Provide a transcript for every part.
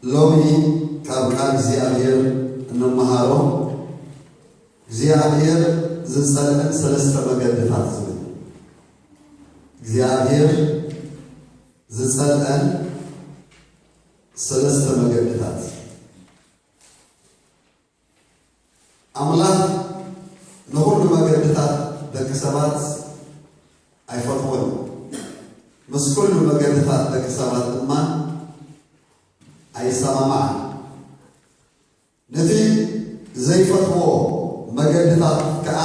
ሎሚ ካብ ቃል እግዚኣብሔር እንመሃሮ እግዚኣብሔር ዝጸልአን ሰለስተ መገድታት ዝብል። እግዚኣብሔር ዝጸልአን ሰለስተ መገድታት። ኣምላኽ ንኹሉ መገድታት ደቂ ሰባት ኣይፈትዎን። ምስ ኩሉ መገድታት ደቂ ሰባት ድማ ኣይሰማማዕን። ነቲ ዘይፈትዎ መገድታት ከኣ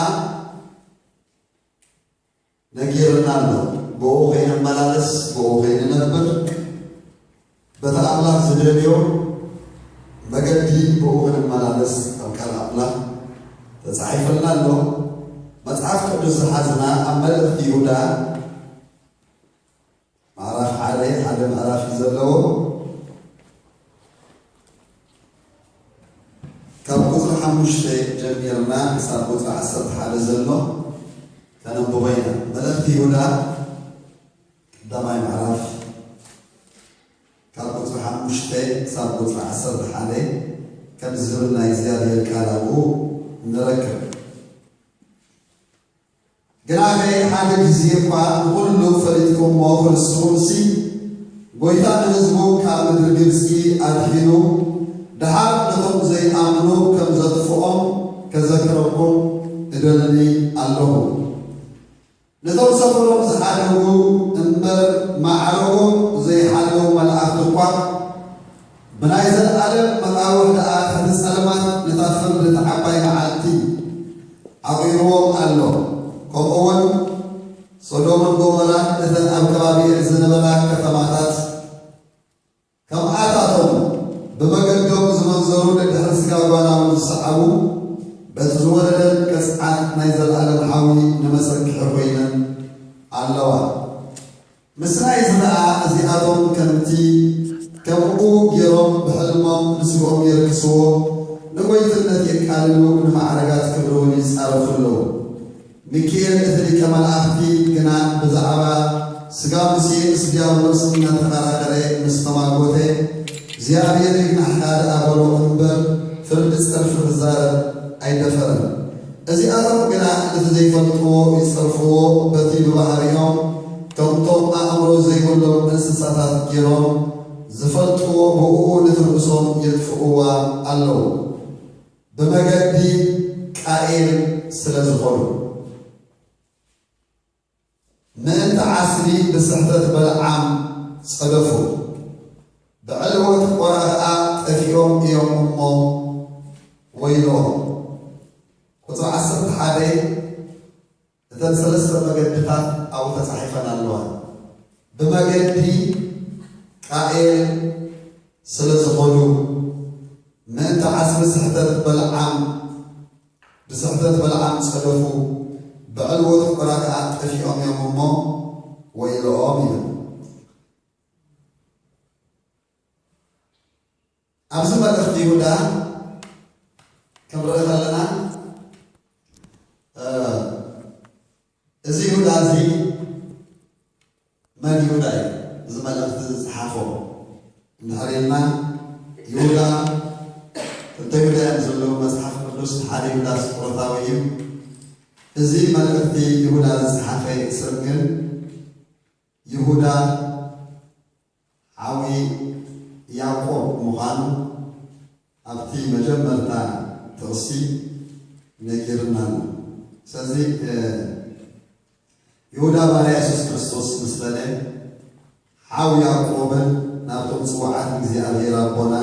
ነጊርና ኣሎ። ብኡ ከይንመላለስ፣ ብኡ ከይንነብር፣ በቲ ኣምላኽ ዝደልዮ መገዲ ብኡ ክንመላለስ ኣብ ቃል ኣምላኽ ተጻሒፈልና ኣሎ። መጽሓፍ ቅዱስ ዝሓዝና ኣብ መልእኽቲ ይሁዳ ምዕራፍ ሓደ፣ ሓደ ምዕራፍ እዩ ዘለዎ። ካብ ቁጽሪ ሓሙሽተ ጀሚርና ክሳብ ቁጽሪ ዓሰርተ ሓደ ዘሎ ከነንብቦ ኢና። መልእኽቲ ይሁዳ ቀዳማይ ምዕራፍ ካብ ቁጽሪ ሓሙሽተ ክሳብ ቁጽሪ ዓሰርተ ሓደ ከም ዝብል ናይ እግዚኣብሔር ቃል ኣብኡ ንረክብ። ግናኸ ሓደ ግዜ እኳ ንኹሉ ፈሊጥኩሞ ክርስቶስሲ ጐይታ ንህዝቡ ካብ ምድሪ ግብጺ ኣድሒኑ ደሓር ነቶም ዘይኣምኑ ከም ዘጥፍኦም ከዘክረኩም እደሊ ኣለኹ። ነቶም ሰፈሮም ዝሓደጉ እምበር ማዕረጎም ዘይሓለዉ መላእኽቲ እኳ ብናይ ዘለኣለም መቓውሕ ደኣ ትሕቲ ጸልማት ነታ ፍርዲ እታ ዓባይ መዓልቲ ዓቒርዎም ኣሎ። ከምኡውን ሶዶምን ጎሞራን እተን ኣብ ከባቢኤን ዝነበራ ከተማታት ከምኣታቶም ብመገዶም ዝመንዘሩ ደድሕሪ ስጋ ጓናውን ዝሰዓቡ በቲ ዝወረደን ቅጽዓት ናይ ዘለኣለም ሓዊ ንመሰክሒ ኮይነን ኣለዋ። ምስናይ ዝረኣ እዚኣቶም ከምቲ ከምኡ ገይሮም ብሕልሞም ንስግኦም የርክስዎ፣ ንጎይትነት የቃልሉ፣ ንማዕረጋት ክብሪ እውን ይጻረፉ ኣለዉ። ሚኪኤል እቲ ሊቀ መላእኽቲ ግና ብዛዕባ ስጋ ሙሴ ምስ ዲያብሎስ እናተኸራኸረ ምስ ተማጎተ፣ እግዚኣብሔር ይግናሕካ ደኣ በሎ እምበር ፍርዲ ጸርፊ ክዛረብ ኣይደፈረን። እዚኣቶም ግና ነቲ ዘይፈልጥዎ ይጸርፍዎ፣ በቲ ብባህሪኦም ከምቶም ኣእምሮ ዘይብሎም እንስሳታት ገይሮም ዝፈልጥዎ ብእኡ ነቲ ርእሶም የጥፍእዋ ኣለዉ። ብመገዲ ቃኤል ስለ ዝኾኑ። ምእንቲ ዓስቢ ብስሕተት በለዓም ጸደፉ፣ ብዕልወት ቆራ ኸኣ ጠፊኦም እዮም እሞ ወይልኦም። ቁጽሪ ዓሰርተ ሓደ እተን ሰለስተ መገድታት ኣብኡ ተጻሒፈን ኣለዋ። ብመገዲ ቃኤል ስለ ዝኾኑ ምእንቲ ዓስቢ ስሕተት በለዓም ብስሕተት በለዓም ጸደፉ፣ ብዕልወት ቆራ ከኣ ጠፊኦም እዮም እሞ ወይልኦም ይብል። ኣብዚ መልእኽቲ ይሁዳ ክንርኢ ከለና፣ እ፣ እዚ ይሁዳ እዚ መን ይሁዳ እዩ እዚ መልእኽቲ ዝጸሓፎ? እንድሕር ኢልና፣ ይሁዳ፣ ክልተ ይሁዳ እዮም ዘለዉ መጽሓፍ ቅዱስ። ሓደ ይሁዳ ስቆሮታዊ እዩ። እዚ መልእኽቲ ይሁዳ ዝጸሓፈ ሰብ ግን ይሁዳ ሓዊ ያዕቆብ ምዃኑ ኣብቲ መጀመርታ ጥቕሲ ነጊርና ኣሎ። ስለዚ፣ እ፣ ይሁዳ ባርያ የሱስ ክርስቶስ ምስ በለ፣ ሓው ያዕቆብን ናብቶም ጽዋዓት እግዚኣብሔር ኣቦና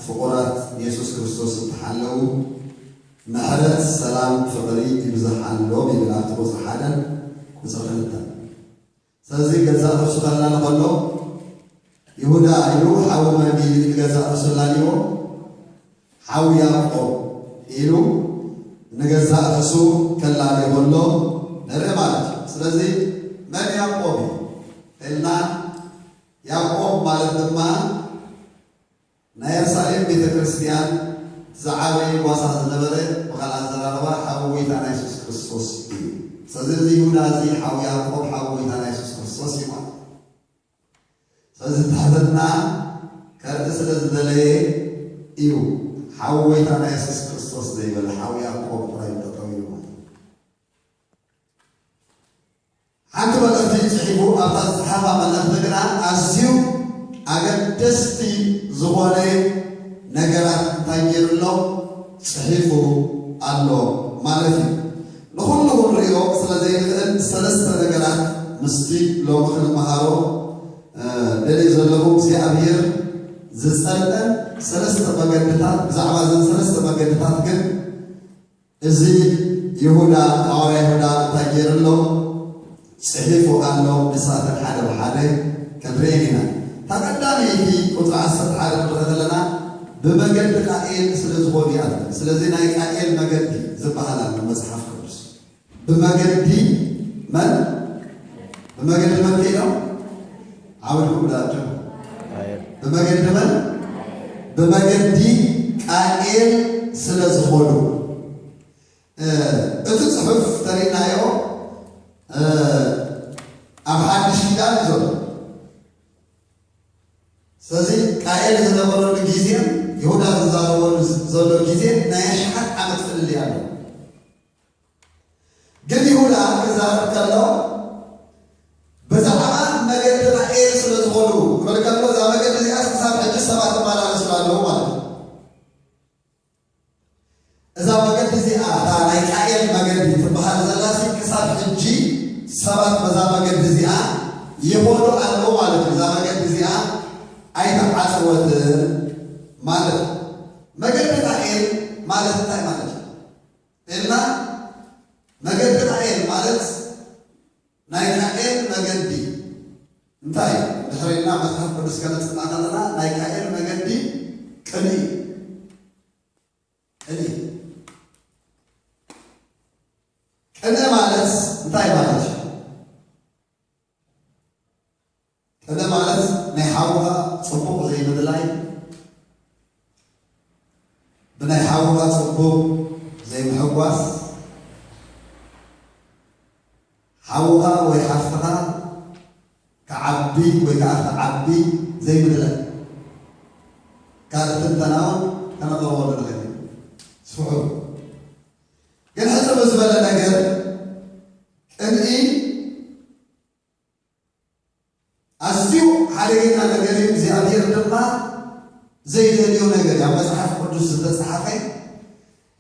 ፍቑራት የሱስ ክርስቶስ እንተሓለዉ፣ ምሕረት፣ ሰላም፣ ፍቕሪ ይብዝሓሎም ይብል ኣብቲ ቁጽሪ ሓደን ቁጽሪ ክልተን። ስለዚ ገዛእ ርእሱ ከላሊ ከሎ፣ ይሁዳ ኢሉ ሓው መን ኢሉ ንገዛእ ርእሱ ኣላልይዎ? ሓው ያዕቆብ ኢሉ ንገዛእ ርእሱ ከላሊ ከሎ ንርኢ ማለት እዩ። ስለዚ መን ያዕቆብ እዩ ኢልና፣ ያዕቆብ ማለት ድማ ናይ የሩሳሌም ቤተ ክርስቲያን ዝዓበየ ጓሳ ዝነበረ፣ ብኻልእ ኣዘራርባ ሓው ጎይታና የሱስ ክርስቶስ እዩ። ስለዚ እዚ ይሁዳ እዚ ሓው ያዕቆብ፣ ሓው ጎይታና የሱስ ክርስቶስ እዩ ማለት እዩ። ስለዚ ትሕትና ከርኢ ስለ ዝደለየ እዩ። ሓው ጎይታና የሱስ ክርስቶስ ዘይበለ ሓው ያዕቆብ ጥራይ እዩ ጠጠው ኢሉ ማለት እዩ። ሓንቲ መልእኽቲ ጽሒፉ፣ ኣብታ ዝጸሓፋ መልእኽቲ ግና ኣዝዩ ኣገደስቲ ዝኾነ ነገራት እንታይ ገይሩ ኣሎ? ጽሒፉ ኣሎ ማለት እዩ። ንኹሉ ክንርእዮ ስለ ዘይንኽእል፣ ሰለስተ ነገራት ምስቲ ሎሚ ክንመሃሮ፣ እ፣ ደልየ ዘለኹ። እግዚኣብሔር ዝጸልአን ሰለስተ መገድታት፣ ብዛዕባ እዘን ሰለስተ መገድታት ግን እዚ ይሁዳ፣ ሃዋርያ ይሁዳ እንታይ ገይሩ ኣሎ? ጽሒፉ ኣሎ። ንሳተን ሓደ ብሓደ ክንርእየን ኢና። እታ ቀዳመይቲ ቁጽሪ ዓሰርተ ሓደ ክንርኢ ከለና፣ ብመገዲ ቃኤል ስለ ዝኾኑ እያ ትብል። ስለዚ ናይ ቃኤል መገዲ ዝበሃል ኣሎ መጽሓፍ ቅዱስ። ብመገዲ መን? ብመገዲ መን ከይዶም? ዓውድኩም ዳቸው። ብመገዲ መን? ብመገዲ ቃኤል ስለ ዝኾኑ። እ፣ እቲ ጽሑፍ ተሪእናዮ፣ እ፣ ኣብ ሓድሽ ኪዳን እዩ ዘሎ። ስለዚ ቃኤል ዝነበረሉ ግዜን ይሁዳ ዝዛረበሉ ዘሎ ግዜ ናይ ኣሽሓት ዓመት ፍልልይ ኣሎ። ግን ይሁዳ ክዛረብ ከሎ ብዛዕባ መገዲ ቃኤል ስለ ዝኾኑ ክብል ከሎ፣ እዛ መገዲ እዚኣ ክሳብ ሕጂ ሰባት ይመላለሱላ ኣለዉ ማለት እዩ። እዛ መገዲ እዚኣ፣ እታ ናይ ቃኤል መገዲ ትበሃል ዘላሲ፣ ክሳብ ሕጂ ሰባት በዛ መገዲ እዚኣ ይኸዱ ኣለዉ ማለት እዩ። እዛ መገዲ እዚኣ ኣይተዓጽወትን ማለት እዩ። መገዲ ቃኤል ማለት እንታይ ማለት እዩ? ኢልና፣ መገዲ ቃኤል ማለት ናይ ቃኤል መገዲ እንታይ እዩ? ድሕሪና መጽሓፍ ቅዱስ ከነጽና ከለና፣ ናይ ቃኤል መገዲ ቅንኢ እዩ። ቅንኢ። ቅንኢ ማለት እንታይ ማለት እዩ? ቅንኢ ማለት ናይ ሓውኻ ጽቡቕ ዘይምድላይ፣ ብናይ ሓውኻ ጽቡቕ ዘይምሕጓስ፣ ሓውኻ ወይ ሓፍትኻ ክዓቢ ወይ ከዓ ክትዓቢ ዘይምድላይ። ካልእ ትንተና እውን ከነቕርበሉ ንኽእል ኢና። ስፍሑ። ግን ሕጽር ዝበለ ነገር፣ ቅንኢ ኣዝዩ ሓደገኛ ነገር እዩ። እግዚኣብሔር ድማ ዘይደልዮ ነገር እዩ። ኣብ መጽሓፍ ቅዱስ ዝተጻሕፈ፣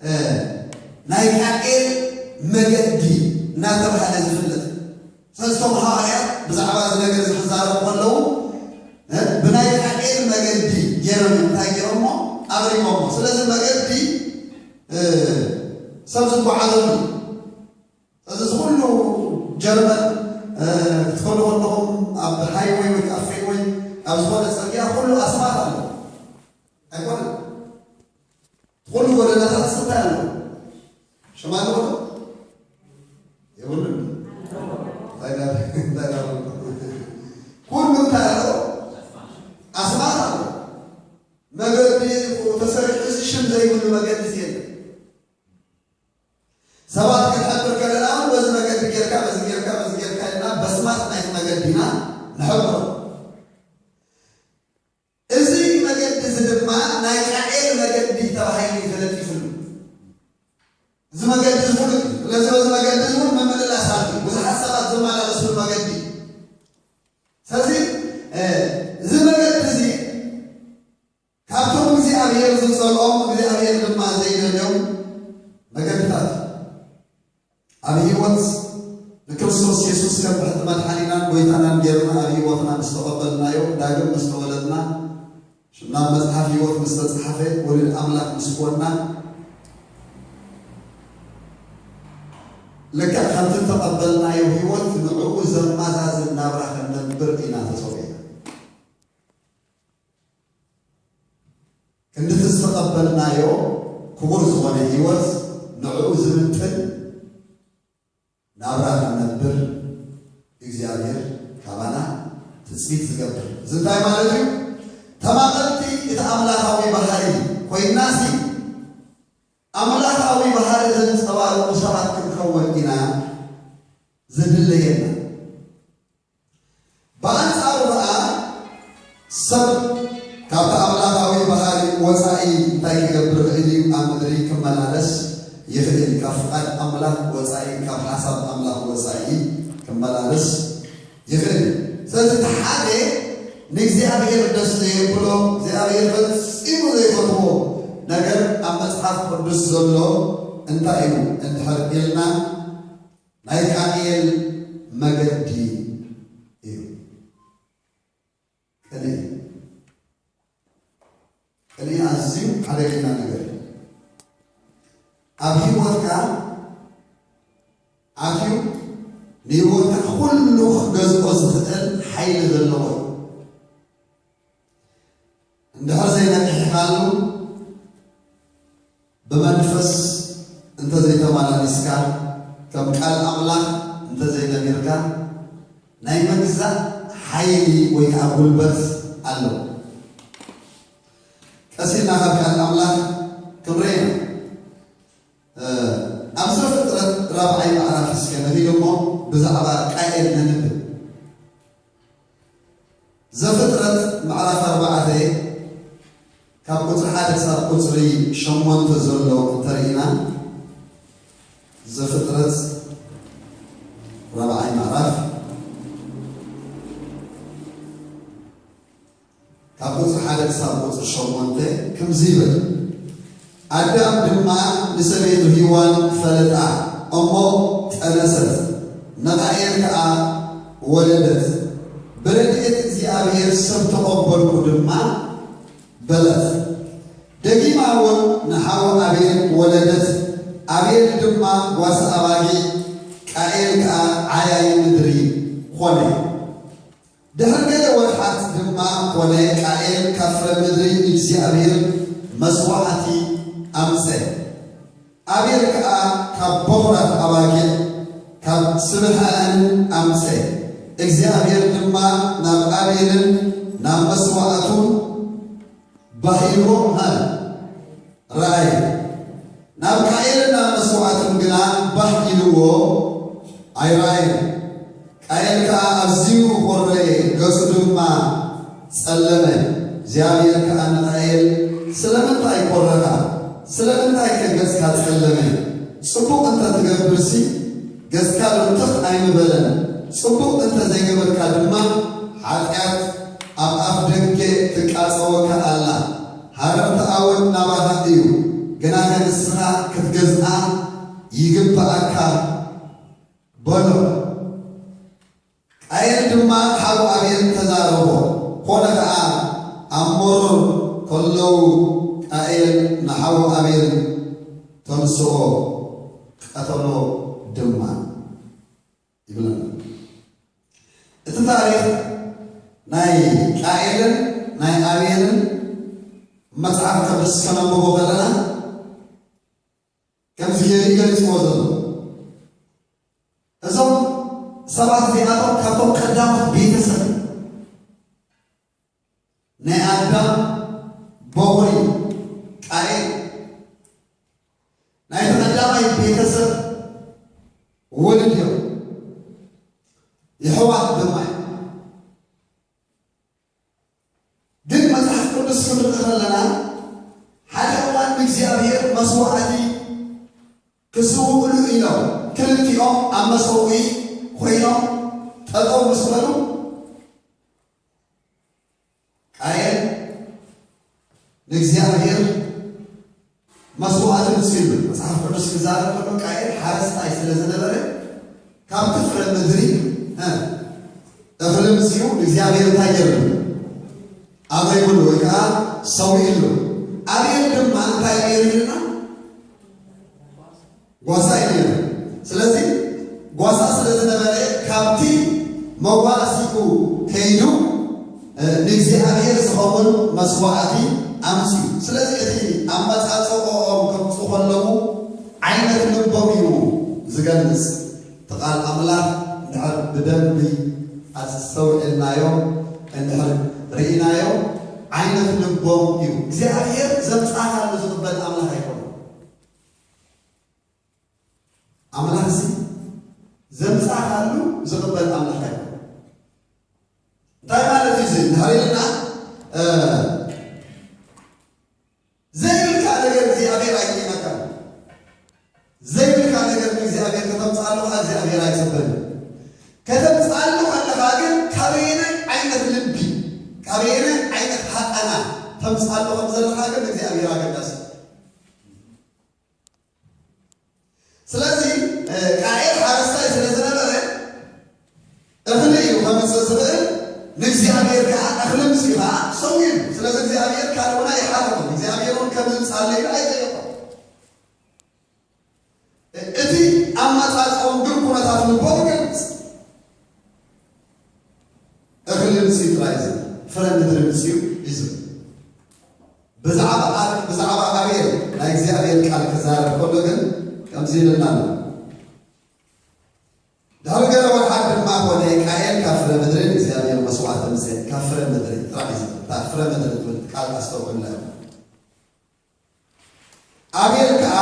እ፣ ናይ ቃኤል መገዲ እናተባህለ ዝፍለጥ። ስለዚ እቶም ሃዋርያት ብዛዕባ እዚ ነገር እዚ ክዛረቡ ከለዉ፣ እ፣ ብናይ ቃኤል መገዲ ገይሮም እዮም እንታይ ገይሮሞ? ኣብሪሞሞ። ስለዚ መገዲ፣ እ፣ ሰብ ዝጓዓዘሉ። ስለዚ እዚ ኩሉ ጀርመን፣ እ፣ ክትከዱ ከለኹም ኣብ ሃይወይ ወይ ኣብ ፍሪወይ ኣብ ዝኾነ ጽርግያ ኩሉ ኣስማት ኣሎ። ኣይኮነን? ኩሉ ጎደናታት እንታይ ኣሎ? ሽም ኣለዎ ዶ? የብሉን። እንታይ ዳ-፣ እንታይ ዳ-፣ ኩሉ እንታይ ኣሎ? ኣስማት ኣሎ። መገዲ ተሰሪሑ እዚ ሽም ዘይብሉ መገዲ የለን። ሰባት ክንሕብር ከለና እውን በዚ መገዲ ጌርካ፣ በዚ ጌርካ፣ በዚ ጌርካ ኢልና በስማት ናይቲ መገዲ ኢና ንሕብሮ። እዚ መገዲ እዚ ድማ ናይ ቃኤል መገዲ ተባሂሉ እዩ ተለጢፉሉ። እዚ መገዲ እዚ ፍሉጥ እዩ። ስለዚ በዚ መገዲ እዚ እውን ምምልላስ ኣሎ። ብዙሓት ሰባት ዝመላለስሉ መገዲ። ስለዚ፣ እ፣ እዚ መገዲ እዚ ካብቶም እግዚኣብሔር ዝጸልኦም እግዚኣብሔር ድማ ዘይደልዮም መገድታት ኣብ ህይወት ንክርስቶስ የሱስ ከም ብሕቲ መድሓኒናን ጎይታናን ጌርና ኣብ ህይወትና ምስ ተቐበልናዮ፣ ዳግም ምስ ተወለድና፣ ሽምና ኣብ መጽሓፍ ህይወት ምስ ተጻሕፈ፣ ወልድ ኣምላኽ ምስ ኮንና፣ ልክዕ ከምቲ ዝተቐበልናዮ ህይወት ንዕኡ ዘማዛዝን ናብራ ከነብር ኢና ተጸዊዕና። ክንድቲ ዝተቐበልናዮ ክቡር ዝኾነ ህይወት ንዕኡ ዝምጥን ናብራ ክንነብር እግዚኣብሔር ካባና ትጽቢት ዝገብር። እዚ እንታይ ማለት እዩ? ተማቐልቲ እቲ ኣምላኻዊ ባህሪ ኮይናሲ፣ ኣምላኻዊ ባህሪ ዘንጸባርቑ ሰባት ክንከውን ኢና ዝድለየና። ብኣንጻሩ ኸኣ ሰብ ካብቲ ክመላለስ ይኽእል እዩ። ካብ ፍቓድ ኣምላኽ ወጻኢ፣ ካብ ሓሳብ ኣምላኽ ወጻኢ ክመላለስ ይኽእል እዩ። ስለዚ እቲ ሓደ ንእግዚኣብሔር ደስ ዘየብሎ፣ እግዚኣብሔር ፈጺሙ ዘይፈትዎ ነገር ኣብ መጽሓፍ ቅዱስ ዘሎ እንታይ እዩ እንድሕር ኢልና፣ ናይ ቃኤል መገዲ እዩ። ቅንኢ፣ ቅንኢ ኣዝዩ ሓደገኛ ነገር እዩ። ኣብ ህይወትካ ኣትዩ ንህይወትካ ኩሉ ክገዝኦ ዝኽእል ሓይሊ ዘለዎ እዩ። እንድሕር ዘይነቅሒኻሉ፣ ብመንፈስ እንተዘይተመላሊስካ፣ ከም ቃል ኣምላኽ እንተዘይነቢርካ፣ ናይ ምግዛእ ሓይሊ ወይ ከዓ ጉልበት ኣለዎ። ቀስ ኢልና ካብ ቃል ኣምላኽ ክንርኢ ኢና። እ፣ ኣብ ዘፍጥረት ራብዓይ ምዕራፍ እስከ ንኺድ እሞ ብዛዕባ ቃኤል ነንብብ። ዘፍጥረት ምዕራፍ ኣርባዕተ ካብ ቁጽሪ ሓደ ክሳብ ቁጽሪ ሸሞንተ ዘሎ እንተርኢና፣ ዘፍጥረት ራብዓይ ምዕራፍ ካብ ቁጽሪ ሓደ ክሳብ ቁጽሪ ሸሞንተ ከምዚ ይብል። ኣዳም ድማ ንሰበይቱ ሂዋን ፈለጣ እሞ ጠነሰት፣ ንቃኤል ከኣ ወለደት። ብረድኤት እግዚኣብሔር ሰብ ተቐበልኩ ድማ በለት። ደጊማ እውን ንሓው ኣቤል ወለደት። ኣቤል ድማ ጓሳ ኣባጊዕ፣ ቃኤል ከኣ ዓያዪ ምድሪ ኾነ። ድሕሪ ገለ ወርሓት ድማ ኮነ፣ ቃኤል ካብ ፍረ ምድሪ ንእግዚኣብሔር መስዋዕቲ ኣምጸ። ኣቤል ከኣ ካብ በኹራት ኣባጊዕ ካብ ስብሐኣን ኣምጸ። እግዚኣብሔር ድማ ናብ ኣቤልን ናብ መስዋዕቱን ባህ ኢልዎ ሃለ። ራእየ። ናብ ቃኤልን ናብ መስዋዕቱን ግና ባህ ኢልዎ ኣይረኣየን። ቃኤል ከኣ ኣዝዩ ኾረየ፣ ገጹ ድማ ጸለመ። እግዚኣብሔር ከኣ ንቃኤል፣ ስለምንታይ ኮረኻ? ስለምንታይ ከ ገጽካ ጸለመ? ጽቡቕ እንተ ትገብርሲ፣ ገጽካ ዶ ትኽ ኣይምበለን? ጽቡቕ እንተ ዘይገበርካ ድማ፣ ሓጢኣት ኣብ ኣፍ ደገ ትቃጸወካ ኣላ። ሃረምታኣ እውን ናባኻ እዩ፣ ግናኸ ንስኻ ክትገዝኣ ይግብኣካ በሎ። ቃየል ድማ ሓው ኣቤል ተዛረቦ። ኾነ ኸዓ ኣብ መሮር ከለዉ ቃየል ንሓው ኣቤል ተንስኦ፣ ቀተሎ ድማ ይብለና። እቲ ታሪኽ ናይ ቃኤልን ናይ ኣቤልን መጽሓፍ ቅዱስ ከነንብቦ ከለና ከምዚ ገይሩ እዩ ገሊጽዎ ዘሎ። እዞም ሰባት እዚኣቶም ካብቶም ቀዳሞት ቤተሰብ ናይ ኣዳም በኹሪ ቃኤል ናይቲ ቀዳማይ ቤተሰብ ወልድ እዮም። የሕዋት ድማ እዮም። ግን መጽሓፍ ቅዱስ ክንርኢ ከለና ሓደ እዋን ንእግዚኣብሔር መስዋዕቲ ክስውእሉ ኢሎም ክልቲኦም ኣብ መሰውኢ ኮይኖም ጠጠው ምስ በሉ ቃየል ንእግዚኣብሔር መስዋዕቲ ምጽኡ ይብል። መጽሓፍ ቅዱስ ክዛረብ ከሎ ቃየል ሓረስታይ ስለ ዝነበረ ካብቲ ፍረ ምድሪ፣ እ፣ እኽሊ ምጽኡ ንእግዚኣብሔር እንታይ ገይሩ? ኣቕሪቡሉ ወይ ከዓ ሰዊእሉ። ኣቤል ድማ እንታይ ገይሩ ኢልና? ጓሳ እዩ ነይሩ። ስለዚ ጓሳ ስለ ዝነበረ ካብቲ መዋእሲኡ ከይዱ፣ እ፣ ንእግዚኣብሔር ዝኸውን መስዋዕቲ ኣምፅኡ። ስለዚ እቲ ኣመፃፅኦኦም ከምፁ ከለዉ ዓይነት ልቦም እዩ ዝገልፅ። እቲ ቃል ኣምላኽ እንድሕር ብደንቢ ኣስተውዒልናዮ፣ እንድሕር ርኢናዮ፣ ዓይነት ልቦም እዩ። እግዚኣብሔር ዘምፃእካሉ ዝቕበል ኣምላኽ ኣይኮነን። ኣምላኽሲ ዘምፃእካሉ ዝቕበል ኣምላኽ ኣይኮነን። እንታይ ማለት እዩ እዚ? እንድሕር ኢልና፣ እ፣ ዘይብልካ ነገር እግዚኣብሔር ኣይጥዕመካ። እግዚኣብሔር ኣይጽበን። ከተምጽኣሉ ከለኻ ግን ካበየናይ ዓይነት ልቢ፣ ካበየናይ ዓይነት ሃቐና ተምጽኣሉ ከም ዘለኻ ግን እግዚኣብሔር ኣገዳሲ። ስለዚ ቃኤል ሓረስታይ ስለ ዝነበረ እኽሊ እዩ ከምጽእ ዝኽእል። ንእግዚኣብሔር ከዓ እኽሊ ምጽኡ ከዓ ሰው ኢሉ። ስለዚ እግዚኣብሔር ካልኦና ይሓተቶም። እግዚኣብሔር እውን ከምዚ ምጻለይ ኢሉ ኣይጠየቆም። እቲ ኣመጻጽኦም ግን ኩነታት ልቦም ይገልጽ። እኽሊ ምጽኡ ጥራይ እዩ ዝብል፣ ፍረ ምድሪ ምጽኡ እዩ ዝብል። ብዛዕባ ኣብ- ብዛዕባ ኣቤል ናይ እግዚኣብሔር ቃል ክዛረብ ከሎ ግን ከምዚ ይብለና ኣሎ። ድሕሪ ገለ ወርሓት ድማ ኮነ፣ ቃኤል ካብ ፍረ ምድሪ ንእግዚኣብሔር መስዋዕቲ ምጽእ። ካብ ፍረ ምድሪ ጥራሕ እዩ ዝብል። እታ ፍረ ምድሪ ትብል ቃል ኣስተውዕሉላ። ኣቤል ከኣ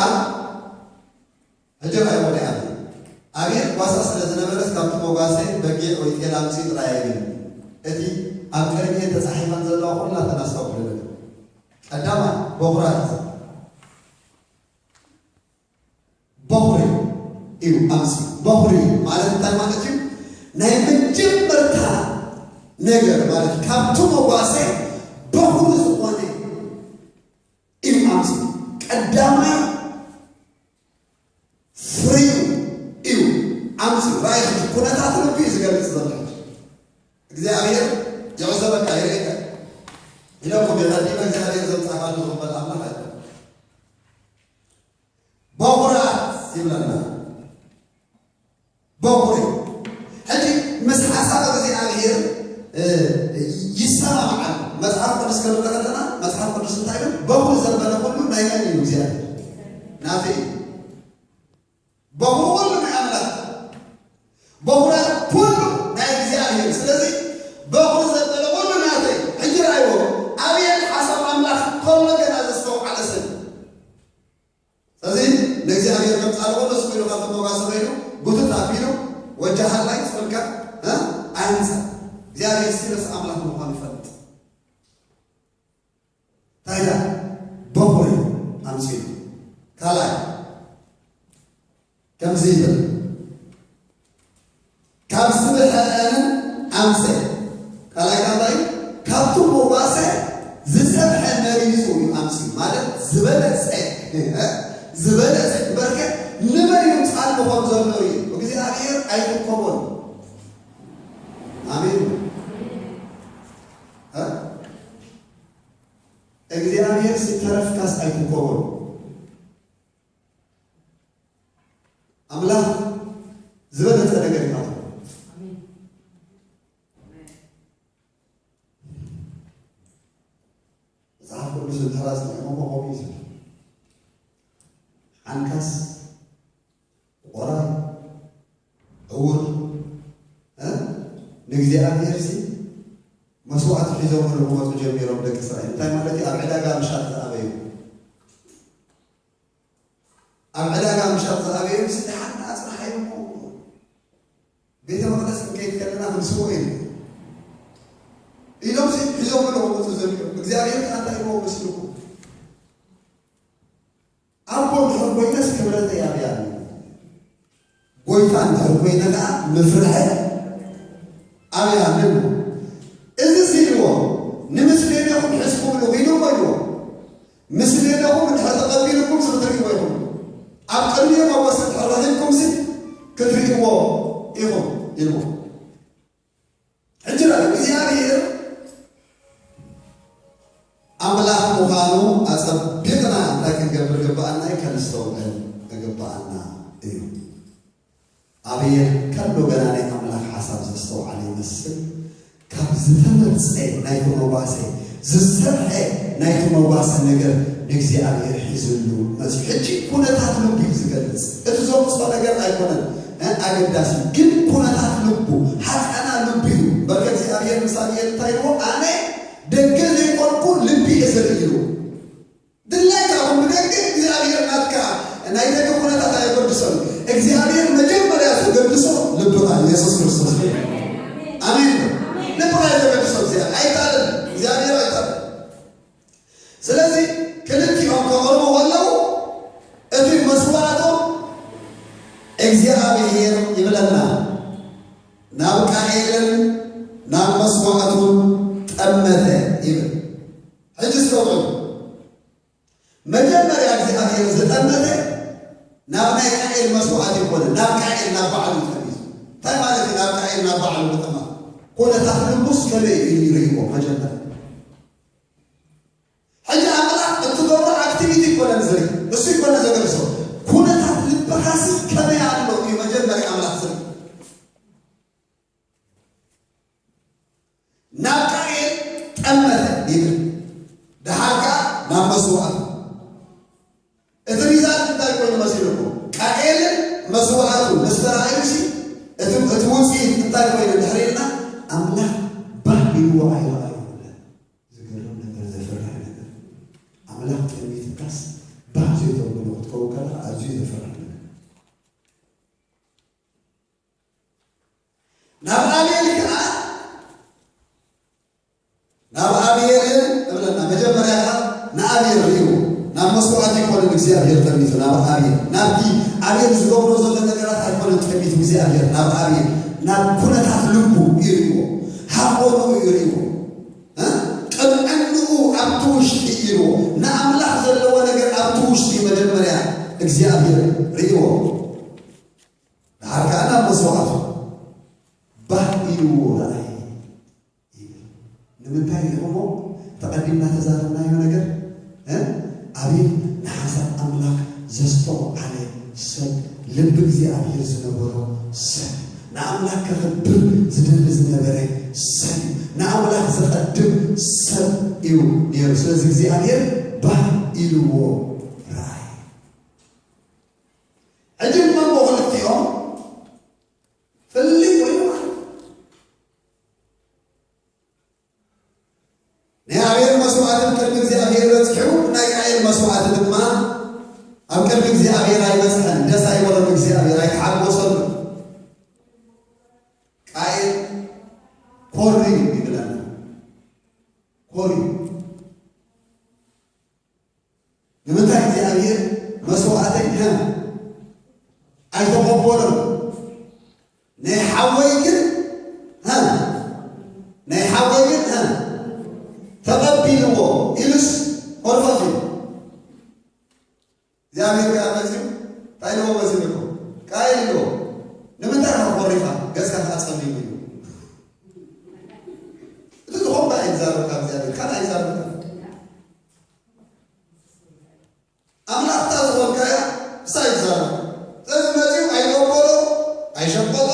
ሕጂ ራእይ ወዲ ኣቤል። ኣቤል ጓሳ ስለ ዝነበረስ ካብቲ መጓሰ በጊዕ ወይ ጤል ኣምጺኡ ጥራይ ኣይብል። እቲ ኣብ ቅድሚኤን ተጻሒፈን ዘለዋ ኩላተን ኣስተውዕሉለን። ቀዳማይ በኹራት እዩ። በኹሪ እዩ ኣምጺኡ። በኹሪ ማለት እንታይ ማለት እዩ? ናይ መጀመርታ ነገር ማለት ካብቲ መጓሰ በኹሪ ዝኾነ እዩ ኣምጺኡ። ቀዳማይ ፍሪኡ እዩ ኣምጺኡ። ራእይ ሕጂ ኩነታት ልቡ እዩ ዝገልጽ ዘሎ። እግዚኣብሔር ይዕዘበካ ይርእየካ ኢለኩም የቐዲመ እግዚኣብሔር ዘምጻእካሉ ዝቕበል ኣምላኽ ኣይኮነን። በኹራት ይብለና። በኹሪ ሕጂ ምስ ሓሳብ እግዚኣብሔር ይሰማማዓል። መጽሓፍ ቅዱስ ክንርኢ ከለና መጽሓፍ ቅዱስ እንታይ ይብል? በኹሪ ዘበለ ኩሉ ናይ መን እዩ? እግዚኣብሔር ናተይ እዩ። በኹሪ ኩሉ ናይ ኣምላኽ፣ በኹራት ኩሉ ናይ እግዚኣብሔር። ስለዚ በኹሪ ዘበለ ኩሉ ናተይ። ሕጂ ርኣይዎ፣ ኣቤል ሓሳብ ኣምላኽ ከሎ ገና ዘስተውዓለ ሰብ። ስለዚ ንእግዚኣብሔር ከምጻሉ ከሎ ስቕ ኢሉ ካብቲ መጓሰ ከይዱ ጉትት ኣቢሉ ወጃ ሃላይ ጸልካ ኣያንሳ እግዚኣብሔር ሲረስ ኣምላኽ ምዃኑ ይፈልጥ። እንታይ ኢላ በኹሪ ኣምጺኡ። ካልኣይ ከምዚ ይብል፣ ካብ ዝብሐ ኣምጸ። ካልኣይ ካልኣይ ካብቲ መጓሰ ዝሰብሐ መሪጹ እዩ ኣምጺኡ፣ ማለት ዝበለጸ ዝበለጸ እምበርከ ንመን ይምጻሉ ከም ዘሎ እዩ። እግዚኣብሔር ኣይትኮቦን። ኣሜን። እ? እግዚኣብሔር ሲተረፍካስ ኣይትኮቦን። ኣምላኽ ዝበለጸ ነገር ይሃብኩም። መጽሓፍ ቅዱስ እንተራ ጽኒዕሞ ከምኡ እዩ ዝብል። ሓንካስ፣ ቆራይ፣ ዕውር፣ እ? ንእግዚኣብሔር ሲ መስዋዕቲ ሒዞም ክመጹ ጀሚሮም ደቂ እስራኤል። እንታይ ማለት እዩ? ኣብ ዕዳጋ ምሻጥ ዝኣበዩ። ኣብ ዕዳጋ ምሻጥ ዝኣበዩ፣ "ስለ ሓና ኣጽንሓ" ኢሉ እሞ ቤተ መቕደስ ክንከይድ ከለና ክንስዎ ኢና ኢሎም ሲ ሒዞም ኣለዉ ክመጹ ዘሚኦም። እግዚኣብሔር ከኣ እንታይ ኢልዎ መሲልኩም? "ኣቦ እንድሕር ኮይነስ ክብረተይ ኣብያ ኣሎ፣ ጎይታ እንድሕር ኮይነ ከኣ ምፍርሐይ ኣብያ ኣሎ። እዚ ሲ" ኢልዎ፣ "ንምስሌነኹም ሒዝኩምሉ ኪዱ" እሞ ኢልዎ። "ምስሌነኹም እንድሕር ተቐቢልኩምሲ ክትርእይዎ ኢኹም። ኣብ ቅድሚኦም ኣብ ወሰን እንድሕር ረኺብኩምሲ ክትርእይዎ ኢኹም" ኢልዎ። ሕጂ ርኣዩ፣ እግዚኣብሔር ኣምላኽ ምዃኑ ኣጸቢቕና እንታይ ክንገብር ግብኣና እዩ? ከነስተውዕል ግብኣና እዩ። ኣቤል ከሎ ገና ናይ ኣምላኽ ሓሳብ ዘስተውዓለ ይመስል። ካብ ዝተመርጸ ናይቲ መጓሰ፣ ዝሰብሐ ናይቲ መጓሰ ነገር ንእግዚኣብሔር ሒዝሉ መጺኡ። ሕጂ ኩነታት ልቡ እዩ ዝገልጽ። እቲ ዘምጾ ነገር ኣይኮነን፣ እ፣ ኣገዳሲ፣ ግን ኩነታት ልቡ፣ ሃቀና ልቡ እዩ። በቃ እግዚኣብሔር ምስ ኣቤል እንታይ ኢልዎ? "ኣነ ደገ ዘይኮንኩ ልቢ እየ ዝርኢ" ኢልዎ። ድላይካ እውን ብደገ እግዚኣብሔር ናትካ ናይ ደገ ኩነታት ኣየገድሶን። እግዚኣብሔር መጀመርያ ዘገድሶ ልብኻ ኢየሱስ ክርስቶስ እዩ። ኣሜን። ልብኻ እዩ ዘገድሶ እግዚኣብሔር። ኣይታለል፣ እግዚኣብሔር ኣይታለል። ስለዚ ክልቲኦም ከቕርቡ ከለዉ እቲ መስዋዕቶም እግዚኣብሔር ናብ ቃኤልን ናብ መስዋዕቱን ጠመተ ይብል። ሕጂ ስተውዕሉ። መጀመርያ እግዚኣብሔር ዝጠመተ ናብ ናይ ቃኤል መስዋዕት ይኮነ፣ ናብ ቃኤል ናብ ባዕሉ እዩ ጠሚቱ። እንታይ ማለት እዩ? ናብ ቃኤል ናብ ባዕሉ ምጥማት። ኩነታት ልቡስ ከመይ እዩ ይርእይዎ? መጀመርያ ሕጂ ኣምላኽ እትገብሮ ኣክቲቪቲ ይኮነ ዝርኢ፣ እሱ ይኮነ ዘገርሶ። ኩነታት ልብኻሲ ከመይ ኣሎ እዩ መጀመርያ ኣምላኽ ዝርኢ። ናብ ቃኤል ጠመተ ይብል። ደሓር ከኣ ናብ መስዋዕቱ። እቲ ሪዛልት እንታይ ኮይኑ መሲልኩም? ቃኤልን መስዋዕቱ ምስ ተረኣዩሲ፣ እቲ፣ እቲ ውፅኢት እንታይ ኮይኑ ድሕሪ ኢልና፣ ኣምላኽ ባህ ኢልዎ ኣይረኣዩ። ዝገርም ነገር፣ ዘፍርሕ ነገር። ኣምላኽ ጠሚትካስ ባህ ዘይተብሎ ክትከውን ከለኻ ኣዝዩ ዘፍርሕ ነገር። ናብ ኣቤል ከኣ፣ ናብ ኣቤል እብለና፣ መጀመርያ ከኣ ንኣቤል ርእዩ። ናብ መስዋዕት ይኮነ እግዚኣብሔር ጠሚቱ፣ ናብ ኣቤል። ናብቲ ኣቤል ዝገብሮ ዘሎ ነገራት ኣይኮነን ጠሚቱ እግዚኣብሔር፣ ናብ ኣቤል፣ ናብ ኩነታት ልቡ እዩ ርእይዎ፣ ሃቆኑ እዩ ርእይዎ። እ? ቅንዕንኡ ኣብቲ ውሽጢ ኢልዎ፣ ንኣምላኽ ዘለዎ ነገር ኣብቲ ውሽጢ መጀመርያ እግዚኣብሔር ርእይዎ። ደሓር ከኣ ናብ መስዋዕቱ ባህ ኢልዎ ረኣየ ይብል። ንምንታይ ርኢኹሞ? ተቐዲምና ተዛረብናዮ ነገር፣ እ? ኣቤል ንሓሳብ ኣምላኽ ዘስተውዓለ ሰብ፣ ልቢ እግዚኣብሔር ዝነበሮ ሰብ፣ ንኣምላኽ ከኽብር ዝደሊ ዝነበረ ሰብ፣ ንኣምላኽ ዝቐድም ሰብ እዩ ነይሩ። ስለዚ እግዚኣብሔር ባህ ኢልዎ ረኣየ። ሕጂ መንጎ ክልቲኦም ፍልይ ኮይኑ ማለት እዩ። ናይ ኣቤል መስዋዕቲ ኣብ ቅድሚ እግዚኣብሔር በጺሑ፣ ናይ ቃኤል መስዋዕቲ ድማ ኣብ ቅድሚ እግዚኣብሔር ኣይበጽሐን። ደስ ኣይበሎን እግዚኣብሔር፣ ኣይተሓጎሰሉ። ቃኤል ኮሪ ይብለና። ኮሪ። ንምንታይ እግዚኣብሔር መስዋዕተይ፣ ሀ፣ ኣይተቐበሎን? ናይ ሓወይ ግን፣ ሀ፣ ናይ ሓወይ ግን፣ ሀ፣ ተቐቢልዎ ኢሉስ ኮርፈፍ ኢሉ። እግዚኣብሔር ከኣ መጺኡ እንታይ ኢልዎ መሲልኩም? ቃየል ኢልዎ። ንምንታይ ኢኻ ኮሪኻ? ገጽካ ከኣ ጸሊሙ እዩ። እቲ ዝኾንካ ኣይዛረብካ እግዚኣብሔር፣ ካልእ ኣይዛረብካ። ኣምላኽ እታ ዝኾንካያ እሳ ይዛረብ። ስለዚ መጺኡ ኣይተበሎ፣ ኣይሸቆጦ።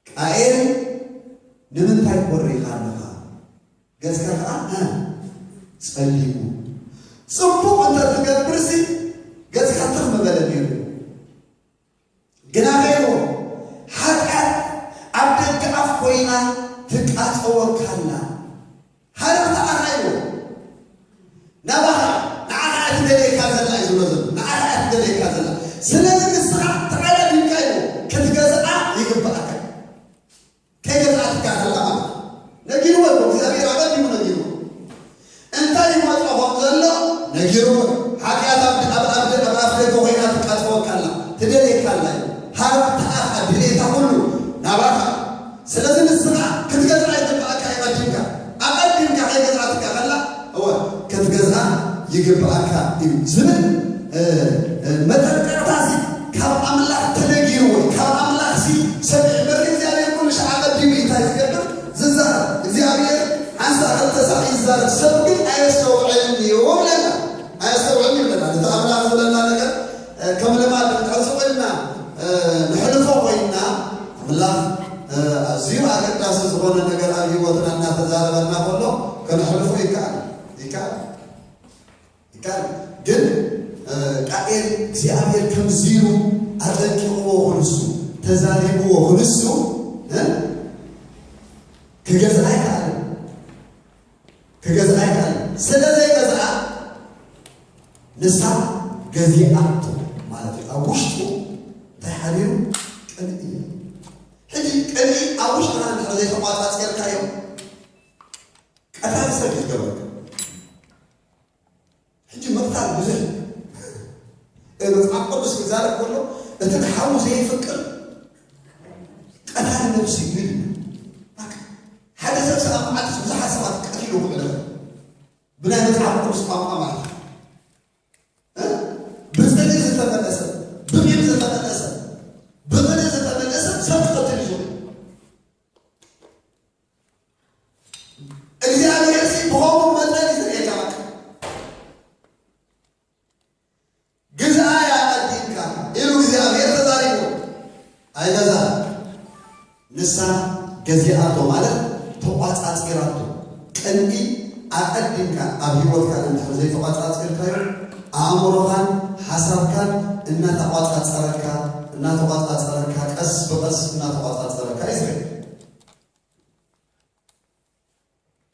ቃኤል ንምንታይ ኮሪኻ ኣለኻ? ገጽካ ከኣ፣ እ፣ ጸሊሙ። ጽቡቕ እንተ ትገብርሲ ገጽካ ትኽ ምበለ ነይሩ። ግና ከይዎ፣ ሓጢኣት ኣብ ደገ ኣፍ ኮይና ትቃጸወካ ኣላ። ሃረምታ ኣርኣይዎ። ናባኻ፣ ንዓኻ እያ ትደልየካ ዘላ እዩ ዝብሎ ዘሎ። ንዓኻ እያ ትደልየካ ዘላ። ስለዚ ንስኻ ተቐዳዲምካ ኢዎ ክትገዝኣ ይግብኣካ። ከይገዝኣትካ ከላ ማለት እዩ። ነጊርዎ እኮ፣ እግዚኣብሔር ኣቐዲሙ ነጊርዎ። እንታይ ይመጾ ከም ዘሎ ነጊርዎ። ሓጢኣት ኣብ፣ ኣብ፣ ኣብ፣ ኣብ ኣፍ ደገ ኮይና ትቃጸወካ ኣላ፣ ትደልየካ ኣላ እዩ። ሃብታ፣ ድሌታ ኩሉ ናባኻ። ስለዚ ንስኻ ክትገዝኣ ይግብኣካ እዩ፣ ኣቐዲምካ። ኣቐዲምካ ከይገዝኣትካ ከላ፣ እወ፣ ክትገዝኣ ይግብኣካ እዩ ዝብል፣ እ፣ እ፣ መጠንቀቕታ እዚ ካብ ኣምላኽ ተነጊርዎ እዩ። ካብ ኣምላኽ እዚ ሰሚዑ፣ በሪ እግዚኣብሔር ኩሉ ሻዕ ኣቐዲሙ እዩ እንታይ ዝገብር? ዝዛረብ። እግዚኣብሔር ሓንሳእ ክልተ ሳዕ ይዛረብ፣ ሰብ ግን ኣየስተውዕልን እዩ ይብለና። ኣየስተውዕልን ይብለና። እቲ ኣምላኽ ዝብለና ነገር፣ እ፣ ከም ልማድ እንድሕር ስቕ ኢልና፣ እ፣ ንሕልፎ ኮይንና፣ ኣምላኽ፣ እ፣ ኣዝዩ ኣገዳሲ ዝኾነ ነገር ኣብ ህይወትና እናተዛረበና ከሎ ከነሕልፎ ይከኣል፣ ይከኣል፣ ይከኣል። ግን፣ እ፣ ቃኤል እግዚኣብሔር ከምዚ ኢሉ ኣጠንቂቕዎ ክንሱ፣ ተዛሪብዎ ክንሱ፣ እ፣ ክገዝኣ ኣይከኣለን። ክገዝኣ ኣይከኣለን። ስለ ዘይገዝኣ ንሳ ገዚኣቶ ማለት እዩ። ኣብ ውሽጡ እንታይ ሓዲሩ? ቅንኢ። ሕጂ ቅንኢ ኣብ ውሽጥና እንድሕር ዘይተቋጻጺርካዮ ቀታሊ ሰብ እዩ ዝገብረካ። ሕጂ ምቕታል ብዙሕ እዩ። መጽሓፍ ቅዱስ ክዛረብ ከሎ እቲ ንሓዉ ዘይፍቅር ቀታሊ ነፍሲ እዩ ይብል። በቃ፣ ሓደ ሰብ ሰብዓ መዓልቲ ብዙሓት ሰባት ቀቲሉ ውዕለ። ብናይ መጽሓፍ ቅዱስ ቋንቋ ማለት እዩ። እ? ብጽድቂ ዝተመለሰ፣ ብቂም ዝተመለሰ፣ ብቕንኢ ዝተመለሰ ሰብ ክቐትል እዩ ዝውዕል። እግዚኣብሔር ሲ ብኸምኡ መጠን እዩ ዝርእየካ። በቃ፣ ግዝኣያ ኣቐዲምካ ኢሉ እግዚኣብሔር ተዛሪቡ። ኣይገዛን። ንሳ ገዚኣቶ ማለት ተቋጻጺራቶ። ቅንኢ ኣቐዲምካ ኣብ ህይወትካ እንድሕር ዘይተቋጻጺርካዮ፣ ኣእምሮኻን ሓሳብካን እናተቋጻጸረካ፣ እናተቋጻጸረካ፣ ቀስ ብቐስ እናተቋጻጸረካ እዩ ዝኸይድ።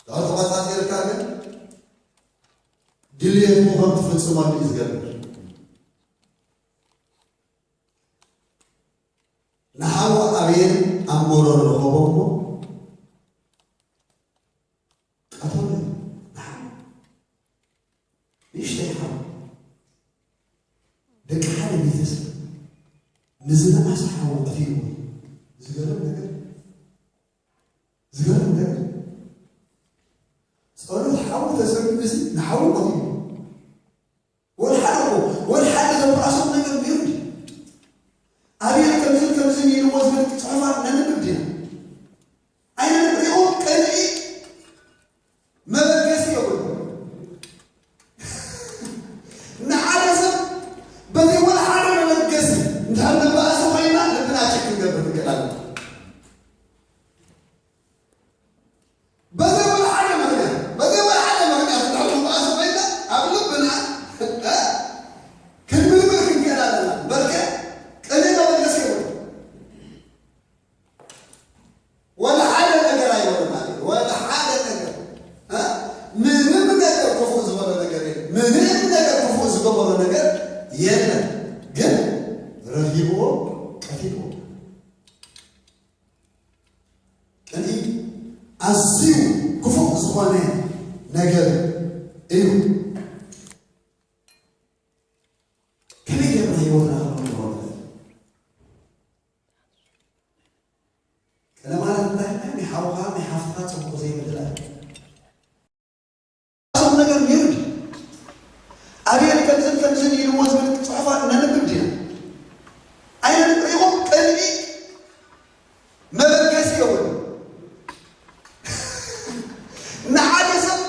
ድሕሪ ተቋጻጺርካ ግን ድልየቱ ከም ትፍጽመሉ እዩ ዝገብር። ንሓው ኣቤል ኣብ መሮር ረኸቦ እሞ ቀተሎ። ንሓው ንእሽተይ ሓው ደቂ ሓደ ቤተሰብ ንዝነኣሰ ሓው ቀቲልዎ። ዝገርም ነገር፣ ዝገርም ነገር፣ ጸሎት ሓው ተሰሚዑ እዚ ንሓው ቀቲልዎ። ወልሓደ እኮ፣ ወልሓደ ዘበኣሶም ነገር ነይሩ ድዩ? ኣቤል ከምዝን ከምዝን ኢልዎ ዝብል ጽሑፋት ነንብብ ዲና? ኣይነንብብ። ሪኡ ቅንኢ መበገሲ የብሉ። ንሓደ ሰብ በዘይ ወላ ሓደ መበገሲ እንድሕር ንበኣሶ ኮይና ልብና ቸክ ክንገብር ንክእል ኣለና። በዘይ ወላ ሓደ ምኽንያት፣ በዘይ ወላ ሓደ ምኽንያት እንድሕር ንበኣሶ ኮይና ኣብ ልብና፣ እ፣ ክንምርምር ክንክእል ኣለና። በልከ ቅንኢ መበገሲ የብሉ። ወላ ሓደ ነገር ኣይበሉን ማለት እዩ። ወላ ሓደ ነገር፣ እ? ምንም ነገር ክፉእ ዝበሎ ነገር የለን። ምንም ነገር ክፉእ ዝገበሮ ነገር የለን። ግን ረኺብዎ፣ ቀቲልዎ። ቅንኢ ኣዝዩ ክፉእ ዝኾነ ነገር እዩ። ከመይ ጌርና ህይወትና ክንመርምሮ ንኽእል? ቅንኢ ማለት እንታይ? ናይ ሓውኻ ናይ ሓፍትኻ ጽቡቕ ዘይምድላይ። እዞም ነገር ነይሩ ድዩ? ኣቤል ከምዝን ከምዝን ኢልዎ ዝብል ጽሑፋት ነንብብ ዲና? ኣይነንብብ። ሪኢኹም? ቅንኢ መበገሲ የብሉን። ንሓደ ሰብ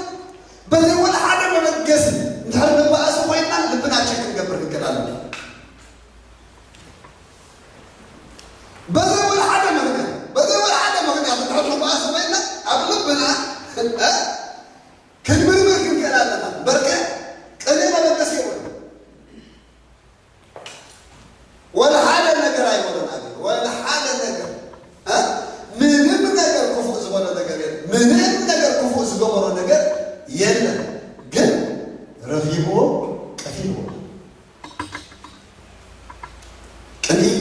በዘይ ወላ ሓደ መበገሲ እንድሕር ንበኣሶ ኮይንና ልብና ቸክ ክንገብር ክንክእል ኣለና። በዘይ ወላ ሓደ ምኽንያት፣ በዘይ ወላ ሓደ ምኽንያት እንድሕር ንበኣሶ ኮይንና ኣብ ልብና፣ እ፣ ክንምርምር ክንክእል ኣለና። በርከ ቅንኢ መበገሲ የብሉን። ወላ ሓደ ነገር ኣይበሎን ኣቤል። ወላ ሓደ ነገር፣ እ? ምንም ነገር ክፉእ ዝበሎ ነገር የለን። ምንም ነገር ክፉእ ዝገበሮ ነገር የለን። ግን ረኺብዎ፣ ቀቲልዎ። ቅንኢ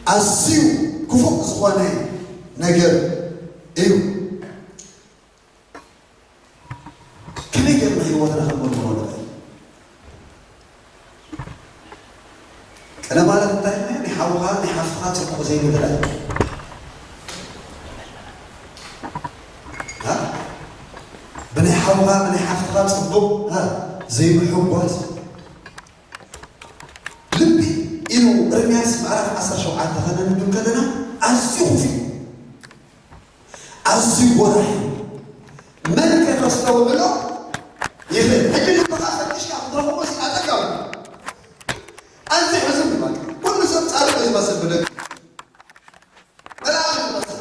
ኣዝዩ ክፉእ ዝኾነ ነገር እዩ። ከመይ ጌርና ህይወትና ክንመርምሮ ንኽእል? ቅንኢ ማለት እንታይ? ናይ ሓውኻ ናይ ሓፍትኻ ጽቡቕ ዘይምድላይ። ሃ? ብናይ ሓውኻ ብናይ ሓፍትኻ ጽቡቕ፣ ሃ፣ ዘይምሕጓስ። ልቢ ኢሉ ኤርምያስ ምዕራፍ ዓሰርተ ሸውዓተ ከነንብብ ከለና ኣዝዩ ክፉእ እዩ። ኣዝዩ ጎራሕ እዩ። መን ከተስተውዕሎ ይኽእል? ሕጂ ልብኻ ፈቲሽካ ክትረኽቦ እዚ ኣጸጋሚ እዩ። ኣዝዩ ሕሱም እዩ። በቃ፣ ኩሉ ሰብ ጻድቕ እዩ ዝመስል ብደገ። መልኣኽ እዩ ዝመስል።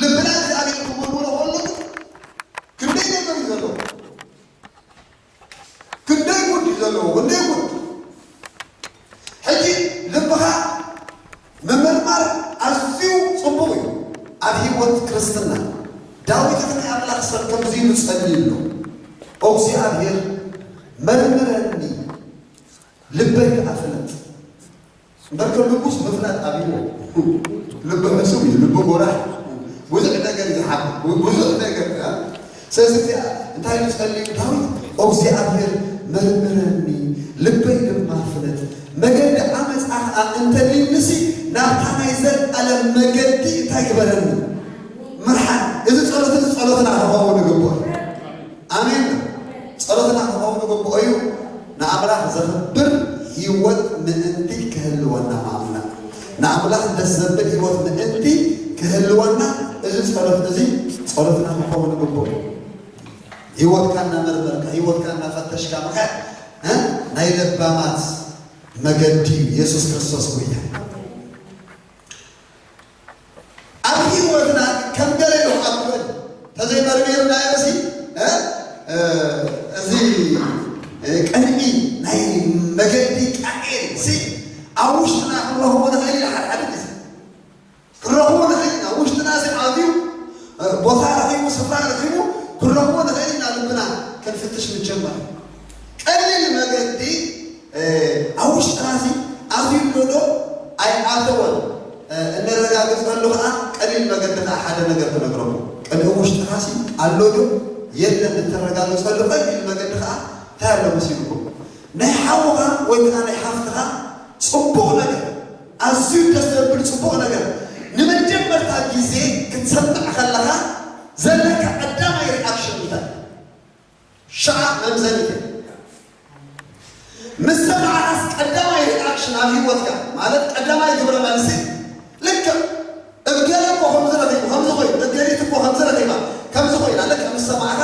ልብና እግዚኣብሔር ክምርምሮ ከሎ ግን ክንደይ ነገር እዩ ዘለዎ። ክንደይ ጉድ እዩ ዘለዎ፣ ክንደይ ጉድ። ሕጂ ልብኻ ምምርማር ኣዝዩ ጽቡቕ እዩ ኣብ ህይወት ክርስትና። ዳዊት እቲ ናይ ኣምላኽ ሰብ ከምዚ ኢሉ ጸልዩ ኣሎ፣ "ኦ እግዚኣብሔር፣ መርምረኒ፣ ልበይ ከኣ ፍለጥ።" እምበር ከ ልቡስ ምፍላጥ ኣብይዎ። ልቢ ሕሱም እዩ፣ ልቢ ጎራሕ። ብዙሕ ነገር እዩ ዝሓብእ፣ ብዙሕ ነገር፣ እ? ስለዚ እዚኣ እንታይ ኢሉ ጸልዩ ዳዊት? "ኦ እግዚኣብሔር መርምረኒ፣ ልበይ ድማ ፍለጥ፣ መገዲ ዓመጻ ኸኣ እንተልዩንሲ ናብታ ናይ ዘለኣለም መገዲ በረኒ ምርሓን። እዚ ጸሎት እዚ ጸሎትና ክኸውን ይግብኦ። ኣሜን። ጸሎትና ክኸውን ይግብኦ እዩ። ንኣምላኽ ዘኽብር ህይወት ምእንቲ ክህልወና ማምና፣ ንኣምላኽ ደስ ዘብል ህይወት ምእንቲ ክህልወና፣ እዚ ጸሎት እዚ ጸሎትና ክኸውን ይግብኦ። ህይወትካ እናመርመርካ፣ ህይወትካ እናፈተሽካ ምኻድ፣ እ፣ ናይ ለባማት መገዲ እዩ። የሱስ ክርስቶስ ጎይታ። ኣብ ህይወትና ከም ገለ ኢሉ ክኣክል ተዘይመርሚርናዮ፣ እዚ፣ እ፣ እ፣ እዚ፣ እ፣ ቅንኢ ናይ መገዲ ቃኤል፣ እዚ ኣብ ውሽጥና ክንረኽቦ ንኽእል ኢና። ሓደ ሓደ ግዜ ክንረኽቦ ንኽእል ኢና። ውሽጥና እዚ ኣትዩ፣ እ፣ ቦታ ረኺቡ፣ ስፍራ ረኺቡ፣ ክንረኽቦ ንኽእል ኢና። ልብና ክንፍትሽ ንጀመር። ቀሊል መገዲ፣ እ፣ ኣብ ውሽጥና እዚ ኣትዩ ኣሎ ዶ ኣይኣተወን፣ እ፣ እነረጋግጸሉ ኸኣ ቀሊል መገዲ ኸኣ ሓደ ነገር ክነግረኩም። ቅድሚ ውሽጥኻ ሲ ኣሎ ዶ የለን እተረጋግጸሉ ቀሊል መገዲ ኸኣ እንታይ ኣሎ መሲልኩም? ናይ ሓውኻ ወይ ከኣ ናይ ሓፍትኻ ጽቡቕ ነገር፣ ኣዝዩ ደስ ዘብል ጽቡቕ ነገር ንመጀመርታ ግዜ ክትሰምዕ ከለኻ ዘለካ ቀዳማይ ሪኣክሽን እንታይ? ሸዓ መምዘኒት ምስ ሰማዕካስ ቀዳማይ ሪኣክሽን ኣብ ህይወትካ፣ ማለት ቀዳማይ ግብረ መልሲ፣ ልክዕ፣ እብ ገለ እኮ ከምዚ ረኺቡ፣ ከምዚ ኮይኑ፣ እብ ገሊት እኮ ከምዚ ረኺባ፣ ከምዚ ኮይና፣ ልክዕ ምስ ሰማዕካ፣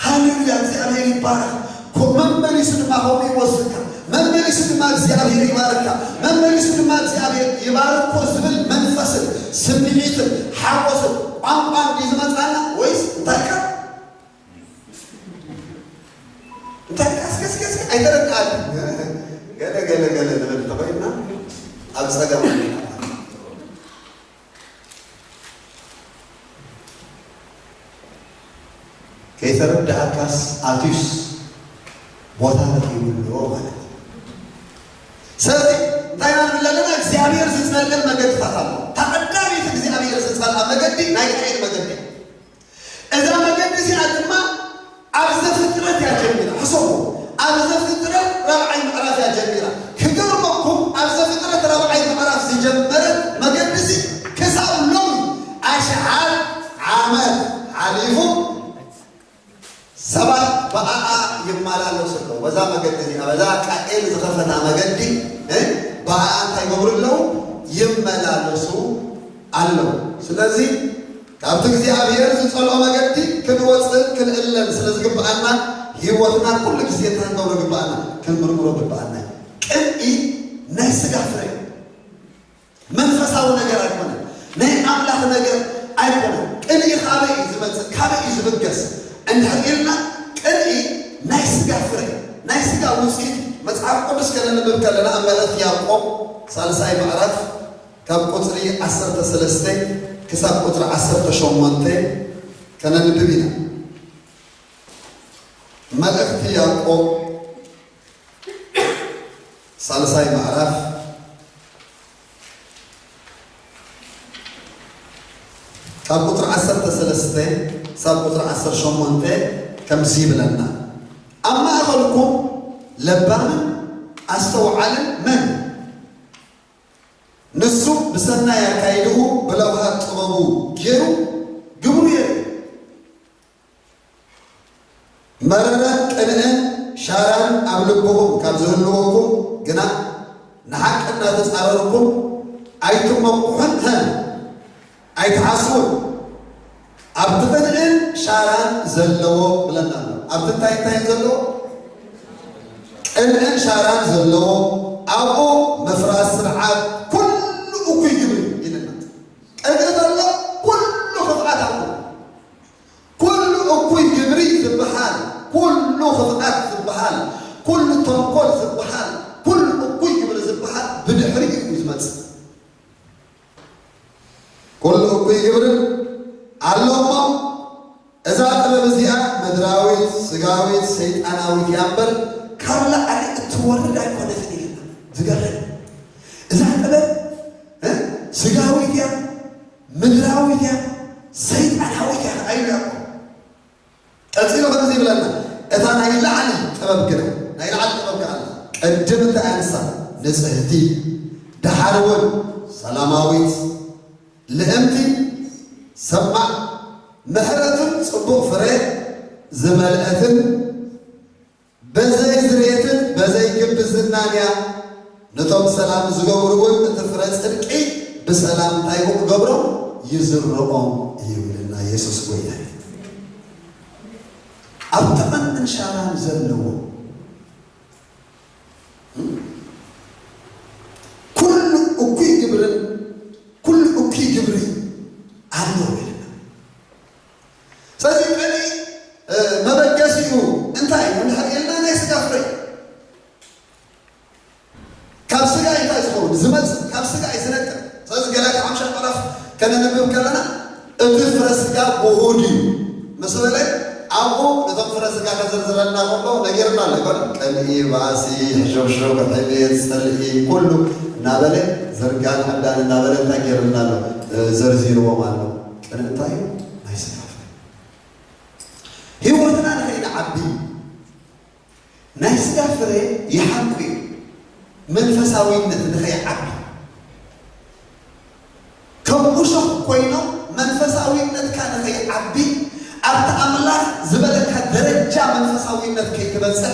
ሃሌሉያ፣ እግዚኣብሔር ይባረኽ። ኮ-፣ መመሊሱ ድማ ከምኡ ይወስድካ። መመሊሱ ድማ እግዚኣብሔር ይባርካ። መመሊሱ ድማ እግዚኣብሔር ይባርኮ ዝብል መንፈስን ስምዒትን ሓጎስን ቋንቋን ድዩ ዝመጽኣና ወይስ እንታይ ኢልካ? እንታይ ኢልካ? እስከ፣ እስከ፣ እስከ፣ ኣይተረድኣን። ገለ፣ ገለ፣ ገለ ንብል እንተኾይንና ኣብ ጸገም። ከይተረድኣካስ ኣትዩስ ቦታ ረኺቡ ኣሎ ማለት እዩ። ስለዚ እንታይ ኢና ንብል ኣለና? እግዚኣብሔር ዝጸልእ መገድታት ኣሎ። እታ ቀዳመይቲ እግዚኣብሔር ዝጸልኣ መገዲ ናይ ቃኤል መገዲ። እዛ መገዲ እዚኣ ድማ ኣብ ዘፍጥረት እያ ጀሚራ። ሕሰቡ፣ ኣብ ዘፍጥረት ራብዓይ ምዕራፍ እያ ጀሚራ። ክገርመኩም፣ ኣብ ዘፍጥረት ራብዓይ ምዕራፍ ዝጀመረት መገዲ እዚ ክሳብ ሎሚ ኣሽሓት ዓመት ሓሊፉ ሰባት ብኣኣ ይመላለሱ ኣለዉ። በዛ መገዲ እዚኣ፣ በዛ ቃኤል ዝኸፈታ መገዲ፣ እ፣ ብኣኣ እንታይ ይገብሩ ኣለዉ? ይመላለሱ ኣለዉ። ስለዚ ካብቲ እግዚኣብሔር ዝጸልኦ መገዲ ክንወጽእ ክንእለን ስለ ዝግብኣና፣ ህይወትና ኩሉ ግዜ እንታይ ክንገብሮ ይግብኣና? ክንምርምሮ ይግብኣና። ቅንኢ ናይ ስጋ ፍረ እዩ። መንፈሳዊ ነገር ኣይኮነን። ናይ ኣምላኽ ነገር ኣይኮነን። ቅንኢ ካበይ እዩ ዝመጽእ? ካበይ እዩ ዝብገስ? እንድሕር ኢልና፣ ቅንኢ ናይ ስጋ ፍረ፣ ናይ ስጋ ውጽኢት። መጽሓፍ ቅዱስ ከነንብብ ከለና፣ ኣብ መልእኽቲ ያዕቆብ ሳልሳይ ምዕራፍ ካብ ቁጽሪ ዓሰርተ ሰለስተ ክሳብ ቁጽሪ ዓሰርተ ሸሞንተ ከነንብብ ኢና። መልእኽቲ ያዕቆብ ሳልሳይ ምዕራፍ ካብ ቁጽሪ ዓሰርተ ሰለስተ ክሳብ ቁጽሪ ዓሰርተ ሸሞንተ ከምዚ ይብለና፣ ኣብ ማእከልኩም ለባምን ኣስተውዓልን መን እዩ? ንሱ ብሰናይ ኣካይድኡ ብለውሃት ጥበቡ ገይሩ ግብሩ የርኢ። መረረን ቅንእን ሻራን ኣብ ልብኹም ካብ ዝህልወኩም ግና፣ ንሓቂ እናተጻረርኩም ኣይትመኩሑን፣ ሀ፣ ኣይትሓስቡን። ኣብቲ ቅንእን ሻራን ዘለዎ ብለና ኣሎ። ኣብቲ እንታይ እንታይ ዘለዎ? ቅንእን ሻራን ዘለዎ፣ ኣብኡ ምፍራስ ስርዓት ኩሉ እኩይ ግብሪ ኢልና። ቅንኢ ዘሎ ኩሉ ክፍኣት ኣብኡ። ኩሉ እኩይ ግብሪ ዝበሃል፣ ኩሉ ክፍኣት ዝበሃል፣ ኩሉ ተንኮል ዝበሃል፣ ኩሉ እኩይ ግብሪ ዝበሃል ብድሕሪኡ እዩ ዝመጽእ። ኩሉ እኩይ ግብርን ኣሎ እሞ፣ እዛ ጥበብ እዚኣ ምድራዊት፣ ስጋዊት፣ ሰይጣናዊት እያ እምበር፣ ካብ ላዕሊ እትወርድ ኣይኮነትን ኢልና። ዝገርም። እዛ ጥበብ፣ እ፣ ስጋዊት እያ፣ ምድራዊት እያ፣ ሰይጣናዊት እያ፣ ኣይብላን እኮ። ቀጺሉ ከምዚ ይብለና፣ እታ ናይ ላዕሊ ጥበብ ግና፣ ናይ ላዕሊ ጥበብ ከኣ ኣላ። ቅድም እንታይ ኣንሳ? ንጽህቲ፣ ደሓር እውን ሰላማዊት፣ ልእምቲ፣ ሰማዕ፣ ምሕረትን ጽቡቕ ፍረ ዝመልአትን፣ በዘይ ዝርየትን በዘይ ግቢ ዝናን እያ። ነቶም ሰላም ዝገብሩ እውን እቲ ፍረ ጽድቂ ብሰላም እንታይ ክገብሮም? ይዝርኦም እዩ ይብለና የሱስ ጐይታ። ኣብ ተቐንን ሻራን ዘለዎ ኩሉ እኩይ ግብርን ኩሉ እኩይ ግብሪ ኣሎ ይብለና። ስለዚ ቀኒ መበገሲኡ እንታይ እዩ እንድሕር ኢልና ናይ ስጋ ፍረ እዩ። ካብ ስጋ እንታይ ዝኸውን ዝመጽእ ካብ ስጋ እዩ ዝነቅል። ስለዚ ገላትያ ሓምሻይ ምዕራፍ ከነንብብ ከለና እቲ ፍረ ስጋ ብሁድ እዩ ምስ በለ ኣብኡ ነቶም ፍረ ስጋ ከዘርዝረልና ከሎ ነጊርና ኣሎ ይኮን ቀልኢ ባእሲ ሕሾሾ ሕቤት ጸልኢ ኩሉ እናበለ ዘርጋን ዕብዳን እናበለ እንታይ ገይርልና ኣሎ ዘርዚርዎም ኣሎ። ቅን እንታይ እዩ ናይ ስጋ ፍረ ህይወትና ንኸይንዓቢ ናይ ስጋ ፍረ ይሓንቁ እዩ። መንፈሳዊነት ንኸይዓቢ ከም እሾኽ ኮይኖም መንፈሳዊነትካ ንኸይዓቢ ኣብቲ ኣምላኽ ዝበለካ ደረጃ መንፈሳዊነት ከይትበፅሕ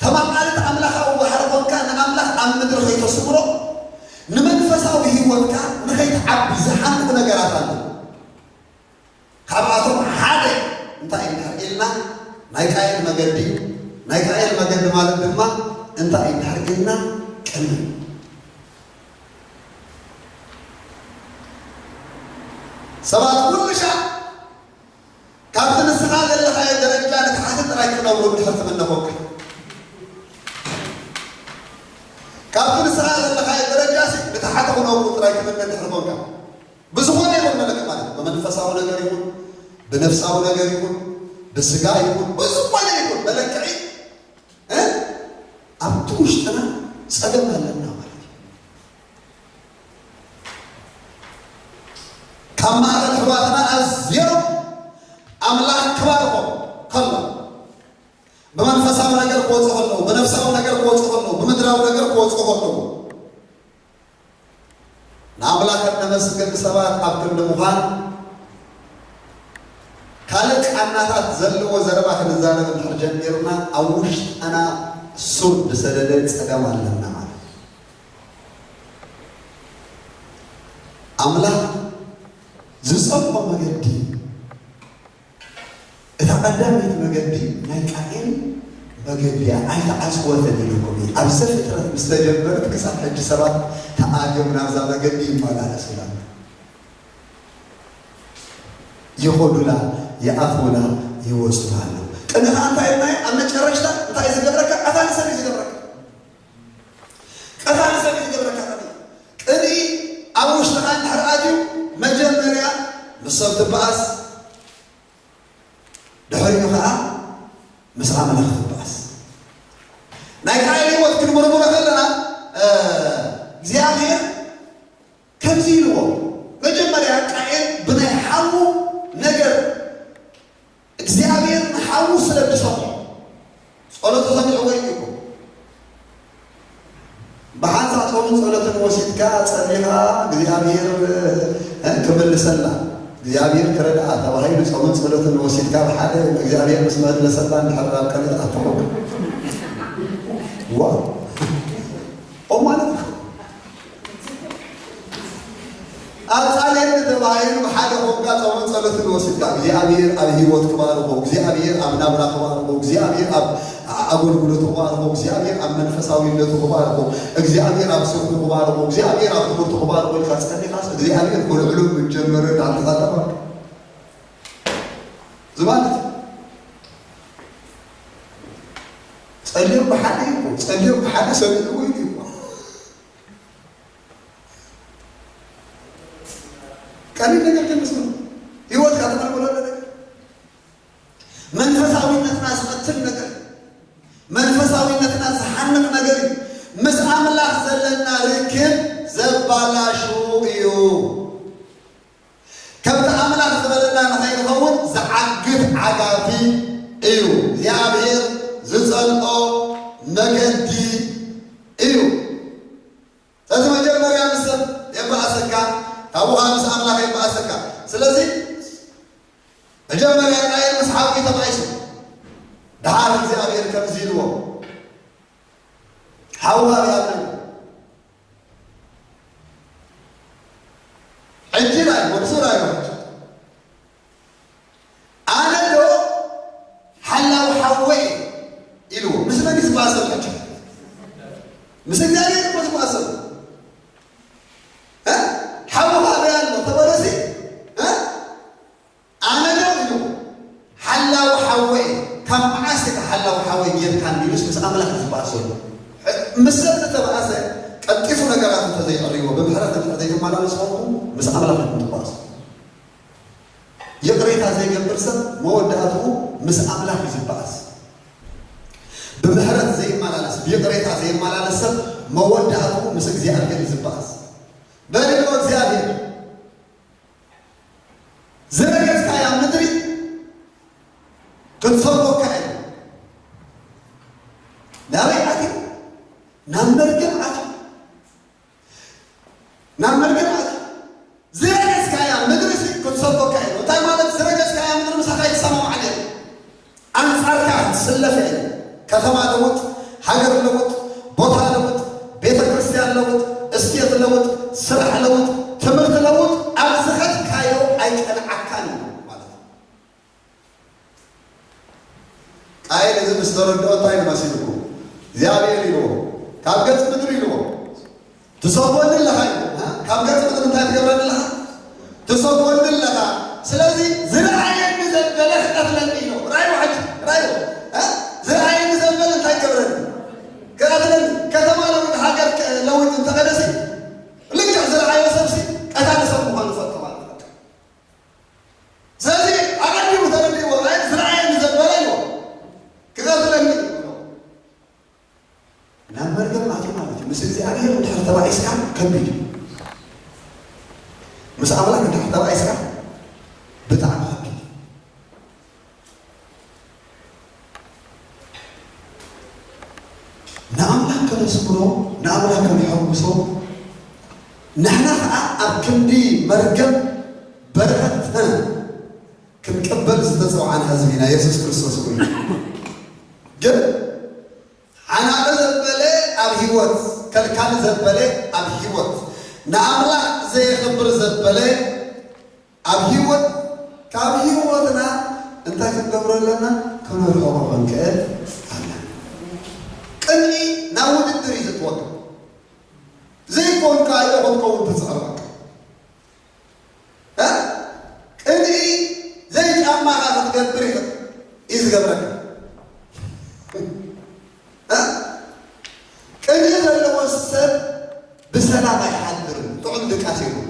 ተማቓልቲ ኣምላኻዊ ባሕሪ ኮንካ ንኣምላኽ ኣብ ምድሪ ከይተስምሮ ንመንፈሳዊ ህይወትካ ንኸይትዓቢ ዝሓንቁ ነገራት ኣለዉ። ካብኣቶም ሓደ እንታይ እዩ እንድሕር ኢልና ናይ ቃየል መገዲ እዩ። ናይ ቃየል መገዲ ማለት ድማ እንታይ እዩ እንድሕር ኢልና ቅንኢ። ሰባት ኩሉ ሻዕ ካብቲ ንስኻ ዘለኻዮ ደረጃ ንታሕቲ ጥራይ ክነብሩ እንድሕር ትምነ ኮንካ ካብቲ ንስኻ ዘለኻዮ ደረጃ ንታሕቲ ክነብሩ ጥራይ ትምነ እንድሕር ኮንካ ብዝኾነ ይኹን መለክዒ ማለት እዩ። ብመንፈሳዊ ነገር ይኹን ብነፍሳዊ ነገር ይኹን ብስጋ ይኹን ብዝኾነ ይኹን መለክዒ እ ኣብቲ ውሽጥና ጸገም ኣለና ማለት እዩ። ካብ ማእኸል ኣሕዋትና ኣዝዮም ኣምላኽ ክባርኾም ከሎ ብመንፈሳዊ ነገር ክወፁ ከለዉ ብነፍሳዊ ነገር ክወፁ ከለዉ ብምድራዊ ነገር ክወፁ ከለዉ ንኣምላኽ እነመስግን ሰባት ኣብ ክንዲ ምዃን ካልእ ቃናታት ዘለዎ ዘረባ ክንዛረብ እንድሕር ጀሚርና ኣብ ውሽጥና ሱር ዝሰደደ ፀገም ኣለና ማለት እዩ። ኣምላኽ ዝፀልኦ መገዲ እታ ቀዳመይቲ መገዲ ናይ ቃኤል መገዲ እያ ኣይተዓጽወትን ኢልኩም እዩ። ኣብ ዘፍጥረት ምስ ተጀመረት ክሳብ ሕጂ ሰባት ተኣልዮም ናብዛ መገዲ ይመላለሱ ኣለዉ። ይኸዱላ ይኣትዉላ ይወፁላ ኣለዉ። ቅንኻ እንታይ ኢልናዮ? ኣብ መጨረሽታ እንታይ እዩ ዝገብረካ? ቀታሊ ሰብ እዩ ዝገብረካ። ቀታሊ ሰብ እዩ ዝገብረካ። ቅንኢ ቅንኢ ኣብ ውሽጥኻ እንድሕር ኣትዩ መጀመርያ ምስ ሰብ ትበኣስ ድሕሪኡ ከዓ ምስ ኣምላኽ ትበኣስ። ናይ ቃየል ህይወት ክንምርምሮ ከለና እግዚኣብሔር ከምዚ ኢልዎ መጀመርያ ቃየል ብናይ ሓዉ ነገር እግዚኣብሔር ንሓዉ ስለ ዝሰምዖ ጸሎቱ ሰሚዕዎ እዩ እኮ። ብሓንሳእ ጾምን ጸሎትን ወሲድካ ጸሊኻ እግዚኣብሔር ክምልሰላ እግዚኣብሔር ክረድኣ ተባሂሉ ጾምን ጸሎትን ወሲድካ ብሓደ እግዚኣብሔር ምስ መለሰላ እንድሕር ናብ ቀልጥ ኣትኾ ዋ ኦ ማለት እዩ። ኣጻልየኒ ተባሂሉ ብሓደ ኮንካ ጾምን ጸሎትን ወሲድካ እግዚኣብሔር ኣብ ህይወት ክባርኮ እግዚኣብሔር ኣብ ናብራ ክባርኮ እግዚኣብሔር ኣብ ኣገልግሎቱ ክባርኮ እግዚኣብሔር ኣብ መንፈሳዊነቱ ክባርኮ እግዚኣብሔር ኣብ ስርሑ ክባርኮ እግዚኣብሔር ኣብ ትምህርቱ ክባርኮ ኢልካ ጸሊኻስ እግዚኣብሔር ክልዕሉ ምጀመረ ዳንተኻተባ ዝማለት ጸልዮም ብሓደ ይኮ ጸልዮም ብሓደ ሰሚዕዎ ኢሉ ይኮ ቀሊል ነገር ከይመስሉ ህይወት ካተመልመሎ ነገር መንፈሳዊነትና ዝቐትል ነገር መንፈሳዊነትና ዝሓንቕ ነገር እዩ። ምስ ኣምላኽ ዘለና ርክብ ዘባላሹ እዩ። ከምቲ ኣምላኽ ዝበለና ንኸይንኸውን ዝዓግት ዓጋቲ እዩ። እግዚኣብሔር ዝጸልኦ መገዲ እዩ። ስለዚ መጀመርያ ምስ ሰብ የባእሰካ ካብኡ ከዓ ምስ ኣምላኽ ይበኣሰካ። ስለዚ መጀመርያ ቃየል ምስ ሓዊ ተባኢሱ፣ ደሓር እግዚኣብሔር ከምዚ ኢልዎ፣ ሓዊ ኣበይ ኣሎ? ሕጂ ራእይዎ፣ ንሱ ራእይዎ ሕጂ። ኣነ ዶ ሓላው ሓወይ ኢልዎ። ምስ መን እዩ ዝበኣሰሉ ሕጂ? ምስ እግዚኣብሔር እኮ ዝበኣሰሉ። እ? ሓዊ ኣበይ ኣሎ ተበለሲ? እ? ኣነ ዶ ኢሉ ሓላው ሓወይ፣ ካብ መዓስ ኢኻ ሓላው ሓወይ ጌርካኒ ኢሉስ ምስ ኣምላኽ እዩ ዝበኣሰሉ። ምስ ሰብ ዝተበኣሰ ቀልጢፉ ነገራቱ እንተዘይዕርይዎ፣ ብምሕረት እንድሕር ዘይትመላለስ ኮንኩ፣ ምስ ኣምላኽ ኢኹም ትበኣሱ። ይቕሬታ ዘይገብር ሰብ መወዳእትኡ ምስ ኣምላኽ እዩ ዝበኣስ። ብምሕረት ዘይመላለስ፣ ብይቕሬታ ዘይመላለስ ሰብ መወዳእትኡ ምስ እግዚኣብሔር እዩ ዝበኣስ። በል ኢልዎ እግዚኣብሔር። ዝረገጽካያ ምድሪ ክትሰብሮካ እያ። ናበይ ኣትዩ? ናብ መርገም ኣትዩ። ናብ መርገም ኣትዩ። ዝረገጽካያ ምድሪ ሲ ክትሰብሮካ እያ። እንታይ ማለት? ዝረገጽካያ ምድሪ ምሳኻ ይሰማማዕ ድያ? ኣንጻርካ ክትስለፍ እየ። ከተማ ለውጥ፣ ሃገር ለውጥ፣ ቦታ ለውጥ፣ ቤተ ክርስቲያን ለውጥ፣ እስቴት ለውጥ፣ ስራሕ ለውጥ፣ ትምህርቲ ለውጥ፣ ኣብ ዝኸድካዮ ኣይቀንዓካን እዩ ማለት እዩ። ቃየል እዚ ምስ ተረድኦ እንታይ እዩ መሲልኩም? እግዚኣብሔር ኢልዎ፣ ካብ ገጽ ምድሪ ኢልዎ። ትሰብወኒ ኣለኻ ኢሉ። እ? ካብ ገጽ ምድሪ እንታይ ትገብረኒ ኣለኻ? ትሰብወኒ ኣለኻ። ስለዚ ዝረኣየኒ ዘበለ ክቐትለኒ ኢሉ። ራእይዎ ሕጂ፣ ራእይዎ። እ? ዝረኣየኒ ዘበለ እንታይ ይገብረኒ? ክቐትለኒ። ከተማ ለውጥ፣ ሃገር ከ-፣ ለውጥ እንተኸደሲ፣ ልክዕ ዝረኣዮ ሰብሲ ቀታሊ ሰብ ምዃኑ ይፈልጦ ማለት እዩ። ስለዚ ኣቐዲሙ ተረዲእዎ፣ ራእይ ዝረኣየኒ ዘበለ ኢልዎ። ክቐትለኒ ኢሉ። ናብ መርገም ኣትዩ ማለት እዩ። ምስ እግዚኣብሔር እንድሕር ተባኢስካ ከቢድ እዩ። ምስ ኣምላኽ እንድሕር ተባኢስካ ብጣዕሚ ከቢድ እዩ። ንኣምላኽ ከነስምሮ፣ ንኣምላኽ ከነሐጉሶ፣ ንሕና ኸዓ ኣብ ክንዲ መርገም በረኸት ክንቅበል ዝተጸውዓና ህዝቢ ኢና። የሱስ ክርስቶስ ኮይኑ ግን ሓናቒ ዘበለ ኣብ ህይወት፣ ከልካሊ ዘበለ ኣብ ህይወት፣ ንኣምላኽ ዘየኽብር ዘበለ ኣብ ህይወት፣ ካብ ህይወትና እንታይ ክንገብሮ ኣለና? ከነርሕቖ ክንክእል ኣለና። ቅንኢ ናብ ውድድር እዩ ዘእትወካ። ዘይኮንካዮ ክትከውን ትጽዕር በቃ። እ? ቅንኢ ዘይጫማኻ ክትገብር እዩ፣ እዩ ዝገብረካ። እ? ቅንኢ ዘለዎ ሰብ ብሰላም ኣይሓድርን፣ ጥዑም ድቃስ የብሉን።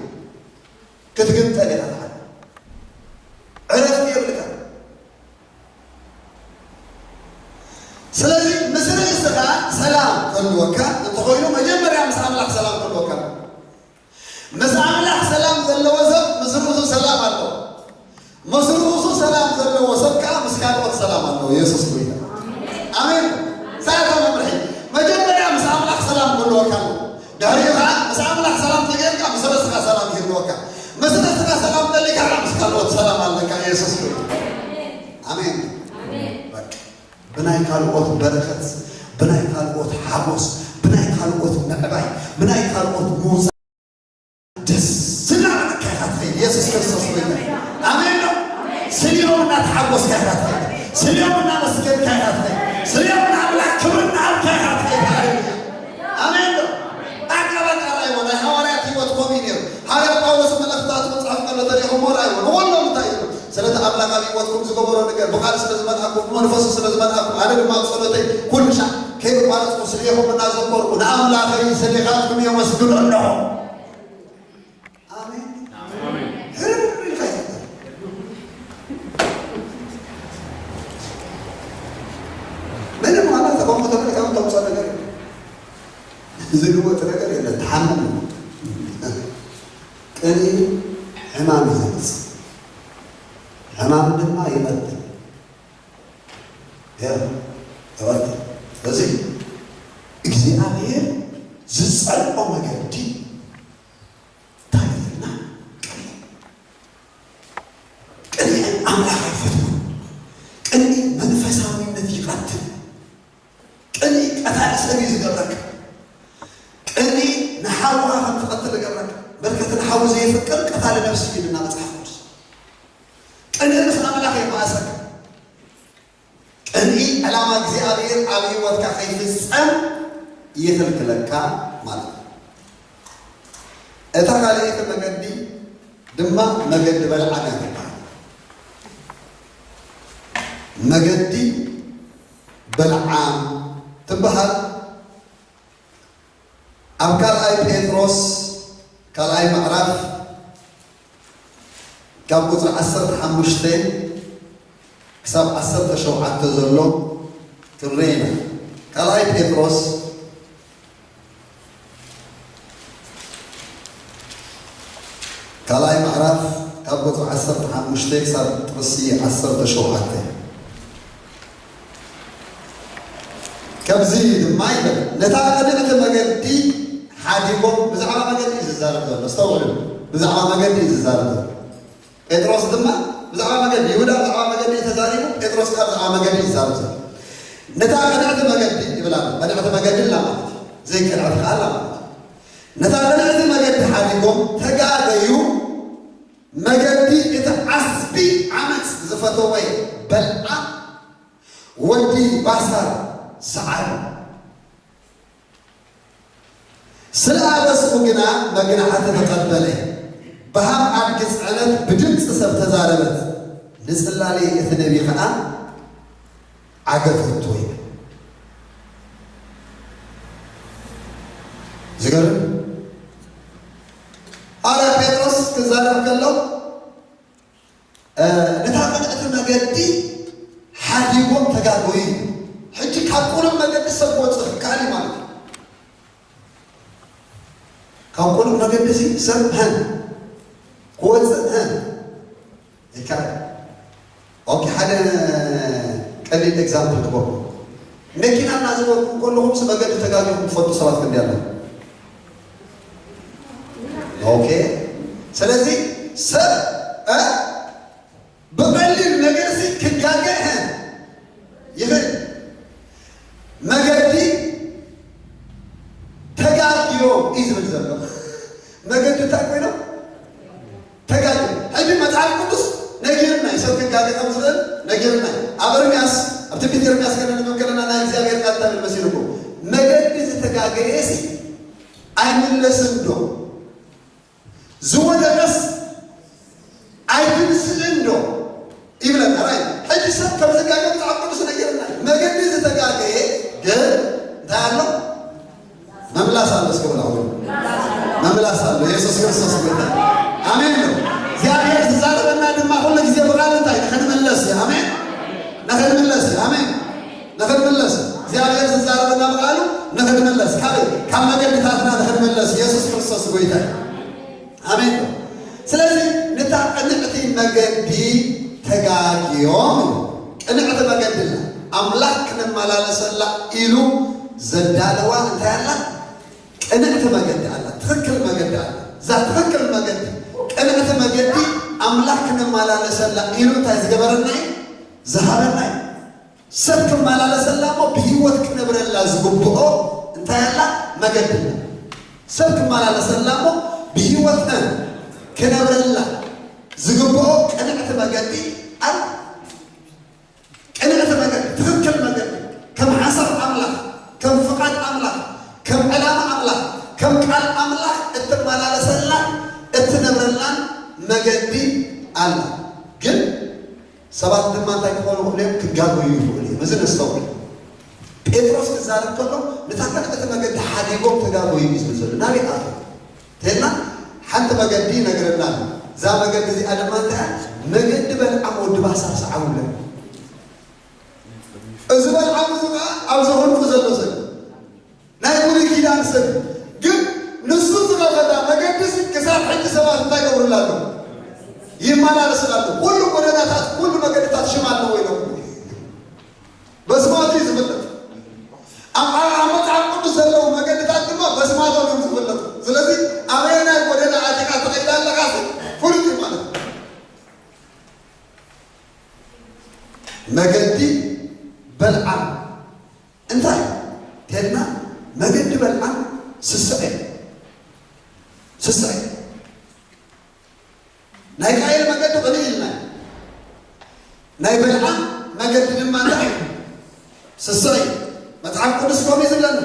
ክትግንጠል ኢኻ ትሓድር። ዕረፍቲ የብልካ። ስለዚ ምስ ርእስኻ ሰላም ክህልወካ እንተኾይኑ፣ መጀመርያ ምስ ኣምላኽ ሰላም ክህልወካ። ምስ ኣምላኽ ሰላም ዘለዎ ሰብ ምስ ርእሱ ሰላም ኣለዎ። ምስ ርእሱ ሰላም ዘለዎ ሰብ ከኣ ምስ ካልኦት ሰላም ኣለዎ። የሱስ ጎይታ። ኣሜን። ሳያታ መምርሒ። መጀመርያ ምስ ኣምላኽ ሰላም ክህልወካ ኣለዎ። ድሕሪኡ ከኣ ምስ ኣምላኽ ሰላም ተጌርካ ምስ ርእስኻ ሰላም ይህልወካ። ምስ ርእስኻ ሰላም ደሊካ ከኣ ምስ ካልኦት ሰላም ኣለካ። የሱስ ጎይታ። ኣሜን። በቃ። ብናይ ካልኦት በረኸት፣ ብናይ ካልኦት ሓጎስ፣ ብናይ ካልኦት ምዕባይ፣ ብናይ ካልኦት ምውፃእ ደስ እናበለካ ኢኻ ትኸይድ። የሱስ ክርስቶስ ጎይታ። ኣሜን ነው። ስሊኦም እናተሓጎስካ ኢኻ ትኸይድ። ስሊኦም እናመስገንካ ኢኻ ትኸይድ። ስሊኦም ንኣምላኽ ክብሪ እናሃብካ ኢኻ ትኸይድ። ሃሌሉያ። ኣሜን ነው። በቃ በቃ ራእይዎ ናይ ሃዋርያት ህይወት ከምኡ እዩ ነይሩ። ሃዋርያ ጳውሎስ መልእኽታቱ ክጽሕፍ ከሎ ተሪኢኹሞ ራእይዎ ንኹሎም እንታይ እዩ? ስለቲ ኣምላኽ ኣብ ህይወትኩም ዝገበሮ ነገር፣ ብቓል ስለ ዝመልኣኩም፣ ብመንፈሱ ስለ ዝመልኣኩም፣ ኣነ ድማ ኣብ ጸሎተይ ኩሉ ሻዕ ከየቋረጽኩ ስሌኹም እናዘከርኩ ንኣምላኸይ ስሌኻትኩም የመስግኖ ኣለኹ። ኣሜን። ኣሜን። ህርር ኢልካ ይዘክር። ምንም ማለት ተቆሞ ተብለካ ተውፅኦ ነገር የለን። ዝልወጥ ነገር የለን። ትሓምም። ቅንኢ ሕማም እዩ ዘምፅእ። ሕማም ድማ ይቐትል። ያ፣ ይቐትል። ስለዚ እግዚኣብሔር ዝጸልኦ መገዲ እንታይ ኢልና? ቅንኢ። ኣምላኽ ኣይፈትዎን። ቅንኢ መንፈሳዊነት ይቐትል። ቅንኢ ቀታሊ ሰብ እዩ ዝገብረካ። ቅንኢ ንሓውኻ ከም ትቐትል ይገብረካ። በርከት ንሓው ዘየፍቅር ቀታሊ ነፍሲ እዩ ይብልና መጽሓፍ ቅዱስ። ቅንኢ ምስ ኣምላኽ የባእሰካ። ቅንኢ ዕላማ እግዚኣብሔር ኣብ ህይወትካ ከይፍጸም ይኽልክለካ ማለት እዩ። እታ ካልኣይቲ መገዲ ድማ መገዲ በልዓም እያ ትበሃል። መገዲ በልዓም ትበሃል። ኣብ ካልኣይ ጴጥሮስ ካልኣይ ምዕራፍ ካብ ቁጽሪ ዓሰርተ ሓሙሽተ ክሳብ ዓሰርተ ሸውዓተ ዘሎ ክንርኢ ኢና። ካልኣይ ጴጥሮስ ካልኣይ ምዕራፍ ካብ ቁጽሪ ዓሰርተ ሓሙሽተ ክሳብ ጥቕሲ ዓሰርተ ሸውዓተ። ከምዚ ድማ ይብል፣ ነታ ቅንዕቲ መገዲ ሓዲጎም፣ ብዛዕባ መገዲ እዩ ዝዛረብ ዘሎ። ኣስተውዕሉ፣ ብዛዕባ መገዲ እዩ ዝዛረብ ዘሎ። ጴጥሮስ ድማ ብዛዕባ መገዲ፣ ይሁዳ ብዛዕባ መገዲ እዩ ተዛሪቡ፣ ጴጥሮስ ከኣ ብዛዕባ መገዲ እዩ ዝዛረብ ዘሎ። ነታ ቅንዕቲ መገዲ ይብል ኣሎ። ቅንዕቲ መገዲ ኣላ ማለት እዩ። ዘይቅንዕቲ ከኣ ኣላ ማለት እዩ። ነታ ቅንዕቲ መገዲ ሓዲጎም ተጋገዩ፣ መገዲ እቲ ዓስቢ ዓመጽ ዝፈተወ በልዓም ወዲ ባሳር ሰዓሩ። ስለ ኣበስኡ ግና መግናዕቲ ተቐበለ። ብሃም ኣድጊ ጽዕነት ብድምጺ ሰብ ተዛረበት። ንጽላሊ እቲ ነቢ ኸኣ ዓገተቶ ይብል። ዝገርም። ሃዋርያ ጴጥሮስ ክዛረብ ከሎ፣ እ፣ ነታ ቅንዕቲ መገዲ ሓዲጎም ተጋገዩ። ሕጂ ካብ ቅኑዕ መገዲ ሰብ ክወጽእ ክከኣል እዩ ማለት እዩ። ካብ ቅኑዕ መገዲ እዚ ሰብ ሀን ክወጽእ ሀን ይከኣል። ኦኬ፣ ሓደ ቀሊል ኤግዛምፕል ክበኩም። መኪና እናዘወርኩም ከለኹም ስ መገዲ ተጋጊኹም ትፈልጡ ሰባት ክንደይ ኣለዉ? ኦኬ፣ ስለዚ ሰብ፣ እ፣ ብቐሊል ነገር ሲ ክጋገ፣ እ፣ ይኽእል። መገዲ ተጋግዮ እዩ ዝብል ዘሎ። መገዲ እንታይ ኮይኖም? ተጋግዮ። ሕጂ መጽሓፍ ቅዱስ ነጊርና እዩ፣ ሰብ ክጋገ ከም ዝኽእል ነጊርና እዩ። ኣብ ኤርምያስ፣ ኣብ ትንቢት ኤርምያስ ከነንብብ ከለና ናይ እግዚኣብሔር ቃል እንታይ ይብል መሲልኩም? መገዲ ዝተጋገየ ሲ ኣይምለስን ዶ? ዝወደቀስ ኣይትንስእን ዶ? ይብለና። ራይ፣ ሕጂ ሰብ ከም ዝጋገ መጽሓፍ ቅዱስ ነጊርና እዩ። መገዲ ዝተጋገየ ግን እንታይ ኣሎ? መምላስ ኣሎ። እስከ በሉ፣ መምላስ ኣሎ። ኢየሱስ ክርስቶስ ጎይታ። ኣሜን ነው። እግዚኣብሔር ዝዛረበና ድማ ኩሉ ግዜ ብቓል እንታይ? ንኽንምለስ እዩ። ኣሜን። ንኽንምለስ እዩ። ኣሜን። ንኽንምለስ እዩ። እግዚኣብሔር ዝዛረበና ብቓሉ ንኽንምለስ፣ ካብ፣ ካብ መገድታትና ንኽንምለስ ኢየሱስ ክርስቶስ ጎይታ እዩ። ኣሜን ነው። ስለዚ ነታ ቅንዕቲ መገዲ ተጋግዮም። ቅንዕቲ መገዲ ኣላ። ኣምላኽ ክንመላለሰላ ኢሉ ዘዳለዋ እንታይ ኣላ? ቅንዕቲ መገዲ ኣላ። ትኽክል መገዲ ኣላ። እዛ ትኽክል መገዲ፣ ቅንዕቲ መገዲ ኣምላኽ ክንመላለሰላ ኢሉ እንታይ ዝገበረና እዩ? ዝሃበና እዩ። ሰብ ክመላለሰላ እሞ ብህይወት ክነብረላ ዝግብኦ እንታይ ኣላ? መገዲ ኣላ። ሰብ ክመላለሰላ እሞ ብህይወት ክነብረላ ዝግብኦ ቅንዕቲ መገዲ ኣላ። ቅንዕቲ መገዲ፣ ትኽክል መገዲ፣ ከም ሓሳብ ኣምላኽ፣ ከም ፍቓድ ኣምላኽ፣ ከም ዕላማ ኣምላኽ፣ ከም ቃል ኣምላኽ እትመላለሰላን እትነብረላን መገዲ ኣላ። ግን ሰባት ድማ እንታይ ክኾኑ ይኽእሉ እዮም? ክጋገዩ ይኽእሉ እዮም። እዚ ነስተውዕል። ጴጥሮስ ክዛረብ ከሎ፣ ነታ ቅንዕቲ መገዲ ሓዲጎም ተጋገዩ እዩ ዝብል ዘሎ። ናበይ ኣትዮም? ተልና ሓንቲ መገዲ ይነግረና ኣሎ። እዛ መገዲ እዚኣ ድማ እንታይ እያ? መገዲ በልዓም ወዲ ባሳር ሰዓቡ ይብለና። እዚ በልዓም እዚ ኸዓ ኣብዚ ኹልቁ ዘሎ ሰብ፣ ናይ ብሉይ ኪዳን ሰብ እዩ። ግን ንሱ ዝኸፈታ መገዲ እዚ ክሳብ ሕጂ ሰባት እንታይ ይገብሩላ ኣለዉ? ይመላለሱላ ኣለዉ። ኩሉ ጎደናታት፣ ኩሉ መገድታት ሽም ኣለዎ ኢሎም። በስማቱ እዩ ዝፍለጥ። ኣብ፣ ኣብ፣ ኣብ መጽሓፍ ቅዱስ ዘለዉ መገድታት ድማ በስማቶም እዮም ዝፍለጡ። ስለዚ ኣበየናይ ጎደና ኣቲኻ ትኸይድ ኣለኻ ሲ ፍሉጥ እዩ ማለት እዩ። መገዲ በልዓም እንታይ ተልና? መገዲ በልዓም ስስዐ፣ ስስዐ። ናይ ቃየል መገዲ ቅንእ ኢልና፣ ናይ በልዓም መገዲ ድማ እንታይ እዩ? ስስዐ። መጽሓፍ ቅዱስ ከምኡ እዩ ዝብለና።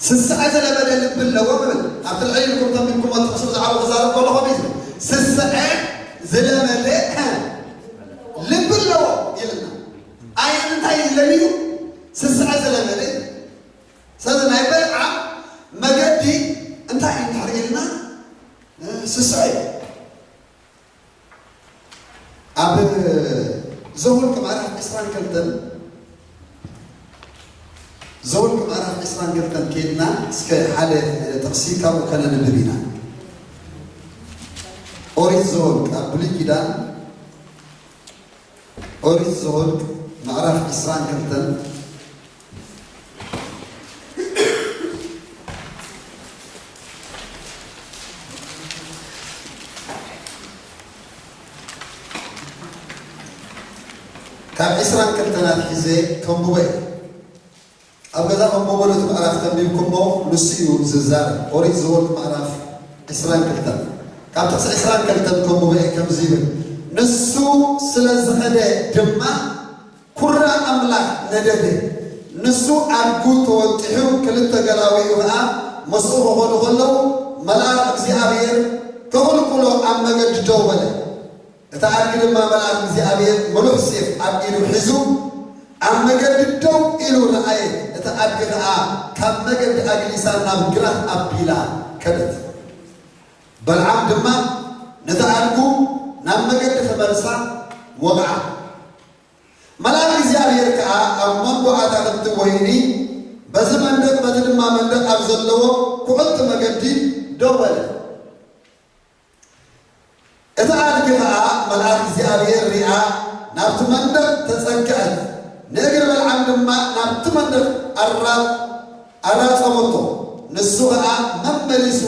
ስስዐ ዝለመደ ልቢ ኣለዎ ይብል። ኣብቲ ልዕሊ ኢልኩም ተንቢብኩሞ ጥቕሲ ብዛዕባ ክዛረብ ከሎ ከምኡ እዩ ዝብል። ስስዐ ዝለመደ ልቢ ኣለዎ ይብልና። ኣይ እንታይ እዩ ለሚዱ? ስስዐ ዝለመደ እዩ። ስለዚ ናይ በልዓም መገዲ እንታይ እዩ እንድሕር ኢልና፣ ስስዐ እዩ። ኣብ ዘኍልቍ ምዕራፍ ዕስራን ክልተን፣ ዘኍልቁ ምዕራፍ ዕስራን ክልተን ከይድና እስከ ሓደ ጥቕሲ ካብኡ ከነንብብ ኢና። ኦሪት ዘኍልቁ ኣብ ብሉይ ኪዳን፣ ኦሪት ዘኍልቁ ምዕራፍ ዕስራን ክልተን፣ ካብ ዕስራን ክልተን ኣትሒዘ ከንብቦ እየ። ኣብ ገዛኹም ብሙሉእ እቲ ምዕራፍ ተንቢብኩሞ ንሱ እዩ ዝዛረብ። ኦሪት ዘኍልቁ ምዕራፍ ዕስራን ክልተን፣ ካብ ጥቕሲ ዕስራን ክልተን ከንብቦ እየ። ከምዚ ይብል፣ ንሱ ስለ ዝኸደ ድማ ኩራ ኣምላኽ ነደደ። ንሱ ኣድጉ ተወጢሑ፣ ክልተ ገላውኡ ኸዓ ምስኡ ክኸዱ ከለዉ፣ መልኣኽ እግዚኣብሔር ከኽልክሎ ኣብ መገዲ ደው በለ። እቲ ኣድጊ ድማ መልኣኽ እግዚኣብሔር ምሉእ ሴፍ ኣብ ኢዱ ሒዙ ኣብ መገዲ ደው ኢሉ ረኣየ። እቲ ኣድጊ ኸዓ ካብ መገዲ ኣግሊሳ ናብ ግራት ኣቢላ ከደት። በልዓም ድማ ነቲ ኣድጉ ናብ መገዲ ክመልሳ ወግዓ። መልኣኽ እግዚኣብሔር ከኣ ኣብ መንጎ ኣታኽልቲ ወይኒ፣ በዚ መንደቕ በቲ ድማ መንደቕ ኣብ ዘለዎ ኩዕልቲ መገዲ ደው በለ። እታ ኣድጊ ኸኣ መልኣኽ እግዚኣብሔር ሪኣ ናብቲ መንደቕ ተጸግዐት፣ ንእግሪ በልዓም ድማ ናብቲ መንደቕ ኣራ-፣ ኣራጸመቶ፣ ንሱ ኸኣ መመሊሱ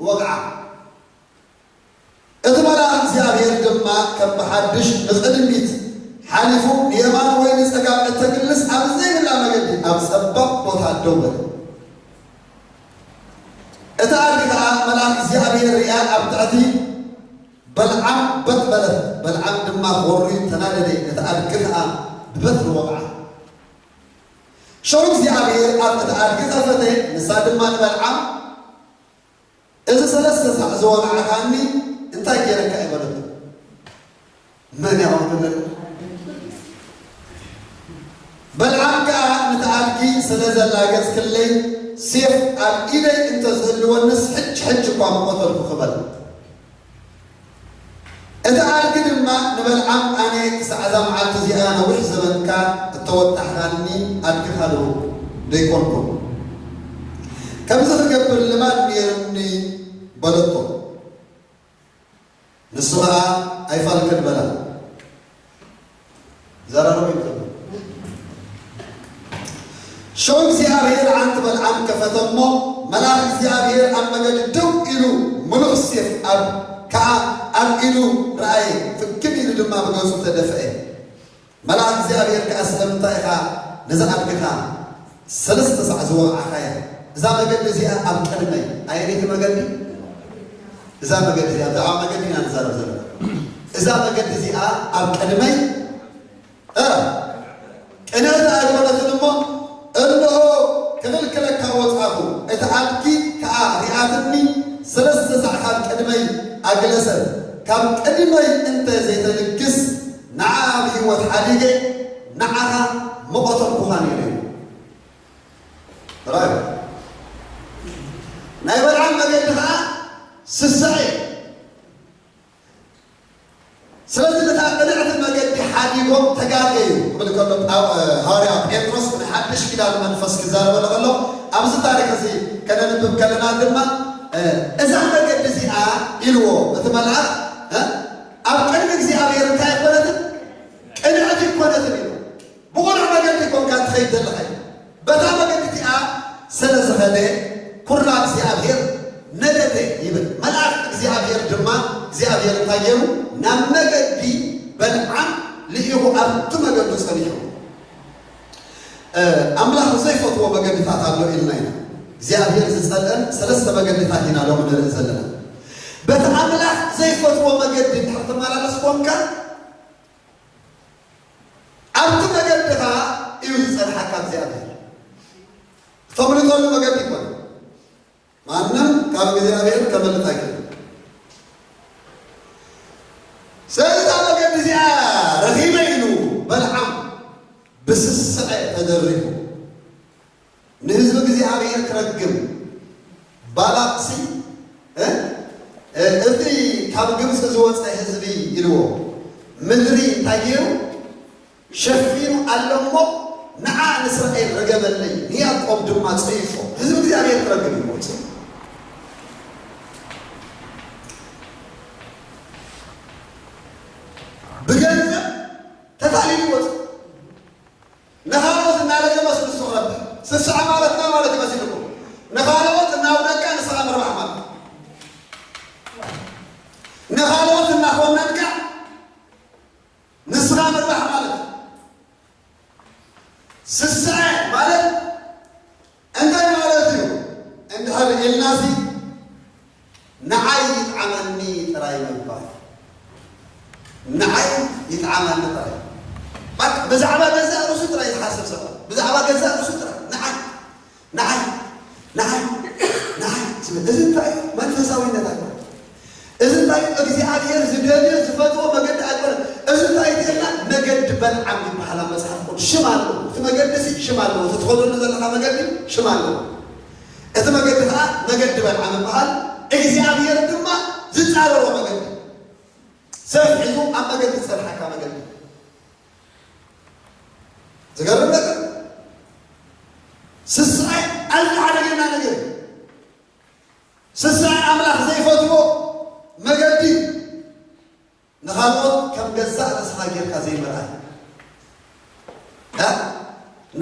ወግዓ። እቲ መልኣኽ እግዚኣብሔር ድማ ከም ብሓድሽ ንቕድሚት ሓሊፉ ንየማን ወይ ንጸጋም እተግልስ ኣብ ዘይብላ መገዲ ኣብ ጸባብ ቦታ ደው በለ። እታ ኣድጊ ኸኣ መልኣኽ እግዚኣብሔር ርእያ ኣብ ትሕቲ በልዓም በጥ በለት። በልዓም ድማ ኾርዩ ተናደደ፣ ነቲ ኣድጊ ኸኣ ብበትሪ ወቕዓ። ሸው እግዚኣብሔር ኣፍ እቲ ኣድጊ ኸፈተ፣ ንሳ ድማ ንበልዓም፣ "እዚ ሰለስተ ሳዕ ዝወቕዕኻኒ እንታይ ገይረካ?" እየ በለቶ። መን ያወንክልን? በልዓም ከኣ ነቲ ኣድጊ ስለ ዘላገጽክለይ፣ ሴፍ ኣብ ኢደይ እንተ ዝህልወንስ፣ ሕጂ ሕጂ እኳ ምቐተልኩኺ በላ። እቲ ኣድጊ ድማ ንበልዓም፣ "ኣነ ክሳዕ እዛ መዓልቲ እዚኣ ነዊሕ ዘበንካ እተወጣሕካኒ ኣድግኻ ዶ ደይኮንኩን? ከምዚ ክገብር ልማድ ነይሩኒ" በለቶ። ንሱ ኸኣ ኣይፋልክን በላ። ዘራረቡ ይብሉ። ሸው እግዚኣብሔር ዓንቲ በልዓም ከፈተ እሞ፣ መልኣኽ እግዚኣብሔር ኣብ መገዲ ደው ኢሉ፣ ምሉእ ሴፍ ኣብ፣ ከኣ ኣብ ኢዱ ረኣየ። ፍግም ኢሉ ድማ ብገጹ ተደፍአ። መልኣኽ እግዚኣብሔር ከኣ፣ "ስለምንታይ ኢኻ ነዚ ኣድግኻ ሰለስተ ሳዕ ዝወቕዓኻያ? እዛ መገዲ እዚኣ ኣብ ቅድመይ"፣ ኣየነይቲ መገዲ? እዛ መገዲ እዚኣ፣ ብዛዕባ መገዲ ኢና ንዛረብ ዘለና። "እዛ መገዲ እዚኣ ኣብ ቅድመይ፣ እ፣ ቅንዕቲ ኣይኮነትን እሞ፣ እንሆ፣ ክኽልክለካ ወጻኹ። እቲ ኣድጊ ከኣ ሪኣትኒ፣ ሰለስተ ሳዕ ካብ ቅድመይ ኣግለሰት። ካብ ቅድመይ እንተ ዘይተልግስ፣ ንዓ ብህይወት ሓዲገ፣ ንዓኻ ምቐተልኩኻ ነይረ" እዩ። ራእዩ። ናይ በልዓም መገዲ ኸዓ ስስዐ እዩ። ስለዚ ነታ ቅንዕቲ መገዲ ሓዲጎም ተጋገዩ ክብል ከሎ፣ ጳው-፣ ሃዋርያ ጴጥሮስ ብሓድሽ ኪዳን መንፈስ ክዛረበሉ ከሎ፣ ኣብዚ ታሪኽ እዚ ከነንብብ ከለና ድማ፣ "እዛ መገዲ እዚኣ" ኢልዎ እቲ መልኣኽ፣ "ኣብ ቅድሚ እግዚኣብሔር እንታይ ኣይኮነትን? ቅንዕቲ ኣይኮነትን" ኢሉ። ብቑኑዕ መገዲ ኮንካ ትኸይድ ዘለኻ እዩ። በታ መገዲ እቲኣ ስለ ዝኸደ፣ ኩራ እግዚኣብሔር ነደደ ይብል። መልኣኽ እግዚኣብሔር ድማ እግዚኣብሔር እንታይ ገይሩ? ናብ መገዲ በልዓም ልኢኹ ኣብቲ መገዱ ጸኒሑ። ኣምላኽ ዘይፈትዎ መገድታት ኣሎ ኢልና ኢና እግዚኣብሔር ዝጸልአን ሰለስተ መገድታት ኢና ሎም ንርኢ ዘለና። በቲ ኣምላኽ ዘይፈትዎ መገዲ እንድሕር ትመላለስ ኮንካ ኣብቲ መገድኻ እዩ ዝጸንሓካ እግዚኣብሔር። ተምልጠሉ መገዲ ይኮነ። ማንም ካብ እግዚኣብሔር ከመልጥ ኣይክእል። ስለዚ እዛ መገዲ እዚኣ ረኺበ ኢሉ በልዓም ብስስዐ ተደሪቡ ንህዝቢ እግዚኣብሔር ክረግም ባላቅሲ እቲ ካብ ግብፂ ዝወፀ ህዝቢ ኢልዎ ምድሪ እንታይ ገይሩ ሸፊኑ ኣሎ እሞ ንዓ ንእስራኤል ረገመለይ ንያዕቆብ ድማ ፀይፎ ህዝቢ እግዚኣብሔር ክረግም ይወፅእ ብገንዘብ ተታሊሉ ይወፅእ ንኻልኦት እናለገመ ስልሱ ክረብሕ ስስዐ ማለትና ማለት ይመስልኩም ንኻልኦት እናውደቀ ንስኻ ምርባሕ ማለት ንኻልኦት እናኾነንካ ንስኻ ምርባሕ ማለት ስስዐ ማለት እንታይ ማለት እዩ እንድሕር ኢልናሲ ንዓይ ይጥዓመኒ ጥራይ ምባል ንዓይ ይጥዓመኒ ጥራይ ብዛዕባ ገዛእ ርእሱ ጥራይ ዝሓስብ ሰባት ብዛዕባ ገዛእ ርእሱ ጥራይ ንዓይ ንዓይ ንዓይ ንዓይ ዝብል እዚ እንታይ እዩ መንፈሳዊነት ኣይኮነ እዚ እንታይ እግዚኣብሔር ዝደልዮ ዝፈትዎ መገዲ ኣይኮነ እዚ እንታይ ይትልና መገዲ በልዓም ይበሃል ኣብ መፅሓፍ ቅዱስ ሽም ኣለዎ እቲ መገዲ ሲ ሽም ኣለዎ እቲ ትኸደሉ ዘለካ መገዲ ሽም ኣለዎ እቲ መገዲ ከዓ መገዲ በልዓም ይበሃል እግዚኣብሔር ድማ ዝፃረሮ መገዲ ሰብ ሒዙ ኣብ መገዲ ዝፀንሓካ መገዲ ዝገርም ነገር ስስዐ ኣዝዩ ሓደገና ነገር እዩ ስስዐ ኣምላኽ ዘይፈትዎ መገዲ ንኻልኦት ከም ገዛእ ርእስኻ ጌርካ ዘይምርኣይ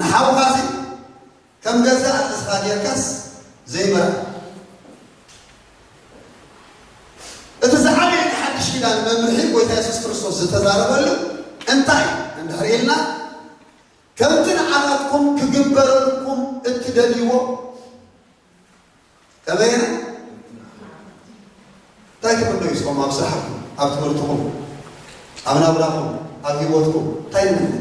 ንሓውኻሲ ከም ገዛእ ርእስኻ ጌርካስ ዘይምርኣይ እቲ ዝዓበየ ናይ ሓድሽ ኪዳን መምርሒ ጎይታ የሱስ ክርስቶስ ዝተዛረበሉ እንታይ እንድሕር ኢልና ከምቲ ንዓኻትኩም ክግበረልኩም እትደልይዎ ከመይና እንታይ ትምነዩ እስኹም ኣብ ስራሕኩም ኣብ ትምህርትኹም ኣብ ናብራኹም ኣብ ህይወትኩም እንታይ ንምነ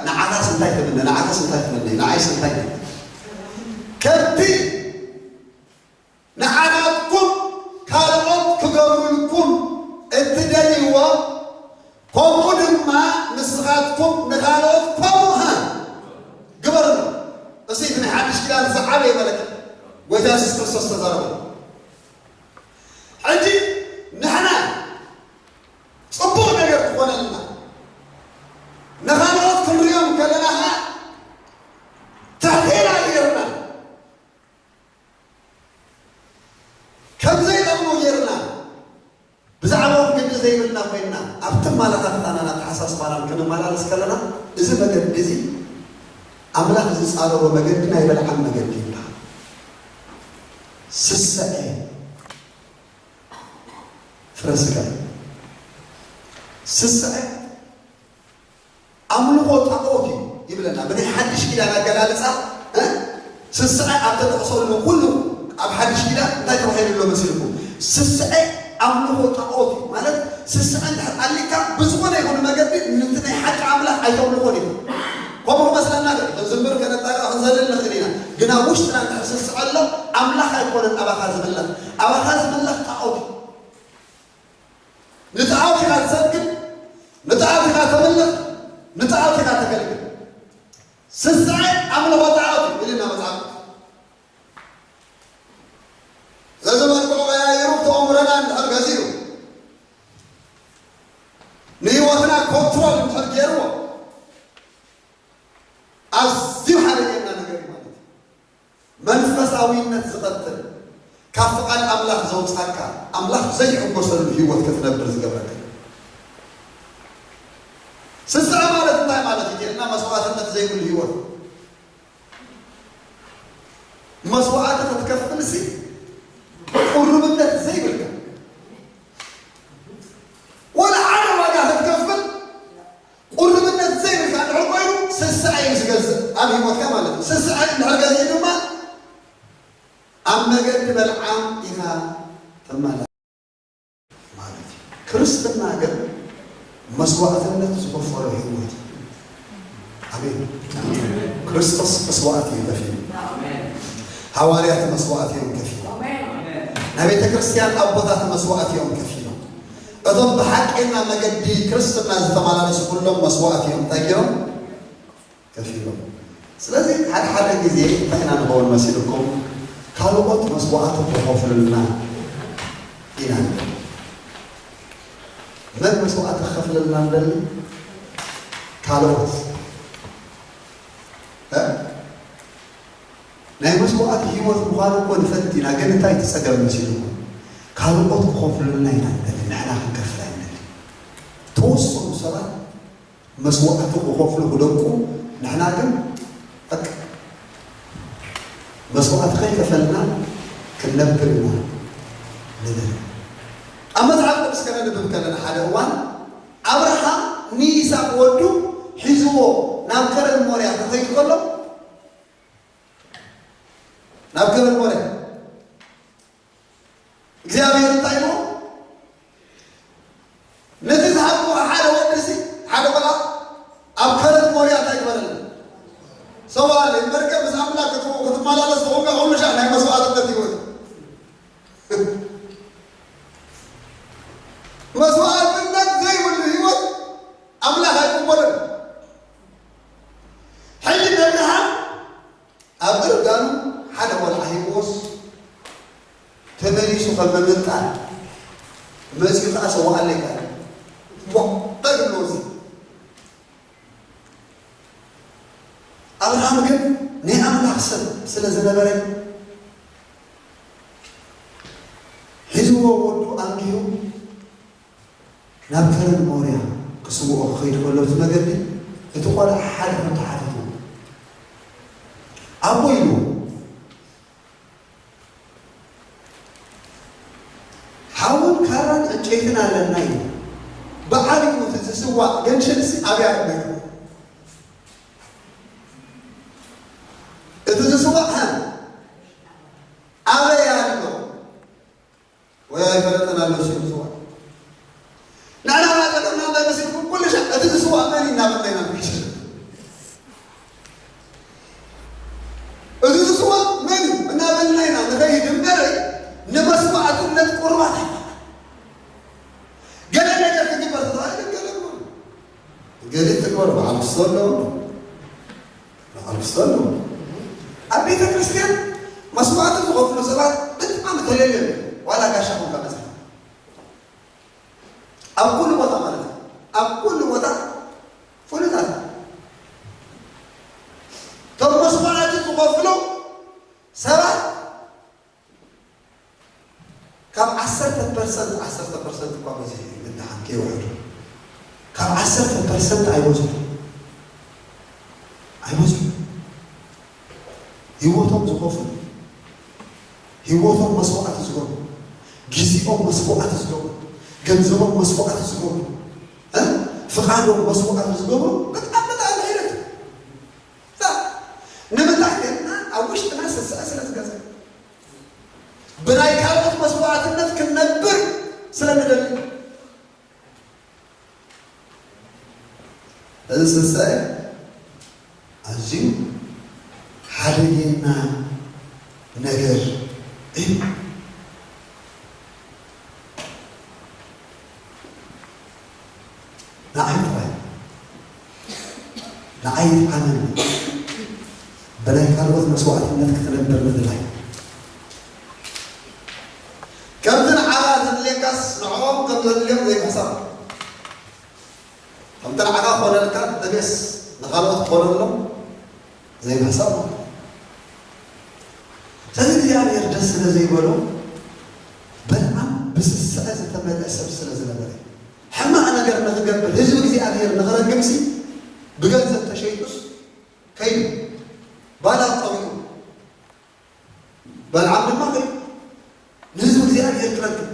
ንዓኻስ እንታይ ትምነ ንዓኻስ እንታይ ትምነ ንዓይስ እንታይ ከምቲ ንዓኻትኩም ካልኦት ክገብሩልኩም እትደልይዎ ከምኡ ድማ ንስኻትኩም ንኻልኦት ከምኡ ሃ ግበርሉ። እዚ እቲ ናይ ሓድሽ ኪዳን ዝዓበየ መለክት ጎይታ የሱስ ክርስቶስ ዝተዛረበ። ሕጂ ንሕና ጽቡቕ ነገር ክኾነልና ንኻልኦት ክንሪኦም ከለና ኸዓ ትሕቴና ገይርና ከም ዘይጠቕሙ ጌርና ብዛዕባኦም ግዲ ዘይብልና ኮይንና ኣብቲ ኣመለኻኽታናን ኣተሓሳስባናን ክንመላለስ ከለና እዚ መገዲ እዚ ኣምላኽ ዝፃረሮ መገዲ ናይ በልዓም መገዲ ይበሃል። ስስዐ ፍረ ስጋ ስስዐ ኣምልኾ ጣኦት እዩ ይብለና። ብናይ ሓድሽ ኪዳን ኣገላልፃ ስስዐ ኣብ ተጠቕሰሉ ኩሉ ኣብ ሓድሽ ኪዳን እንታይ ተባሂሉ ኣሎ መሲልኩም? ስስዐ ኣምልኾ ጣኦት እዩ ማለት ስስዐ እንድሕር ኣሊካ ብዝኾነ ይኹን መገዲ ነቲ ናይ ሓቂ ኣምላኽ ኣይተምልኾን ኢኹም። ከምኡ ክመስለና ይኽእል እዩ። ክንዝምር፣ ከነጣቅዕ፣ ክንዘልል ንኽእል ኢና። ግን ኣብ ውሽጥና እንድሕር ስስዐ ኣሎ ኣምላኽ ኣይኮነን ኣባኻ ዝምለኽ። ኣባኻ ዝምለኽ ጣኦት እዩ። ንጣዖት ኢኻ ትሰግድ፣ ንጣዖት ኢኻ ተምልኽ፣ ንጣዖት ኢኻ ተገልግል። ስስዐ ኣምልኾ ጣዖት እዩ ኢልና መጽሓፍ ቅዱስ። ስለዚ መልክዑ ቀያይሩ ክተእምረና እንድሕር ገዚሩ ንህይወትና ኮንትሮል እንድሕር ገይርዎ ኣዝዩ ሓደገና ነገር እዩ ማለት እዩ። መንፈሳዊነት ዝቐትል ካብ ፍቓድ ኣምላኽ ዘውጻካ ኣምላኽ ዘይሕጎሰሉ ህይወት ክትነብር ዝገብረካ። ስስዐ ማለት እንታይ ማለት እዩ ኢልና መስዋዕትነት ዘይብሉ ህይወት መስዋዕቲ ክትከፍል እዚ ቁርብነት ዘይብልካ፣ ወላ ሓደ ዋጋ ክትከፍል ቁርብነት ዘይብልካ እንድሕር ኮይኑ፣ ስስዐ እዩ ዝገዝእ ኣብ ህይወትካ ማለት እዩ። ስስዐ እንድሕር ገዚኡ ድማ ኣብ መገዲ በልዓም ኢኻ ትመላለስ ማለት እዩ። ክርስትና ግን መስዋዕትነት ዝኸፈሎ ህይወት እዩ። ኣሜን። ክርስቶስ መስዋዕት እዩ ከፊሉ። ሃዋርያት መስዋዕት እዮም ከፊሎም። ናይ ቤተ ክርስቲያን ኣቦታት መስዋዕት እዮም ከፊሎም። እቶም ብሓቀኛ መገዲ ክርስትና ዝተመላለሱ ኩሎም መስዋዕት እዮም እንታይ ገይሮም? ከፊሎም። ስለዚ ሓደ ሓደ ግዜ እንታይ ኢና ንኸውን መሲልኩም? ካልኦት መስዋዕቲ ክኸፍሉልና ኢና ንብል። መን መስዋዕቲ ክኸፍለልና ንደሊ? ካልኦት። እ? ናይ መስዋዕቲ ህይወት ምዃኑ እኮ ንፈልጥ ኢና፣ ግን እንታይ እቲ ጸገም መሲልኩም? ካልኦት ክኸፍሉልና ኢና ንደሊ፣ ንሕና ክንከፍል ኣይንደሊ። ተወሰኑ ሰባት መስዋዕቲ ክኸፍሉ ክደቁ፣ ንሕና ግን በቃ መስዋዕቲ ከይከፈልና ክንነብር ኢና ንደሊ። ኣብ መጽሓፍ ቅዱስ ከነንብብ ከለና ሓደ እዋን ኣብርሃም ንይስሐቅ ወዱ ሒዝዎ ናብ ከረን ሞርያ ክኸይድ ከሎ፣ ናብ ከረን ሞርያ እግዚኣብሔር እንታይ ኢልዎ? ነቲ ዝሃብኩኻ ሓደ ወዲ ሲ፣ ሓደ ቆልዓ ኣብ ከረን ሞርያ እንታይ ግበረኒ? ሰውኣለይ። እምበርከ ምስ ኣምላኽ ክትው-፣ ክትመላለስ ዝኾንካ ኩሉ ሻዕ ናይ መስዋዕትነት ህይወት። መስዋዕትነት ዘይብሉ ህይወት ኣምላኽ ኣይቅበሎን። ሕጂ ነብርሃም ኣብ እርጋኑ ሓደ ቆልዓ ሂብዎስ ተመሊሱ ከም ምምንጣል መጺኡ ከኣ ሰውኣለይ ከኣ። ቧ፣ እንታይ ክብሎ እዚ? ኣብርሃም ግን ናይ ኣምላኽ ሰብ ስለ ዝነበረ ሒዝዎ ወዱ ኣንጊሁ ናብ ከረን ሞርያ ክስውኦ ክኸይድ ከሎ እቲ መገዲ እቲ ቆልዓ ሓደ ሕቶ ሓቲትዎ። ኣቦ ኢልዎ፣ ሓውን ካራን ዕንጨይትን ኣለና እዩ። ብዓቢኡ እቲ ዝስዋእ ገንሸልሲ ኣበይ ኣሎ? እቲ ዝስዋእ ሃ ኣበይ ኣሎ? ወይ ኣይፈለጠን ኣሎ ሲሉ ዝስዋእ። ንሕና ጸገምና እንታይ መሲልኩም? ኩሉ ሻዕ እቲ ዝስዋእ መን እዩ እናበልና ኢና ንሕሽ። እዚ ዝስዋእ መን እዩ እናበልና ኢና ንኸይድ እምበር ንመስዋዕትነት ቁርባት ኣይኮነን። ገለ ነገር ክግበር ተባሂሉ ገለ እኮ ገለ ትግበር በዓል ክስቶ ኣለዎ። በዓል ክስቶ ኣለዎ። ኣብ ቤተ ክርስቲያን መስዋዕቲ ዝኸፍሉ ሰባት ብጣዕሚ ተለልዮም እዮም። ዋላ ጋሻ ኮንካ መጽሓፍ ኣብ ኩሉ ቦታ ማለት እዩ። ኣብ ኩሉ ቦታ ፍሉጣት። እቶም መስዋዕቲ ዝኸፍሉ ሰባት ካብ ዓሰርተ ፐርሰንት፣ ዓሰርተ ፐርሰንት እኳ በዚሑ እዩ፣ ምድሓን ከይውሕዱ። ካብ ዓሰርተ ፐርሰንት ኣይበዝሑ። ኣይበዝሑ። ህይወቶም ዝኸፍሉ፣ ህይወቶም መስዋዕቲ ዝገብሩ፣ ግዜኦም መስዋዕቲ ዝገብሩ፣ ገንዘቦም መስዋዕቲ ዝገብሩ፣ እ? ፍቓዶም መስዋዕቲ ዝገብሩ በጣም፣ በጣም ዓይነት። ዛ-፣ ንምንታይ ኢልና ኣብ ውሽጥና ስስዐ ስለ ዝገዝእ፣ ብናይ ካልኦት መስዋዕትነት ክንነብር ስለ ንደሊ። እዚ ስስዐ ኣዝዩ ሓደገና ነገር እዩ። ንዓይ ጥራይ፣ ንዓይ ይጥዓመኒ፣ ብናይ ካልኦት መስዋዕትነት ክትነብር ምድላይ። ከምቲ ንዓኻ ዘድልየካስ ንዕኦም ከም ዘድልዮም ዘይምሕሳብ። ከምቲ ንዓኻ ክኾነልካ እንተደስ ንኻልኦት ክኾነሎም ዘይምሕሳብ ማለት እዩ። ስለዚ እግዚኣብሔር ደስ ስለ ዘይበሎ በለዓም ብስስዐ ዝተመልአ ሰብ ስለ ዝነበረ ሕማቕ ነገር ንኽገብር ህዝቢ እግዚኣብሔር ንኽረግምሲ ብገንዘብ ተሸይጡስ ከይዱ ባላቅ ጠዊቑ በልዓም ድማ ከይዱ ንህዝቢ እግዚኣብሔር ክረክብ።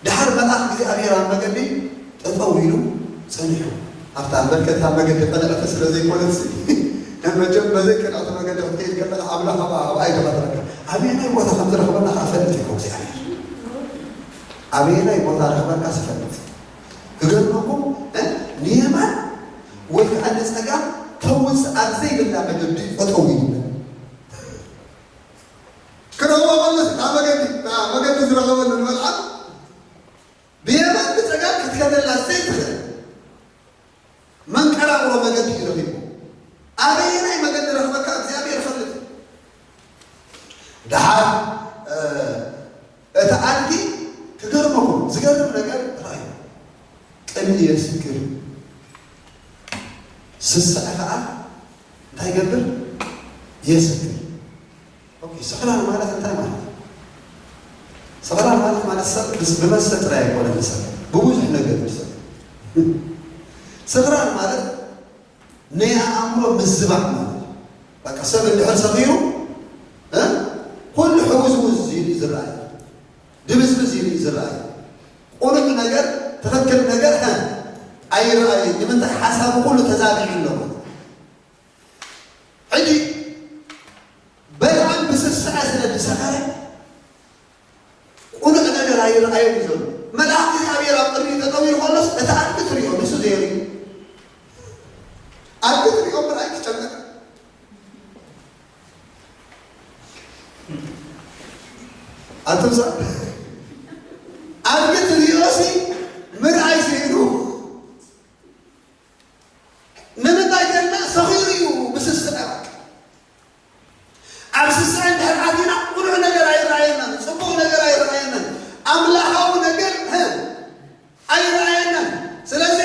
ድሓር መልኣኽ እግዚኣብሔር ኣብ መገዲ ጠጠው ኢሉ ጸኒሑ። ኣብታ በርከት ኣብ መገዲ ቅንዕቲ ስለ ዘይኮነትሲ፣ መቸም በዘይ ቅንዕቲ መገዲ ክትከይድ ከለኻ ኣምላኽ ኣብ፣ ኣብኣ እዩ ዝቐትረካ። ኣበየናይ ቦታ ከም ዝረኽበና ከኣ ፈልጥ እዩ እግዚኣብሔር። ኣበየናይ ቦታ ረኽበካ ዝፈልጥ። ክገርመኩም፣ እ፣ ንየማን ወይ ከዓ ንጸጋም ተውጽእ ኣብ ዘይብላ መገዲ ጠጠው ይብል። ክረኽቦ ከሎስ፣ እታ መገዲ፣ እታ መገዲ ዝረኸበሉ ንበልዓም ብየማን ብጸጋም ክትከደላ ዘይትኽእል መንቀራቕሮ መገዲ እዩ ረኺቡ። ኣበየናይ መገዲ ረኽበካ እግዚኣብሔር ይፈልጥ። ደሓር፣ እ፣ እቲ ኣድጊ ክገርመኩም፣ ዝገርም ነገር ርኣዩ። ቅንኢ የስክር፣ ስስዐ ኸዓ እንታይ ይገብር? የስክር። ኦኬ፣ ስኽራን ማለት እንታይ ማለት እዩ? ስኽራን ማለት፣ ማለት ሰብ ብስ-፣ ብመስተ ጥራይ ኣይኮነን ዝሰክር፣ ብብዙሕ ነገር እዩ ዝሰክር። ስኽራን ማለት ናይ ኣእምሮ ምዝባዕ ማለት እዩ። በቃ ሰብ እንድሕር ሰኺሩ፣ እ፣ ኩሉ ሕውዝውዝ ኢሉ እዩ ዝረኣይ፣ ድብዝብዝ ኢሉ እዩ ዝረኣይ። ቁኑዕ ነገር፣ ትኽክል ነገር፣ እ፣ ኣይረኣይን። ንምንታይ? ሓሳቡ ኩሉ ተዛቢዑ ኣሎ ማለት እዩ። ሕጂ በልዓም ብስስዐ ስለ ዝሰኸረ፣ ቁኑዕ ነገር ኣይረኣዮን እዩ ዘሎ። መልኣኽ እግዚኣብሔር ኣብ ቅድሚኡ ጠጠው ኢሉ ከሎስ፣ እቲ ኣድጊ ትሪኦ፣ ንሱ ዘይርኢ። ኣድጊ ትሪኦ ምርኣይ ክጨንቀካ። ኣቱም ሰብ፣ ኣድጊ ትሪኦሲ ምርኣይ ስኢኑ። ንምንታይ ገና ሰኺሩ እዩ ብስስዐ። ኣብ ስስዐ እንድሕር ኣቲና፣ ቁኑዕ ነገር ኣይረኣየናን፣ ጽቡቕ ነገር ኣይረኣየናን፣ ኣምላኻዊ ነገር፣ እ፣ ኣይረኣየናን። ስለዚ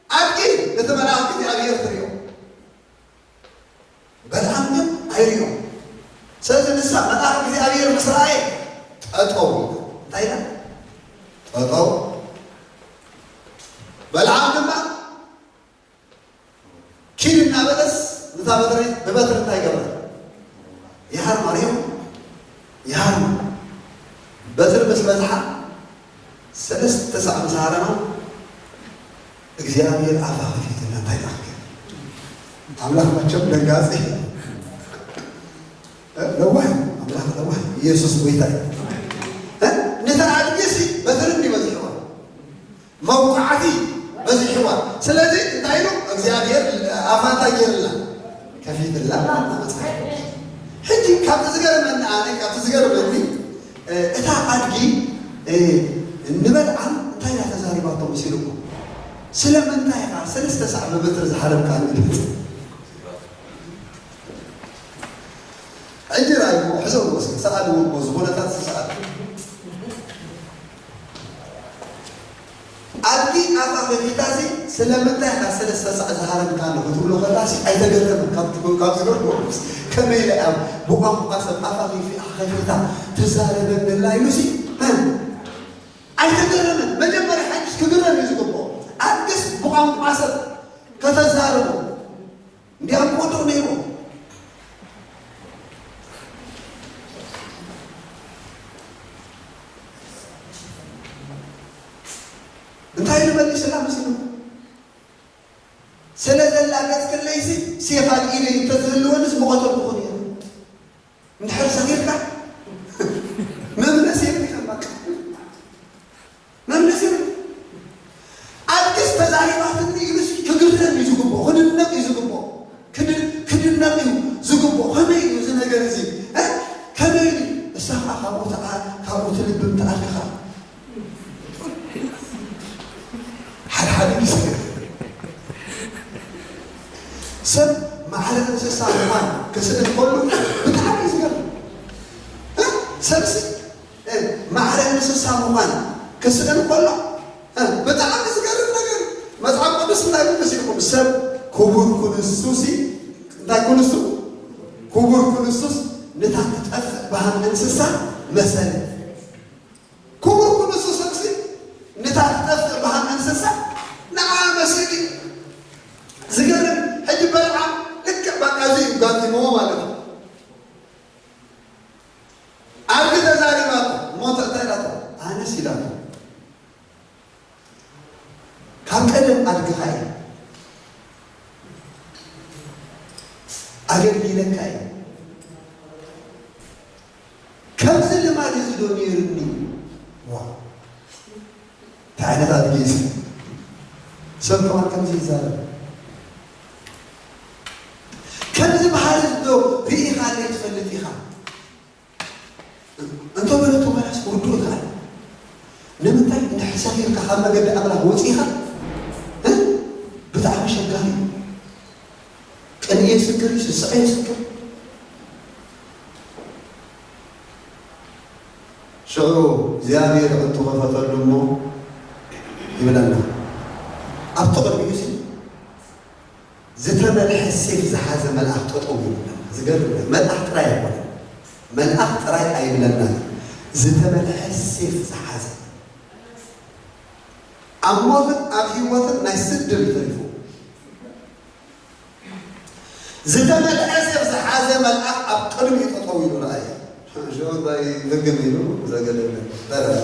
ኣድጊ ነቲ መልኣኽ እግዚኣብሔር ትሪኦ። በልዓም ግን ኣይሪኦ። ስለዚ ንሳ መልኣኽ እግዚኣብሔር ምስ ረኣየ ጠጠው ኢላ። እንታይ ኢላ? ጠጠው። በልዓም ድማ ኪድ እናበለስ ነታ በትሪ፣ ብበትሪ እንታይ ይገብራ? ይሃርማ፣ ሪኦ ይሃርማ። በትሪ ምስ በዝሓ ሰለስተ ሳዕ ምስ ሃረማ፣ እግዚኣብሔር ኣፋ ከፊትልና እንታይ ኢላ ክትብል? ኣምላኽ መቸም ደንጋጺ። እ? ለዋህ፣ ኣምላኽ ለዋህ፣ ኢየሱስ ጎይታ እዩ። እ? ነታ ኣድጊ ሲ በትሪ እንዲ በዝሕዋ። መውቃዕቲ በዚሕዋ። ስለዚ እንታይ ኢሉ እግዚኣብሔር ኣፋ እንታይ ገይርላ? ከፊትላ ማለት ነው መጽሓፍ። ሕጂ ካብቲ ዝገርመኒ፣ ኣነ ካብቲ ዝገርመኒ፣ እ፣ እታ ኣድጊ፣ እ፣ ንበልዓም እንታይ እያ ተዛሪባቶ መሲልኩም? ስለምንታይ ኢኻ ሰለስተ ሳዕ ብበትሪ ዝሓረምካኒ? ሕጂ ራእይዎ፣ ሕሰብዎ እስኪ፣ ሰኣልዎ እኮ፣ ዝኾነታት ሰኣል። ኣድጊ ኣፋ ከፊታሲ፣ "ስለምንታይ ኢኻ ሰለስተ ሳዕ ዝሃረምካኒ?" ክትብሎ ከላሲ ኣይተገረመን። ካብ፣ ካብ ዝገርሞ፣ ከመይ ኢላ እያ ብቋንቋ ሰብ ኣፋ ከፊ-፣ ከፊታ ትዛረበኒ ኣላ ኢሉሲ፣ መን? ኣይተገረመን። መጀመርያ ሓድሽ ክግረም እዩ ዝግብኦ። ኣድግስ ብቋንቋ ሰብ ከተዛርቦ። እንዲያም ቆዶ ነይሩ። እንታይ ንመልስላ መሲሉ? ስለ ዘላገጽክለይሲ ሴፍ ኣብ ኢደይ እንተዝህልወንስ ምቐተልኩኹ ነይረ። እንድሕር ሰኺርካ መምለሲ የብልካን፣ በቃ። መምለሲ የብልካን። ኣድግስ ተዛሪባትኒ ኢሉስ ክግረም እዩ ዝግብኦ፣ ክድነቕ እዩ ዝግብኦ። ክድ-፣ ክድነቕ እዩ ዝግብኦ። ከመይ እዩ እዚ ነገር እዚ? እ? ከመይ እዩ? እሳ ኸዓ ካብኡ ተኣ-፣ ካብኡ ትልብም ተኣልካ። ሓደ ሓደ ግዜ ሰብ ማዕረ እንስሳ ምዃን ክስእን ከሎ ብጣዕሚ እዩ ዝገርም። እ? ሰብሲ፣ እ፣ ማዕረ እንስሳ ምዃን ክስእን ከሎ፣ እ፣ ብጣዕሚ ዝገርም ነገር እዩ። መጽሓፍ ቅዱስ እንታይ ይብል መሲልኩም? ሰብ ክቡር ክንሱሲ፣ እንታይ ክንሱ? ክቡር ክንሱስ፣ ንታ ትጠፍእ በሃም እንስሳ መሰለ። ክቡር ክንሱ ሰብሲ፣ ንታ ትጠፍእ በሃም እንስሳ ንዓ መሲሉ። ዝገርም፣ ሕጂ በልዓም ልክዕ በቃ እዚ እዩ ጋጢምዎ ማለት እዩ። እንታይ እዩ? ከምዚ ልማድ እዚ ዶ ነይሩኒ? ዋ፣ እንታይ ዓይነት ኣድጊ እዩ? ሰብ ከማን ከምዚ ይዛረብ። ከምዚ ባህሪ ዶ ርኢኻ ዘይትፈልጥ ኢኻ? እንተ በለቶ ዋላስ ውዱእ ከኣ ንምንታይ እንድሕር ሰኺርካ ካብ መገዲ ኣምላኽ ወጺእኻ? እ? ብጣዕሚ ኣሸጋሪ እዩ። ቅንኢ የስክር እዩ፣ ስስዐ የስክር። ሽዑ እግዚኣብሔር ኣዕንቱ ከፈተሉ እሞ ይብለና። ኣብቲ ቅድሚኡ ሲ ዝተመልሐ ሴፍ ዝሓዘ መልኣኽ ጠጠው ይብለና። ዝገርም መልኣኽ ጥራይ ኣይኮነን። መልኣኽ ጥራይ ኣይብለና። ዝተመልሐ ሴፍ ዝሓዘ ኣብ ሞትን ኣብ ህይወትን ናይ ስድር እዩ ተሪፉ። ዝተመልሐ ሴፍ ዝሓዘ መልኣኽ ኣብ ቅድሚኡ ጠጠው ኢሉ ረኣየ። ሽዑ እንታይ ፍግም ኢሉ ዘገደለ ተረፈ።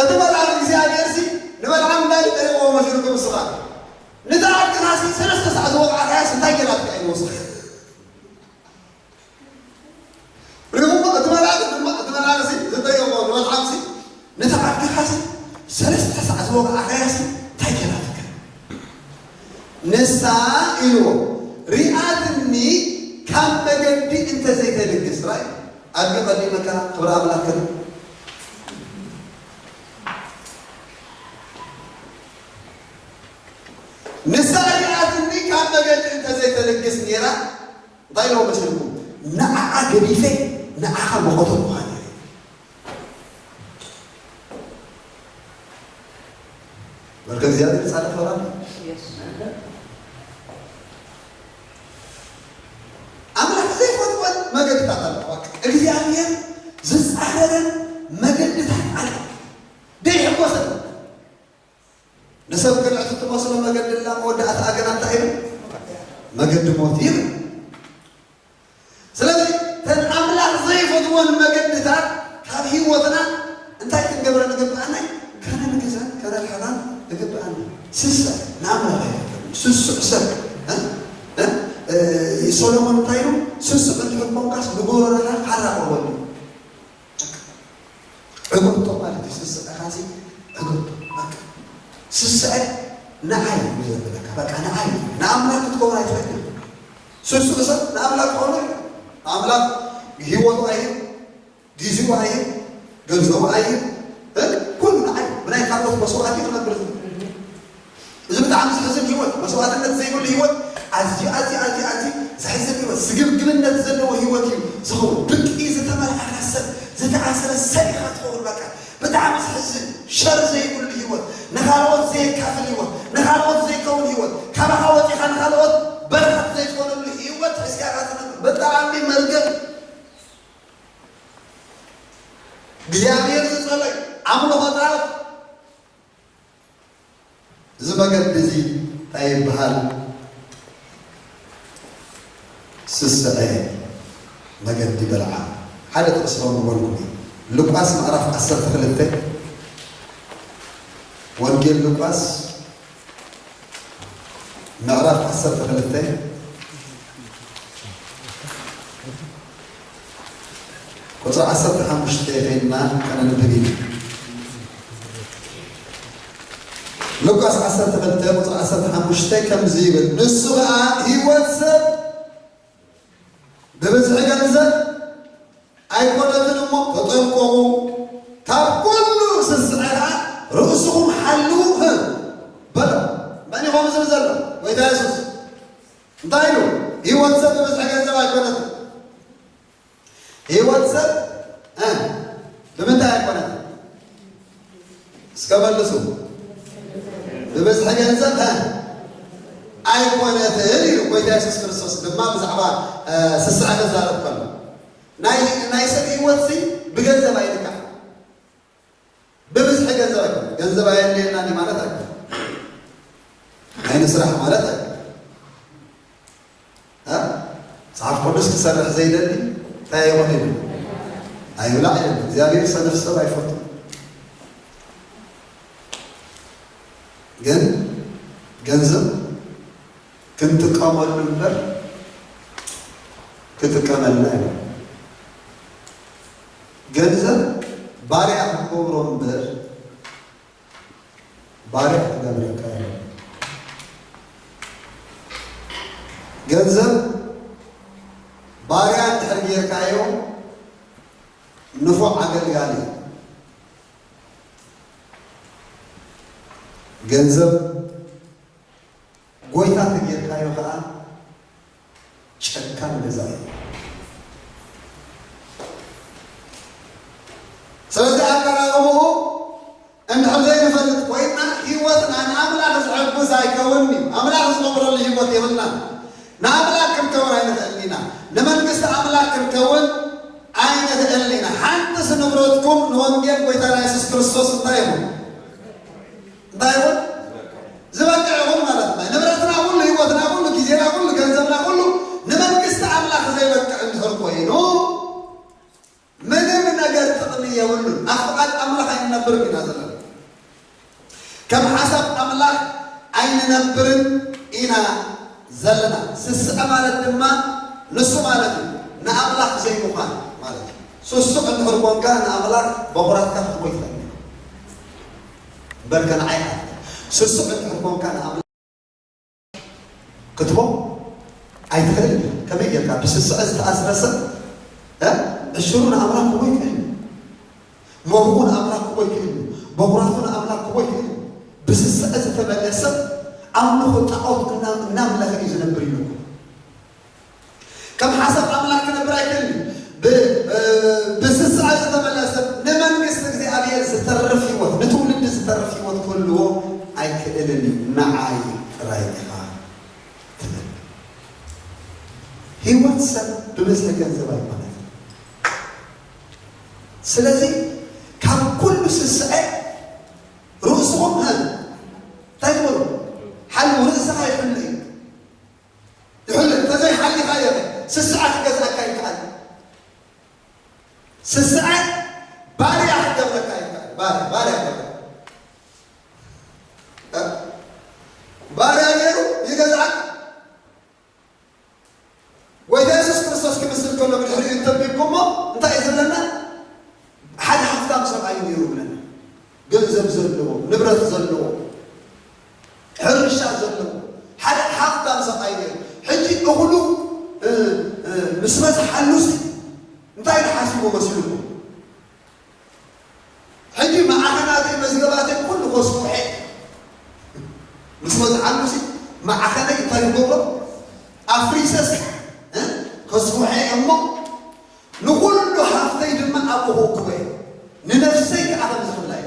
እቲ መልኣኽ እግዚኣብሔር ሲ ንበልዓም እንታይ ዝጠይቕዎ መሲልኩም ንስኻ? ነታ ኣድግኻ ሲ ሰለስተ ሳዕ ዝወቕዓኻያስ እንታይ ጌራትካ ኢልዎ ንስኻ? ርኢኹሞ? እቲ መልኣኽ ድማ፣ እቲ መልኣኽ ሲ ዝጠየቖ ንበልዓም ሲ፣ ነታ ኣድግኻ ሲ ሰለስተ ሳዕ ዝወቕዓኻያ ሲ እንታይ ጌራትካ? ንሳ ኢልዎ፣ ሪኣትኒ ካብ መገዲ እንተ ዘይተልግስ፣ ራእይ ኣድጊ ቀዲመካ ክብሪ ኣምላኽ ክብል። ንሳ ሪኣትኒ ካብ መገዲ እንተ ዘይተልግስ ነይራ፣ እንታይ ኢልዎ መሲልኩም? ንዓኣ ገዲፈ ንዓኻ ምቐተልኩኻ ነይረ። በርከ እግዚኣብሔር ይጻረፍ ይኸውን። የስ። ኣምላኽ ዘይፈትወን መገድታት ኣለዋ። እግዚኣብሔር ዝጻረረን መገድታት ኣለዋ። ደይሕጎሰን። ንሰብ ቅንዕቲ ትመስሎ መገዲ ኣላ፣ መወዳእታኣ ግና እንታይ እዩ? መገዲ ሞት እዩ። ስለዚ እተን ኣምላኽ ዘይፈትወን መገድታት ካብ ህይወትና እንታይ ክንገብረን ይግብኣና? ከነልግሰን፣ ከነርሕቐን ይግብኣና። ስስዕ ንኣምላኽ ኣይፈትወን። ስሱዕ ሰብ፣ እ? እ? እ፣ ሰሎሞን እንታይ ኢሉ? ስሱዕ እንድሕር ኮንካስ ንጎረቤትኻ ካራ ቅረበሉ። ዕገቶ ማለት እዩ። ስስዕኻሲ ዕገቶ። በቃ ስስዐ ንዓይ እዩ ዘብለካ። በቃ ንዓይ እዩ። ንኣምላኽ ክትከውን ኣይትኽእልን። ስሱዕ ሰብ ንኣምላኽ ክኸውን ኣይኽእልን። ኣምላኽ ህይወቱ ኣይህብ፣ ግዜኡ ኣይህብ፣ ገንዘቡ ኣይህብ፣ እ? ኩሉ ንዓይ እዩ። ብናይ ካልኦት መስዋዕቲ ክነብር ዝኽእል። እዚ ብጣዕሚ ዘሕዝን ህይወት፣ መስዋዕትነት ዘይብሉ ህይወት፣ ኣዝዩ፣ ኣዝዩ፣ ኣዝዩ፣ ኣዝዩ ዘሕዝን ህይወት፣ ስግብግብነት ዘለዎ ህይወት እዩ ዝኸውን። ብቂ ዝተመልኣኻ ሰብ፣ ዝተኣስረ ሰብ ኢኻ ትኸውን። በቃ ብጣዕሚ ዘሕዝን፣ ሸር ዘይብሉ ህይወት፣ ንኻልኦት ዘየካፍል ህይወት፣ ንኻልኦት ዘይከውን ህይወት፣ ካባኻ ወፂኻ ንኻልኦት በረኸት ዘይትኾነሉ ህይወት ሒዝካ ኢኻ ትነብር። ብጣዕሚ መርገም። እግዚኣብሔር ዝጸልኦ ኣምልኾ ጣዖት። እዚ መገዲ እዚ እንታይ ይበሃል? ስስዐ መገዲ በልዓም። ሓደ ጥቕሲ ከንብበልኩም እዩ። ሉቃስ ምዕራፍ ዓሰርተ ክልተ፣ ወንጌል ሉቃስ ምዕራፍ ዓሰርተ ክልተ ቁጽሪ ዓሰርተ ሓሙሽተ ኸይድና ከነንብብ ኢና። ሉቃስ ዓሰርተ ክልተ ቁጽሪ ዓሰርተ ሓሙሽተ ከምዚ ይብል፣ ንሱ ኸኣ ህይወት ሰብ ብብዝሒ ገንዘብ ኣይኮነትን እሞ ተጠንቀቑ፣ ካብ ኩሉ ስስዐ ኸኣ ርእስኹም ሓልዉ በሎ። መን እዩ ከምኡ ዝብል ዘሎ? ጎይታ የሱስ። እንታይ ኢሉ? ህይወት ሰብ ብብዝሒ ገንዘብ ኣይኮነትን። ህይወት ሰብ፣ እ፣ ብምንታይ ኣይኮነትን? እስከ መልሱ። ብብዝሒ ገንዘብ፣ እ፣ ኣይኮነትን ኢሉ ጎይታ የሱስ ክርስቶስ ድማ ብዛዕባ፣ እ፣ ስስዐ ክዛረብ ከሎ። ናይ፣ ናይ ሰብ ህይወት ሲ ብገንዘብ ኣይልካዕ። ብብዝሒ ገንዘብ ኣይኮነን። ገንዘብ ኣየድልየናን እዩ ማለት ኣይኮነን። ናይ ንስራሕ ማለት ኣይኮነን። እ? መጽሓፍ ቅዱስ ክሰርሕ ዘይደሊ እንታይ ኣይኮነ ኢሉ? ኣይብላዕ ኢሉ። እግዚኣብሔር ሰነፍ ሰብ ኣይፈቱን። ግን ገንዘብ ክንጥቀመሉ እምበር ክጥቀመልና እዩ። ገንዘብ ባርያ ክትገብሮ እምበር ባርያ ክትገብረካ እዩ። ገንዘብ ባርያ እንድሕር ጌርካዮ ንፉዕ ኣገልጋሊ። ገንዘብ ጎይታ ተጌርካዮ ከዓ ጨካን ገዛኢ። ስለዚ ኣቀራርባኡ እንድሕር ዘይንፈልጥ ኮይና ህይወትና ንኣምላኽ ዝሕጉስ ኣይከውንን እዩ። ኣምላኽ ዝቐብረሉ ህይወት የብልናን። ንኣምላኽ ክንከውን ኣይንኽእልን ኢና። ንመንግስቲ ኣምላኽ ክንከውን ኣይንኽእልን ኢና። ሓንትስ ንብረትኩም ንወንጌል ጎይታና የሱስ ክርስቶስ እንታይ ይኹን? እንታይ ይኹን? ዝበቅዕ ይኹን ማለት ነው። ንብረትና ኩሉ፣ ህይወትና ኩሉ፣ ግዜና ኩሉ፣ ገንዘብና ኩሉ ንመንግስቲ ኣምላኽ ዘይበቅዕ እንድሕር ኮይኑ ምንም ነገር ጥቕሚ የብሉን። ኣብ ፍቓድ ኣምላኽ ኣይንነብርን ኢና ዘለና። ከም ሓሳብ ኣምላኽ ኣይንነብርን ኢና ዘለና። ስስዐ ማለት ድማ ንሱ ማለት እዩ፣ ንኣምላኽ ዘይምዃን ማለት እዩ። ስሱዕ እንድሕር ኮንካ ንኣምላኽ በኹራትካ ክትቦ ይትኽእል እምበር ከነዓይ ስሱዕ እንድሕር ኮንካ ንኣምላኽ ክትቦ ኣይትኽእል። ከመይ ጌርካ ብስስዐ ዝተኣስረ ሰብ እ ዕሽሩ ንኣምላኽ ክቦ ይክእል? መርኡ ንኣምላኽ ክቦ ይክእል? በኹራቱ ንኣምላኽ ክቦ ይክእል? ብስስዐ ዝተመልአ ሰብ ኣምልኾ ጣዖት እናም- እናምለኸ እዩ ዝነብር ኢሉ እኮ። ከም ሓሳብ ኣምላኽ ክነብር ኣይክእልን እዩ። ብ- እ፣ ብስስዐ ዝተመልአ ሰብ ንመንግስቲ እግዚኣብሔር ዝተርፍ ህይወት፣ ንትውልዲ ዝተርፍ ህይወት ክህልዎ ኣይክእልን እዩ። ንዓይ ጥራይ ኢኻ ትብል። ህይወት ሰብ ብብዝሒ ገንዘብ ኣይኮነን። ስለዚ ካብ ኩሉ ስስዐ ርእስኹም ሀ እንታይ ትበሉ? ሓልዉ። ርእስኻ ይሕሉ እዩ። ይሕሉ። እንተዘይሓሊኻዮ ስስዐ ክገዝኣካ ይከኣል። ስስዐ ባርያ ክገብረካ ይከኣል። ባርያ፣ ባርያ ክገብረካ። እ? ባርያ ገይሩ ይገዝኣካ። ጎይታ የሱስ ክርስቶስ ክምስል ከሎ ብድሕሪኡ እንተንቢብኩሞ እንታይ እዩ ዝብለና? ሓደ ሃፍታም ሰብኣይ ነይሩ ብለና። ገንዘብ ዘለዎ፣ ንብረት ዘለዎ፣ ሕርሻ ዘለዎ ሓደ ሃፍታም ሰብኣይ ነይሩ። ሕጂ እኽሉ፣ እ፣ እ፣ ምስ በዝሓሉሲ እንታይ ኢሉ ሓሲቡ መሲልኩም? ሕጂ መዓኸናተይ መዝገባተይ ኩሉ ከስኩሐ ምስ በዝሓሉሲ መዓኸነይ እንታይ ይገብሮ? ኣፍሪሰስ፣ እ፣ ከስኩሐ እሞ ንኹሉ ሃፍተይ ድማ ኣብኡ ከውክቦ እየ። ንነፍሰይ ከዓ ከምዚ ክብላ እየ።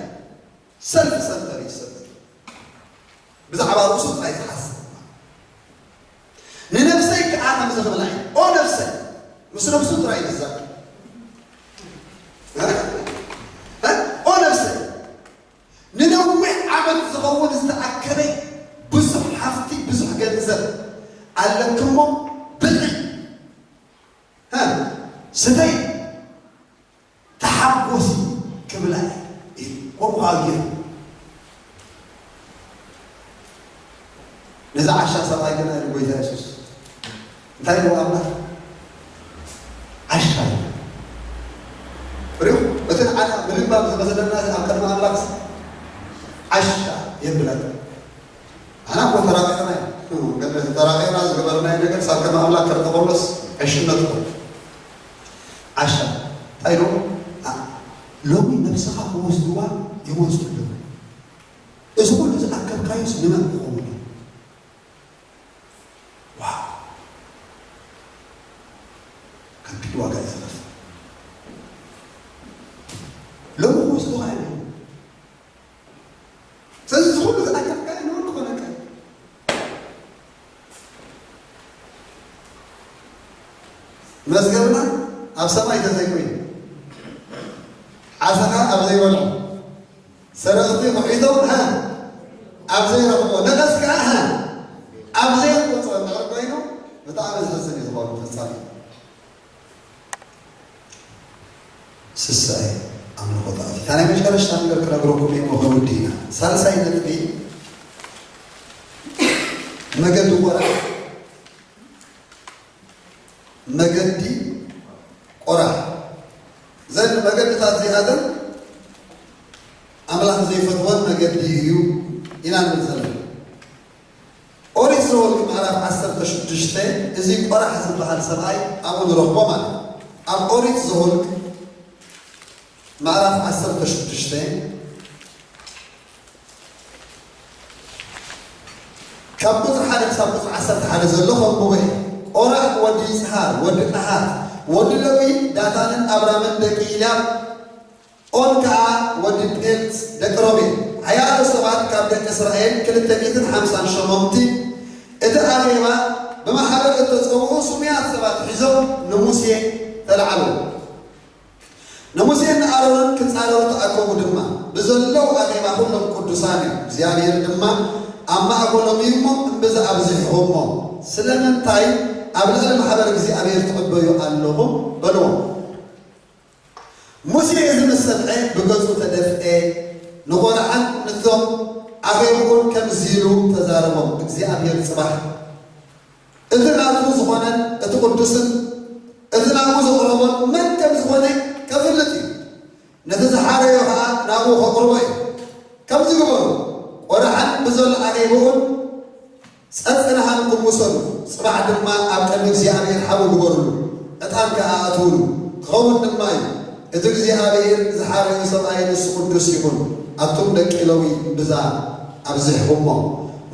ሰልፍ ሰንተር እዩ ሰብ። ብዛዕባ ርእሱ ጥራይ ዝሓስብ። ንነፍሰይ ከዓ ከምዚ ክብላ እየ። ኦ ነፍሰይ፣ ምስ ነፍሱ ጥራይ እዩ ዝዛረብ። እ? እ? ኦ ነፍሰይ፣ ንነዊሕ ዓመት ዝኸውን ዝተኣከበ ብዙሕ ሃፍቲ፣ ብዙሕ ገንዘብ ኣለክሞ ብልዒ፣ እ? ስተይ፣ ተሓጎሲ ክብላ እዩ። ከምኡ ከዓ ገይሩ። ነዚ ዓሻ ሰብኣይ ግና ኢሉ ጎይታ የሱስ እንታይ ኢልዎ? ኣምላኽ ዓሻ እዩ። ሪኡ እቲ ንዓና ብልባም ዝመሰለና ኣብ ቅድሚ ኣምላኽ ዓሻ የብለና። ኣና እኮ ተራቂቕና እዩ። ገለ ተራቂቕና ዝገበርናዮ ነገር ሳብ ከም ኣምላኽ ከም ተቐሎስ ዕሽነት እኮ። ዓሻ እንታይ ኢልዎ? ኣ- ሎሚ ነብስኻ ክወስድዋ ይመጹ ኣለዉ። እዚ ኩሉ ዝኣከብካዮስ ንመን ክኸውን እዩ? ዋው! ከቢድ ዋጋ እዩ ዝኸፍል። ሎሚ ክወስድዋ እዮም። ስለዚ እዚ ኩሉ ዝኣከብካዮ ንመን ክኾነካ እዩ? መዝገብና ኣብ ሰማይ ተዘይኮይኑ፣ ዓሳኻ ኣብ ዘይበልዖ፣ ሰረቕቲ ኩዒቶም፣ ሃ፣ ኣብ ዘይረኽቦ፣ ነቐዝ ከኣ፣ ሃ፣ ኣብ ዘይቆጽሮ እንድሕር ኮይኑ፣ ብጣዕሚ ዘሕዝን እዩ ዝኾኑ ፍጻሜ። ስስዐ ኣምልኾ ጣዖት። እታ ናይ መጨረሽታ ነገር ክነግረኩም እየ፣ እሞ ክንውድእ ኢና። ሳልሳይ ነጥቢ፣ መገዲ ቆርዓ መገዲ ቆራሕ። እዘን መገድታት እዚኣተን ኣምላኽ ዘይፈትወን መገዲ እዩ ኢና ንብል ዘለና። ኦሪት ዘኍልቍ ምዕራፍ ዓሰርተ ሽዱሽተ፣ እዚ ቆራሕ ዝበሃል ሰብኣይ ኣብኡ ንረኽቦ ማለት እዩ። ኣብ ኦሪት ዘኍልቁ ምዕራፍ ዓሰርተ ሽዱሽተ ካብ ቁጽሪ ሓደ ክሳብ ቁጽሪ ዓሰርተ ሓደ ዘሎ ከንብቦ እየ። ቆራሕ ወዲ ይጽሃር ወዲ ቀሃት ወዲ ለዊ፣ ዳታንን ኣብራምን ደቂ ኢልያብ፣ ኦን ከኣ ወዲ ጴልት ደቂ ሮቤል። ሓያሎ ሰባት ካብ ደቂ እስራኤል ክልተ ሚእትን ሓምሳን ሸሞንተ እቲ ኣኼባ ብማሕበር እተጸውዑ ስሙያት ሰባት ሒዞም ንሙሴ ተላዕሉ። ንሙሴን ንኣሮንን ክጻረሩ ተኣከቡ ድማ፣ ብዘለዉ ኣኼባ ኹሎም ቅዱሳን እዮም። እግዚኣብሔር ድማ ኣብ ማእከሎም እዩ እሞ፣ እምብዛ ኣብዚሕኹሞ፣ ስለምንታይ ኣብ ልዕሊ ማሕበር እግዚኣብሔር ትዕበዩ ኣለኹም? በልዎም። ሙሴ እዚ ምስ ሰምዐ ብገጹ ተደፍኤ፣ ንቆርዓን ነቶም ኣኼብኡን ከምዚ ኢሉ ተዛረቦም፣ እግዚኣብሔር ጽባሕ እቲ ናቱ ዝኾነን እቲ ቅዱስን እቲ ናብኡ ዘቕረቦን መን ከም ዝኾነ ከፍልጥ እዩ። ነቲ ዝሓረዮ ኸኣ ናብኡ ከቕርቦ እዩ። ከምዚ ግበሩ፣ ቆርዓን ብዘሎ ኣኼብኡን ጸጽንሃን ክምሰሉ፣ ጽባሕ ድማ ኣብ ቅድሚ እግዚኣብሔር ሓዊ ግበርሉ፣ ዕጣን ከኣ ኣእትውሉ፣ ክኸውን ድማ እዩ። እቲ እግዚኣብሔር ዝሓረዮ ሰብኣይ ንሱ ቅዱስ ይኹን። ኣቱም ደቂ ለዊ እምብዛ ኣብዚሕኹሞ።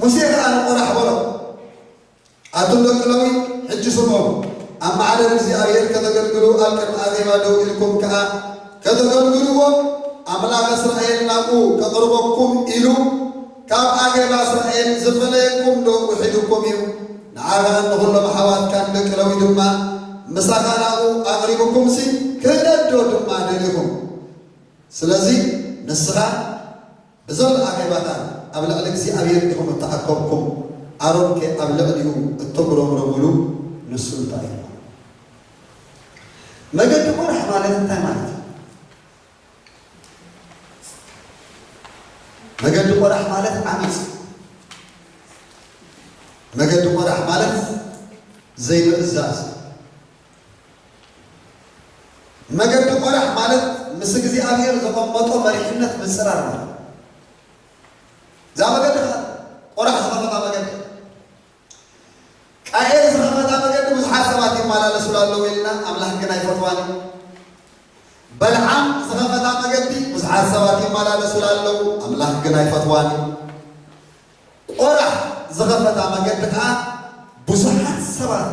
ሙሴ ከኣ ንቆራሕ በሎ፣ ኣቱም ደቂ ለዊ፣ ሕጂ ስምዑ። ኣብ ማሕደር እግዚኣብሔር ከተገልግሉ፣ ኣብ ቅድሚ ኣኼባ ደው ኢልኩም ከኣ ከተገልግልዎ፣ ኣምላኽ እስራኤል ናብኡ ከቕርበኩም ኢሉ ካብ ኣኼባ እስራኤል ዝፈለየኩም ዶ ውሒዱኩም እዩ? ንዓኻን ንኹሎም ኣሕዋትካን ደቂ ለዊ ድማ፣ ምሳኻ ናብኡ ኣቕሪብኩምሲ፣ ክህነትዶ ድማ ደሊኹም? ስለዚ ንስኻ ብዘሎ ኣኼባታት ኣብ ልዕሊ እግዚኣብሔር ኢኹም እተኣከብኩም፣ ኣሮንከ ኣብ ልዕሊኡ እተጉረምረምሉ ንሱ እንታይ እዩ? መገዲ ቆራሕ ማለት እንታይ ማለት እዩ? መገዲ ቆራሕ ማለት ዓመፅ። መገዲ ቆራሕ ማለት ዘይምእዛዝ። መገዲ ቆራሕ ማለት ምስ እግዚኣብሔር ዘቐመጦ መሪሕነት ምጽራር ማለት እዩ። እዛ መገዲ ከ ቆራሕ ዝኸፈታ መገዲ፣ ቃኤል ዝኸፈታ መገዲ ብዙሓት ሰባት ይመላለሱላ ኣለዉ ኢልና፣ ኣምላኽ ግን ኣይፈትዋን እዩ። በልዓም ዝኸፈታ መገዲ ብዙሓት ሰባት ይመላለሱላ ኣለዉ፣ ኣምላኽ ግን ኣይፈትዋን እዩ። ቆራሕ ዝኸፈታ መገዲ ከኣ ብዙሓት ሰባት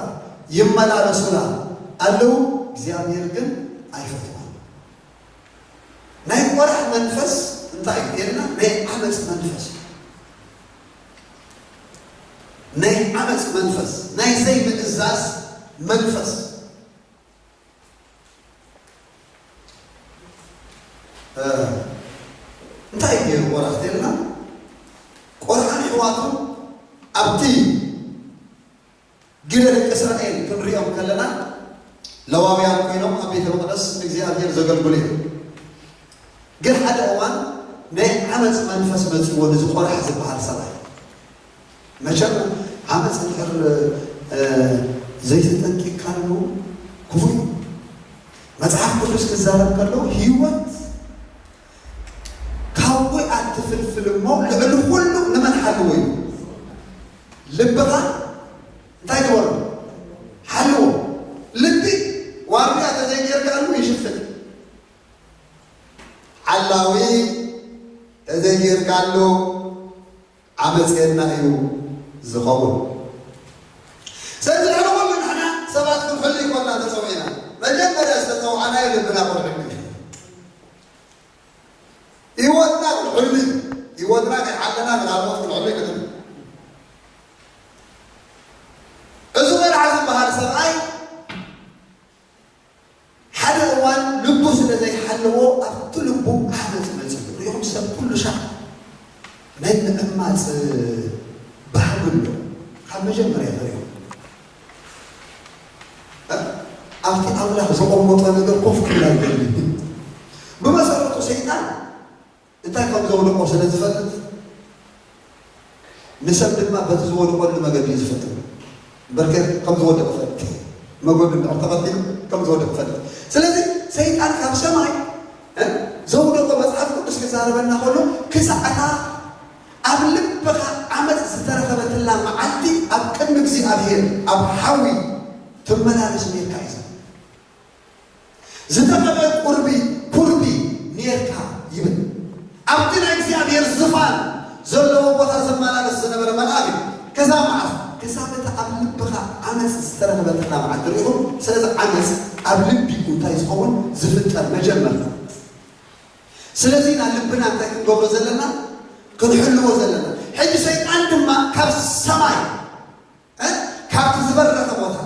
ይመላለሱላ ኣለዉ፣ እግዚኣብሔር ግን ኣይፈትዋን። ናይ ቆራሕ መንፈስ እንታይ እዩ ኢልና? ናይ ዓመፅ መንፈስ እዩ። ናይ ዓመፅ መንፈስ፣ ናይ ዘይምእዛዝ መንፈስ። እ፣ እንታይ እዩ ገይሩ ቆራሕ ተልና? ቆርሓን ኣሕዋቱን ኣብቲ ግደ ደቂ እስራኤል ክንሪኦም ከለና፣ ለዋውያን ኮይኖም ኣብ ቤተ መቕደስ እግዚኣብሔር ዘገልግሉ እዮም። ግን ሓደ እዋን ናይ ዓመፅ መንፈስ መፂዎ ነዚ ቆራሕ ዝበሃል ሰብኣይ። መቸም ዓመፅ እንድሕር፣ እ፣ ዘይተጠንቂቕካሉ ክፉእ እዩ። መጽሓፍ ቅዱስ ክዛረብ ከሎ ህይወት ካብ ወይ ኣትፍልፍል እሞ ልዕሊ ኩሉ ንመን ሓልዎ እዩ? ልብኻ እንታይ ግበሮ? ሓልዎ። ልቢ ዋርድያ ተዘይጌርካሉ ይሽፍት። ሓላዊ ተዘይጌርካሉ ዓመፅየና እዩ ዝኸውን። ስለዚ ንሕና ኩሉ ንሕና ሰባት ክንሕሉ ይኮና ተፀዊዕና። መጀመርያ ዝተፀውዓናዮ ልብና ክንሕሉ እዩ። ህይወትና ክንሕሉ እዩ። ህይወትና ከይሓለና ንካልኦት ክንሕሉ ይክእል። እዚ ቆልዓ ዝበሃል ሰብኣይ ሓደ እዋን ልቡ ስለ ዘይሓለዎ ኣብቲ ልቡ ዓመፅ መፂኡ። ሪኦም ሰብ ኩሉ ሻዕ ናይ ምዕማፅ ባህሉ ኣሎ። ካብ መጀመርያ ተሪኦም ኣብቲ ኣምላኽ ዘቐመጦ ነገር ኮፍ ክብል ኣይደልን። ብመሰረቱ ሰይጣን እንታይ ከም ዘውድቆ ስለ ዝፈልጥ ንሰብ ድማ በቲ ዝወድቀሉ መገዲ እዩ ዝፈትን። በርከ ከም ዝወደቀ ፈልጥ። መጎድን ድሕር ተቐቲሉ ከም ዝወደቕ ፈልጥ። ስለዚ ሰይጣን ካብ ሰማይ እ፣ ዘውደቆ መጽሓፍ ቅዱስ ክዛረበና ከሎ ክሳዕታ ኣብ ልብኻ ዓመፅ ዝተረኸበትላ መዓልቲ ኣብ ቅድሚ እግዚኣብሔር ኣብ ሓዊ ትመላለስ ነርካ እዩ። ዝተቐበ ቁርቢ ኩርቢ ነርካ ይብል። ኣብቲ ናይ እግዚኣብሔር ዝፋን ዘለዎ ቦታ ዝመላለስ ዝነበረ መልኣክ እዩ። ከዛ መዓስ ክሳብ እቲ ኣብ ልብኻ ዓመፅ ዝተረኸበትላ መዓልቲ ርኢኹም። ስለዚ ዓመፅ ኣብ ልቢ እንታይ ዝኸውን ዝፍጠር መጀመርታ። ስለዚ ኢና ልብና እንታይ ክንገብሮ ዘለና ክንሕልዎ ዘለና። ሕጂ ሰይጣን ድማ ካብ ሰማይ እ፣ ካብቲ ዝበረኸ ቦታ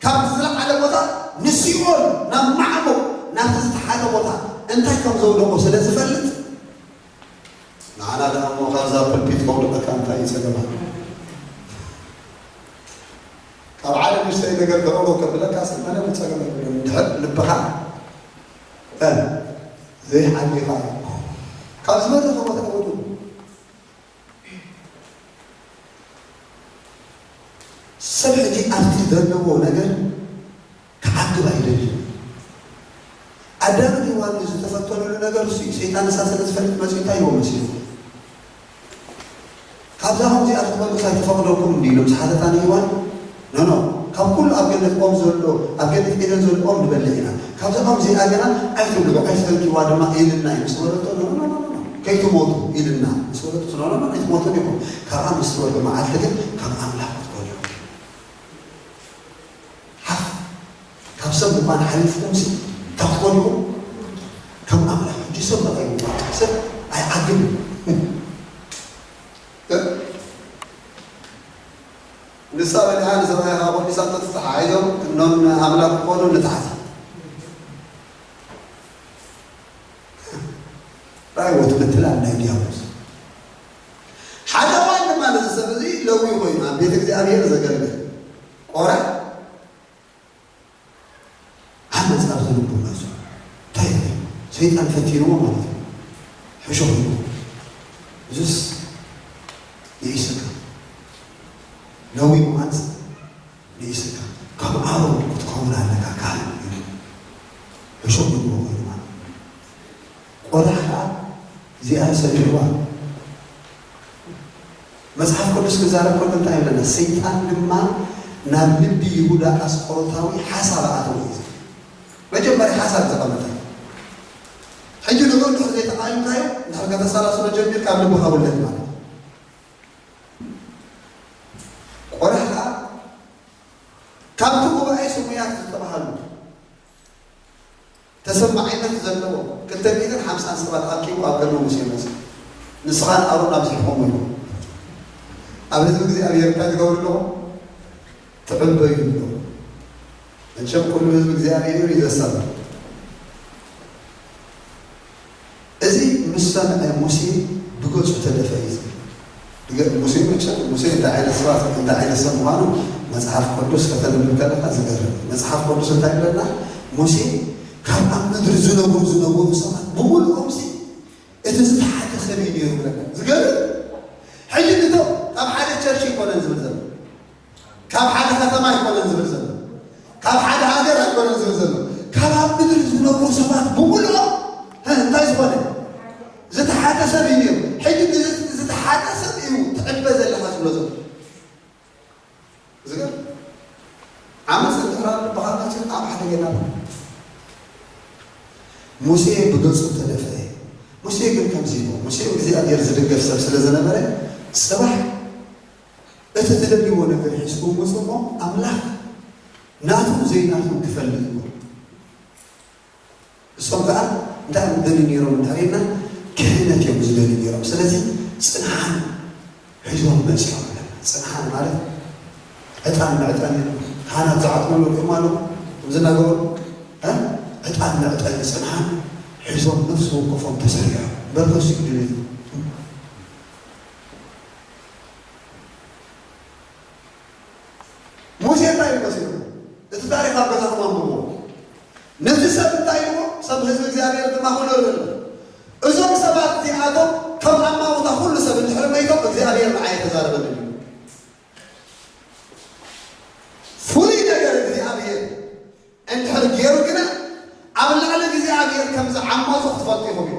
ካብቲ ዝለዓለ ቦታ ንሲኦል ናብ ማዕሙቕ ናብቲ ዝተሓተ ቦታ እንታይ ከም ዘውደቆ ስለ ዝፈልጥ ንዓና ደኣ እሞ ካብዛ ፕልፒት ከውድቐካ እንታይ እዩ ጸገማ? ካብ ሓደ ንእሽተይ ነገር ደቕዶ ከብለካ ስልጠነ ብጸገም የብሉን። እንድሕር ልብኻ እ፣ ዘይሓሊኻ ካብ ዝበረኸ ቦታ ወዱ ሰብ ሕጂ ኣብቲ ዘለዎ ነገር ክዓግብ ኣይደልን። ኣዳምን ሔዋንን ዝተፈተኑሉ ነገር እሱ እዩ። ሰይጣን ንሳ ስለ ዝፈልጥ መፂኡ እንታይ ይዎ መሲሉ? ካብዛ ከምዚኣ ክትበልዑ ኣይተፈቕደልኩም እንዲ ኢሎም ዝሓተታ ንሔዋን ኖኖ ካብ ኩሉ ኣብ ገነት ኦም ዘሎ ኣብ ገነት ኤደን ዘሎ ኦም ንበልዕ ኢና ካብዛ ኦም እዚኣ ገና ኣይትብልዑ ኣይትፈንኪዋ ድማ ኢልና እዩ ምስ በለቶ ኖኖ ከይትሞቱ ኢልና ምስ በለቶ ኖኖ ኣይትሞቱን ኢኹም ካብኣ ምስ ትበልዑ መዓልቲ ግን ከም ኣምላኽ ክትኮኑ ኢኹም ሓፍ ካብ ሰብ ምዃን ሓሊፍኩም ሲ እንታይ ክትኮኑ ኢኹም ከም ኣምላኽ ሕጂ ሰብ በቐይ ሰብ ኣይዓግብን ንሳ በሊዓ ንሰብኣያ ካብ ወዲሳ ተተሓሒዞም እኖም ኣምላክ ክኾኑ ንታሕቲ ራእይዎ ትምትላል ናይ ዲያብሎስ ሓደ እዋን ድማ ነዚ ሰብ እዚ ለዊ ኮይኑ ኣብ ቤት እግዚኣብሔር ዘገልግል ቆረ ዓመፅ ኣብዚ ልቡ መፁ እንታይ ይብል ሰይጣን ፈቲንዎ ማለት እዩ ሕሾ ይብሉ እዙስ ንኢስካ ለዊ መዓት ንኢስካ ካብ ኣሮን ክትከውን ኣለካ ካህን ይብሉ ሕሾ ይብሉ ማለት ቆዳሕ ከዓ እዚኣ ሰሚዕዋ መጽሓፍ ቅዱስ ክዛረብ ከሎ እንታይ ይብለና? ሰይጣን ድማ ናብ ልቢ ይሁዳ ኣስቆሮታዊ ሓሳብ ኣተወ እዩ። መጀመርያ ሓሳብ ዘቐመጠ ሕጂ ንግሩ እንድሕር ዘይተቓይምካዮ እንድሕር ከተሰላስሎ ጀሚርካ ኣብ ልብኻ ውለድ ማለት እዩ። ቆዳሕ ከዓ ካብቲ ጉባኤ ስሙያት ዝተባሃሉ ተሰማዒነት ዘለዎ ክልተ ሚእትን ሓምሳን ሰባት ኣኪቡ ኣብ ቅድሚ ሙሴ መጽእ። ንስኻን ኣሮን ኣብዚሕኹም ኢሉ ኣብ ህዝቢ እግዚኣብሔር እንታይ ትገብሩ ኣለኹም? ትዕበዩ ኣለኹም። መቸም ኩሉ ህዝቢ እግዚኣብሔር እዩ ዘሳብ። እዚ ምስ ሰምዐ ሙሴ ብገጹ ተደፍአ እዩ ዝብል። ብገ- ሙሴ መቸም ሙሴ እንታይ ዓይነት ሰባት እንታይ ዓይነት ሰብ ምዃኑ መጽሓፍ ቅዱስ ከተንብብ ከለኻ ዝገርም። መጽሓፍ ቅዱስ እንታይ ይብለና? ሙሴ ካብ ኣብ ምድሪ ዝነብሩ ዝነበሩ ሰባት ብምሉኦም ሲ እቲ ዝተሓተ ሰብ እዩ ነይሩ ብለና። ዝገርም። ሕጂ ንቶ ካብ ሓደ ቸርች ይኮነን ዝብል ዘሎ ካብ ሓደ ከተማ ኣይኮነን ዝብል ዘሎ ካብ ሓደ ሃገር ኣይኮነን ዝብል ዘሎ ካብ ኣብ ምድሪ ዝነብሩ ሰባት ብምሉኦም እ፣ እንታይ ዝኾነ ዝተሓተ ሰብ እዩ ነይሩ። ሕጂ እዚ ዝተሓተ ሰብ እዩ ትዕበ ዘለኻ ዝብሎ ዘሎ ዝገርም ዓመፅ እንድሕር ኣሎ ብኻልካችን ኣብ ሓደ ጌና ኣሎ። ሙሴ ብገፁ ተደፍአ። ሙሴ ግን ከምዚ ኢሉ ሙሴ እግዚኣብሔር ዝድገፍ ሰብ ስለ ዝነበረ ፅባሕ እቲ ትደልይዎ ነገር ሒዝኩም ውፁ እሞ ኣምላኽ ናቱ ዘይናቱ ክፈልጥ እዩ። እሶም ከዓ እንታይ እዮም ዝደልዩ ነይሮም እንድሕር ኢልና ክህነት እዮም ዝደልዩ ነይሮም። ስለዚ ፅንሓን ሒዞም መፂኦም ኣለና። ፅንሓን ማለት ዕጣን መዕጠኒ ካህናት ዝዓጥንሉ ሪኦም ኣለዉ ዝናገበሩ እ? ዕጣን መዕጠኒ ፅንሓን ሒዞም ነፍሲ ወከፎም ተሰሪዖም በርከሱ ድልዩ ሙሴ እንታይ እዩ መሲሉ? እቲ ታሪኽ ኣብ ገዛኹም ኣንብብዎ። ነዚ ሰብ እንታይ ኢልዎ? ሰብ ህዝቢ እግዚኣብሔር ድማ ክነርበሉ። እዞም ሰባት እዚኣቶም ከም ኣማውታ ኩሉ ሰብ እንድሕር መይቶም እግዚኣብሔር ንዓይ ተዛረበኒ እዩ። ፍሉይ ነገር እግዚኣብሔር እንድሕር ገይሩ ግና፣ ኣብ ልዕሊ እግዚኣብሔር ከም ዝዓመፁ ክትፈልጡ ኢኹም ኢሉ።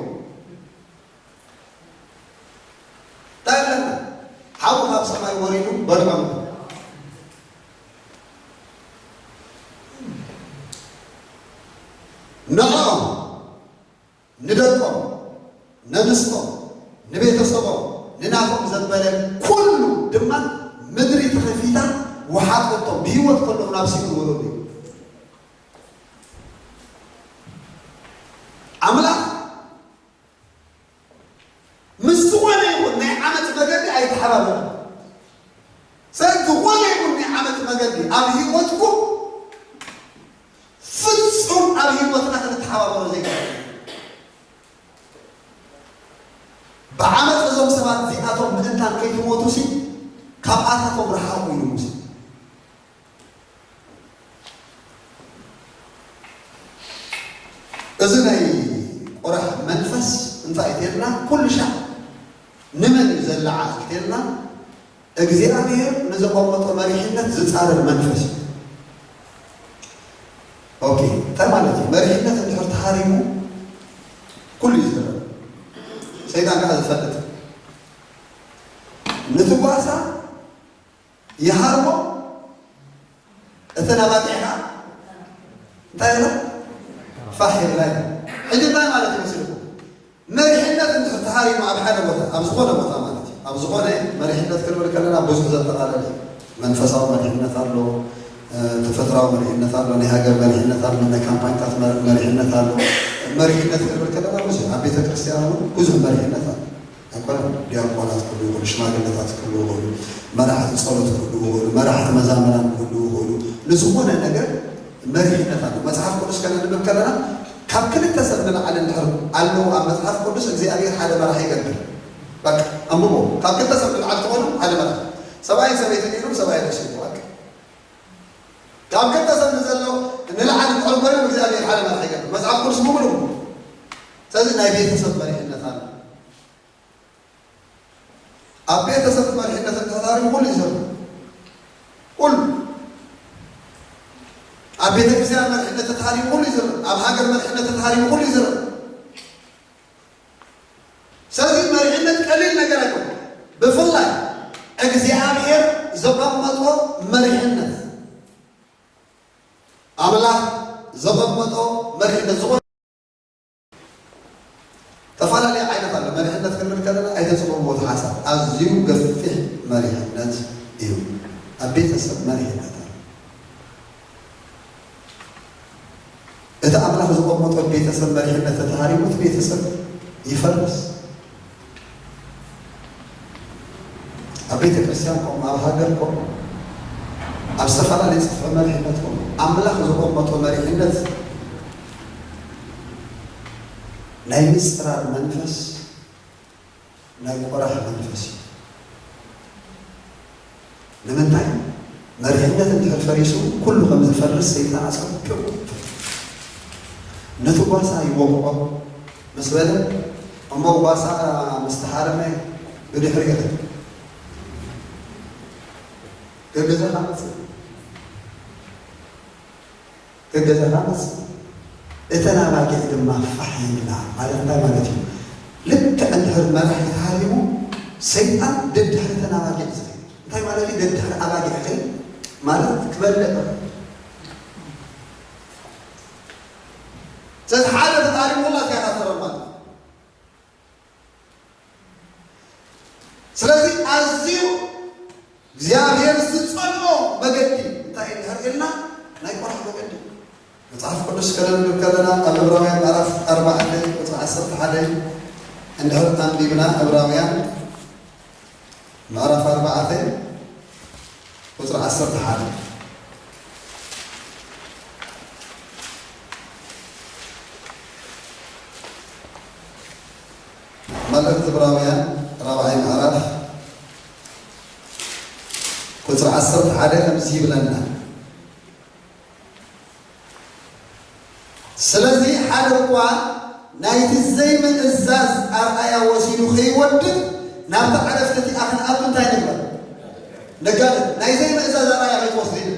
እንታይ ኣለና? ሓዊ ካብ ሰማይ ወሪዱ በልዖም። ንዕኦም፣ ንደቆም፣ ነንስቶም፣ ንቤተሰቦም፣ ንናቶም ዘበለ ኩሉ ድማ ምድሪ ተኸፊታ ወሓጠቶም። ብህይወት ከለዉ ናብ ሲኦል ወረዱ። ኣምላኽ ምስ ዝኾነ ይኹን ናይ ዓመፅ መገዲ ኣይተሓባበረን። ስለዚ ዝኾነ ይኹን ናይ ዓመፅ መገዲ ኣብ ህይወትኩም ፍጹም ኣብ ህይወትና ክንተሓባበሮ ዘይከኣል። ብዓመፅ እዞም ሰባት እዚኣቶም ምእንታን ከይትሞቱ ሲ ካብኣታቶም ረሓቑ ኢሉ ሙሴ። እዚ ናይ ቆራሕ መንፈስ እንታይ እዩ ተልና? ኩሉ ሻዕ ንመን እዩ ዘለዓል ተልና? እግዚኣብሔር ንዘቐመጦ መሪሕነት ዝጻረር መንፈስ እዩ። ኦኬ፣ እንታይ ማለት እዩ? መሪሕነት እንድሕር ተሃሪሙ ኩሉ እዩ ዝረብ። ሰይጣን ከዓ ዝፈልጥ ነቲ ጓሳ ይሃርሞ፣ እቲ ነባጢ ኸዓ እንታይ ኢሉ? ፋሕ ይብላ እዩ። ሕጂ እንታይ ማለት ይመስልኩም? መሪሕነት እንድሕር ተሃሪሙ ኣብ ሓደ ቦታ፣ ኣብ ዝኾነ ቦታ ማለት እዩ። ኣብ ዝኾነ መሪሕነት ክንብል ከለና ብዙሕ ዘጠቓለለ እዩ። መንፈሳዊ መሪሕነት ኣሎ፣ እ፣ ተፈጥራዊ መሪሕነት ኣሎ፣ ናይ ሃገር መሪሕነት ኣሎ፣ ናይ ካምፓኒታት መ-፣ መሪሕነት ኣሎ። መሪሕነት ክንብል ከለና ብዙሕ፣ ኣብ ቤተ ክርስቲያን እውን ብዙሕ መሪሕነት ኣሎ። ኣይኮነን? ዲያቆናት ክህልዉ ይኽእሉ፣ ሽማግለታት ክህልዉ ይኽእሉ፣ መራሕቲ ጸሎት ክህልዉ ይኽእሉ፣ መራሕቲ መዛምራን ክህልዉ ይኽእሉ። ንዝኾነ ነገር መሪሕነት ኣሎ። መጽሓፍ ቅዱስ ከነንብብ ከለና ካብ ክልተ ሰብ ንላዕሊ እንድሕር ኣለዉ ኣብ መጽሓፍ ቅዱስ እግዚኣብሔር ሓደ መራሒ ይገብር። በቃ ኣንብቦ። ካብ ክልተ ሰብ ንላዕሊ ትኾኑ ሓደ መራሒ። ሰብኣይን ሰበይትን ኢሉ ሰብኣይ ርእሲ ይዋቅ። ካብ ክልተ ሰብ ንዘሎ ንላዕሊ እንድሕር ኮይኖም እግዚኣብሔር ሓደ መራሒ ይገብር። መጽሓፍ ቅዱስ ብምሉኡ። ስለዚ ናይ ቤተሰብ መሪሕነት ኣሎ። ኣብ ቤተሰብ መሪሕነት እንተተሃሪሙ ኩሉ ይዝረብ። ኩሉ። ኣብ ቤተ ክርስቲያን መሪሕነት ተተሃሪሙ ኩሉ ይዝረብ። ኣብ ሃገር መሪሕነት ተተሃሪሙ ኩሉ ይዝረብ። ስለዚ መሪሕነት ቀሊል ነገር ኣይኮነን። ብፍላይ እግዚኣብሔር ዘቐመጦ መሪሕነት፣ ኣምላኽ ዘቐመጦ መሪሕነት ዝኾነ ተፈላለየ ዓይነት ኣሎ። መሪሕነት ክንብል ከለና ኣይተጽብብዎ እቲ ሓሳብ። ኣዝዩ ገፊሕ መሪሕነት እዩ። ኣብ ቤተሰብ መሪሕነት ኣሎ። እቲ ኣምላኽ ዘቐመጦ ቤተሰብ መሪሕነት ተተሃሪሙ እቲ ቤተሰብ ይፈርስ። ኣብ ቤተ ክርስቲያን ኮም፣ ኣብ ሃገር ኮም፣ ኣብ ዝተፈላለየ ጽፍሒ መሪሕነት ኮም፣ ኣምላኽ ዘቐመጦ መሪሕነት ናይ ምጽራር መንፈስ፣ ናይ ቆራሕ መንፈስ እዩ። ንምንታይ? መሪሕነት እንድሕር ፈሪሱ ኩሉ ከም ዝፈርስ ሰይጣን ኣጸቢቑ ነቲ ጓሳ ይወቕዖ ምስ በለ፣ እሞ ጓሳ ምስ ተሃረመ ብድሕሪኡ ገገዛኻ መጽእ። ገገዛኻ መጽእ። እተን ኣባጊዕ ድማ ፋሕ ይብላ። ማለት እንታይ ማለት እዩ? ልክዕ እንድሕር መራሒ ተሃሪሙ ሰይጣን ደድሕሪ እተን ኣባጊዕ ዝኸይድ። እንታይ ማለት እዩ? ደድሕሪ ኣባጊዕ ከይድ ማለት ክበልዕ። ስለዚ ሓደ ተሃሪሙ ኩላ እዚኣ ናተረማ። ስለዚ ኣዝዩ እግዚኣብሔር ዝጸልኦ መገዲ እንታይ እዩ እንድሕር ኢልና፣ ናይ ቆራሕ መገዲ። መጽሓፍ ቅዱስ ከነንብብ ከለና ኣብ ዕብራውያን ምዕራፍ ኣርባዕተ ቁጽሪ ዓሰርተ ሓደ እንድሕር ኣንቢብና፣ ዕብራውያን ምዕራፍ ኣርባዕተ ቁጽሪ ዓሰርተ ሓደ። መልእኽቲ ዕብራውያን ራብዓይ ምዕራፍ ቁጽሪ ዓሰርተ ሓደ ከምዚ ይብለና፣ ስለዚ ሓደ እኳ ናይቲ ዘይምእዛዝ ኣርኣያ ወሲዱ ከይወድቕ ናብታ ዕረፍቲ እቲኣ ክንኣቱ እንታይ ንግበር? ንጋደል። ናይ ዘይምእዛዝ ኣርኣያ ከይትወስዱ ይብል።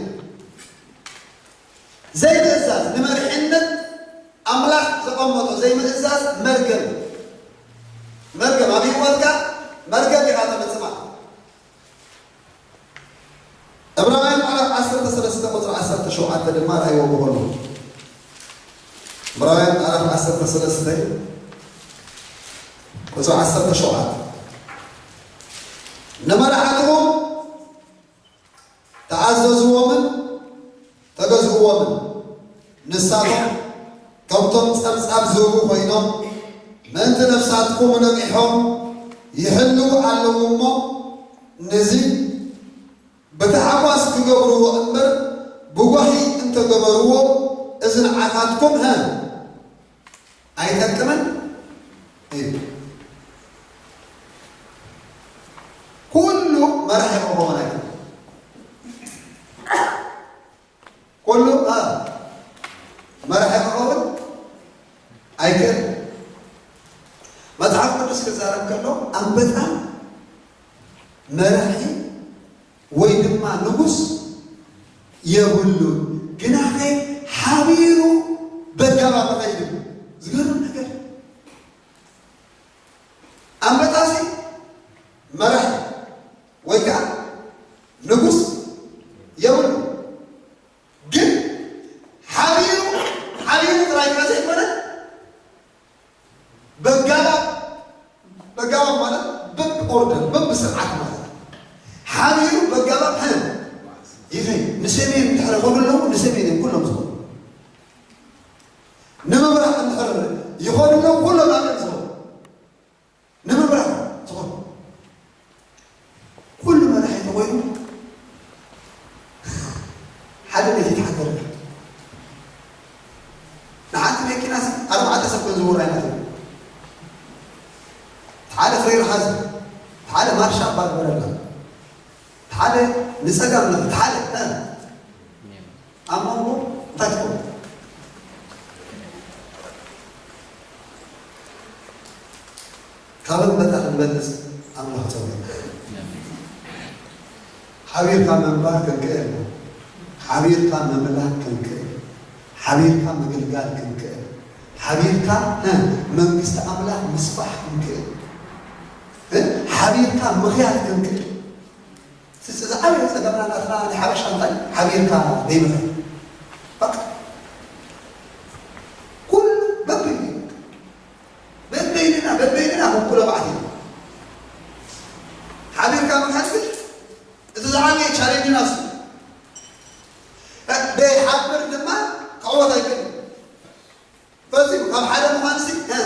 ዘይምእዛዝ፣ ንመሪሕነት ኣምላኽ ዘቐመጦ ዘይምእዛዝ መርገም። መርገም ኣብ ህይወትካ መርገም ኢኻ ተምጽእ ማለት። ዕብራውያን ምዕራፍ ዓሰርተ ሰለስተ ቁጽሪ ዓሰርተ ሸውዓተ ድማ ርኣይዎ ብኸሉ። ዕብራውያን ምዕራፍ ዓሰርተ ሰለስተ ቁጽሪ ዓሰርተ ሸውዓተ፣ ንመራሕትኹም ተኣዘዝዎምን ተገዝእዎምን። ንሳቶም ከምቶም ጸብጻብ ዝህቡ ኮይኖም፣ ምእንቲ ነፍሳትኩም ነቒሖም ይሕልዉ ኣለዉ እሞ፣ ነዚ ብታሕጓስ ክገብርዎ እምበር፣ ብጓሂ እንተገበርዎ፣ እዚ ንዓኻትኩም፣ ሀ፣ ኣይጠቅምን እዩ። ኩሉ መራሒ ክኸውን ኣይኮነን። ኩሉ፣ አ፣ መራሒ ክኸውን ኣይክእል። መጽሓፍ ቅዱስ ክዛረብ ከሎ፣ ኣንበጣ መራሒ ወይ ድማ ንጉስ የብሉን፣ ግናኸ ሓቢሩ በጋባብ ይኸይድ። ዝገርም ነገር። ኣንበጣሲ መራሒ ወይ ከዓ ንጉስ የብሉ፣ ግን ሓቢሩ፣ ሓቢሩ ጥራይ ጥራይ ዘይኮነ፣ በጋባብ፣ በጋባብ ማለት በብ ኦርደር፣ በብ ስርዓት ማለት ነው። ሓቢሩ በጋባብ፣ ሀ፣ ይኸይድ። ንሰሜን እንድሕር ይኾኑ ኣለዉ፣ ንሰሜን እዮም ኩሎም ዝኾኑ። ንምብራቕ እንድሕር ይኾኑ ኣለዉ፣ ኩሎም ናበይ ዝኾኑ። ንምብራቕ ዝኾኑ። ኩሉ መራሒ ተኾይኑ፣ ሓደ ቤት ይተሓደር። ንሓንቲ መኪና ሲ ኣርባዕተ ሰብ ክንዝውር ኣይናት። ሓደ ፍሬን ሓዝ፣ ሓደ ማርሻ ባር በረላ፣ ሓደ ንጸጋም፣ ሓደ፣ እ፣ ኣብ መንጎ እንታይ ትኸውን? ካብ ኣንበጣ ክንበልጽ ኣምላኽ ጸውዕና። ሓቢርካ ምንባር ክንክእል፣ ሓቢርካ ምምላክ ክንክእል፣ ሓቢርካ ምግልጋል ክንክእል፣ ሓቢርካ፣ እ፣ መንግስቲ ኣምላኽ ምስፋሕ ክንክእል፣ እ፣ ሓቢርካ ምኽያድ ክንክእል። እዚ ዝዓበየ ጸገምና ናትና ናይ ሓበሻ እንታይ? ሓቢርካ ዘይምኽያድ። በቃ። ኩሉ በበይኑ፣ በበይንና፣ በበይንና ክንኩሎ ባዕቲ። ሓቢርካ ምኽያድ ግን እቲ ዝዓበየ ቻሌንጅና እሱ። እ፣ ደይሓብር ድማ ክዕወት ኣይክእልን። ፈጺሙ ካብ ሓደ ምዃን ሲ፣ እ፣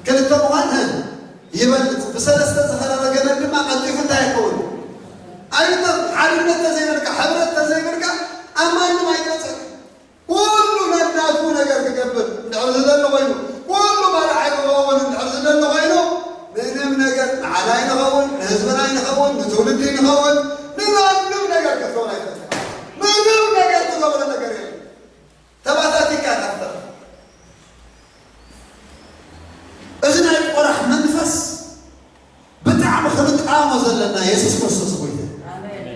ክልተ ምዃን፣ እ፣ ይበልጽ። ብሰለስተ ዝኸረረ ገመድ ድማ ቀልጢፉ እንታይ ኣይከውን? ኣይብጠም። ሓድነት ተዘይብልካ፣ ሕብረት ተዘይብልካ፣ ኣብ ማንም ኣይትበጽሕን። ኩሉ ነናቱ ነገር ክገብር እንድሕር ዝደሊ ኮይኑ፣ ኩሉ መራሒ ክኸውን እንድሕር ዝደሊ ኮይኑ፣ ምንም ነገር ንዓዳ ኣይንኸውን፣ ንህዝብና ኣይንኸውን፣ ንትውልዲ ኣይንኸውን፣ ንማንም ነገር ክትኸውን ኣይትኽእልን። ምንም ነገር ትገብሮ ነገር የለን። ተባታቲካ ኢኻ ትተርፍ። እዚ ናይ ቆራሕ መንፈስ ብጣዕሚ ክንቃወሞ ዘለና የሱስ ክርስቶስ ጎይታ። ኣሜን።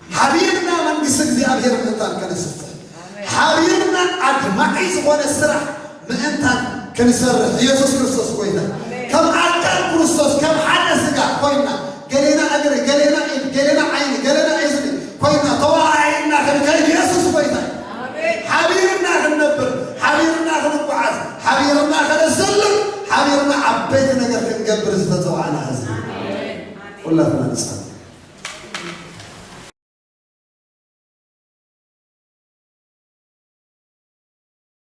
ሓቢርና መንግስቲ እግዚኣብሔር ምእንታን ከነስፍሕ፣ ኣሜን። ሓቢርና ኣድማዒ ዝኾነ ስራሕ ምእንታን ክንሰርሕ የሱስ ክርስቶስ ጎይታ። ኣሜን። ከም ኣካል ክርስቶስ፣ ከም ሓደ ስጋ ኮይና፣ ገሌና እግሪ፣ ገሌና ኢድ፣ ገሌና ዓይኒ፣ ገሌና እዝኒ ኮይና፣ ተዋሃሂድና ክንከይድ የሱስ ጎይታ። ኣሜን። ሓቢርና ክንነብር፣ ሓቢርና ክንጓዓዝ፣ ሓቢርና ከነሰልም፣ ሓቢርና ዓበይቲ ነገር ክንገብር ዝተጸዋዕና ህዝቢ። ኣሜን። ኩላትና ንጸሊ።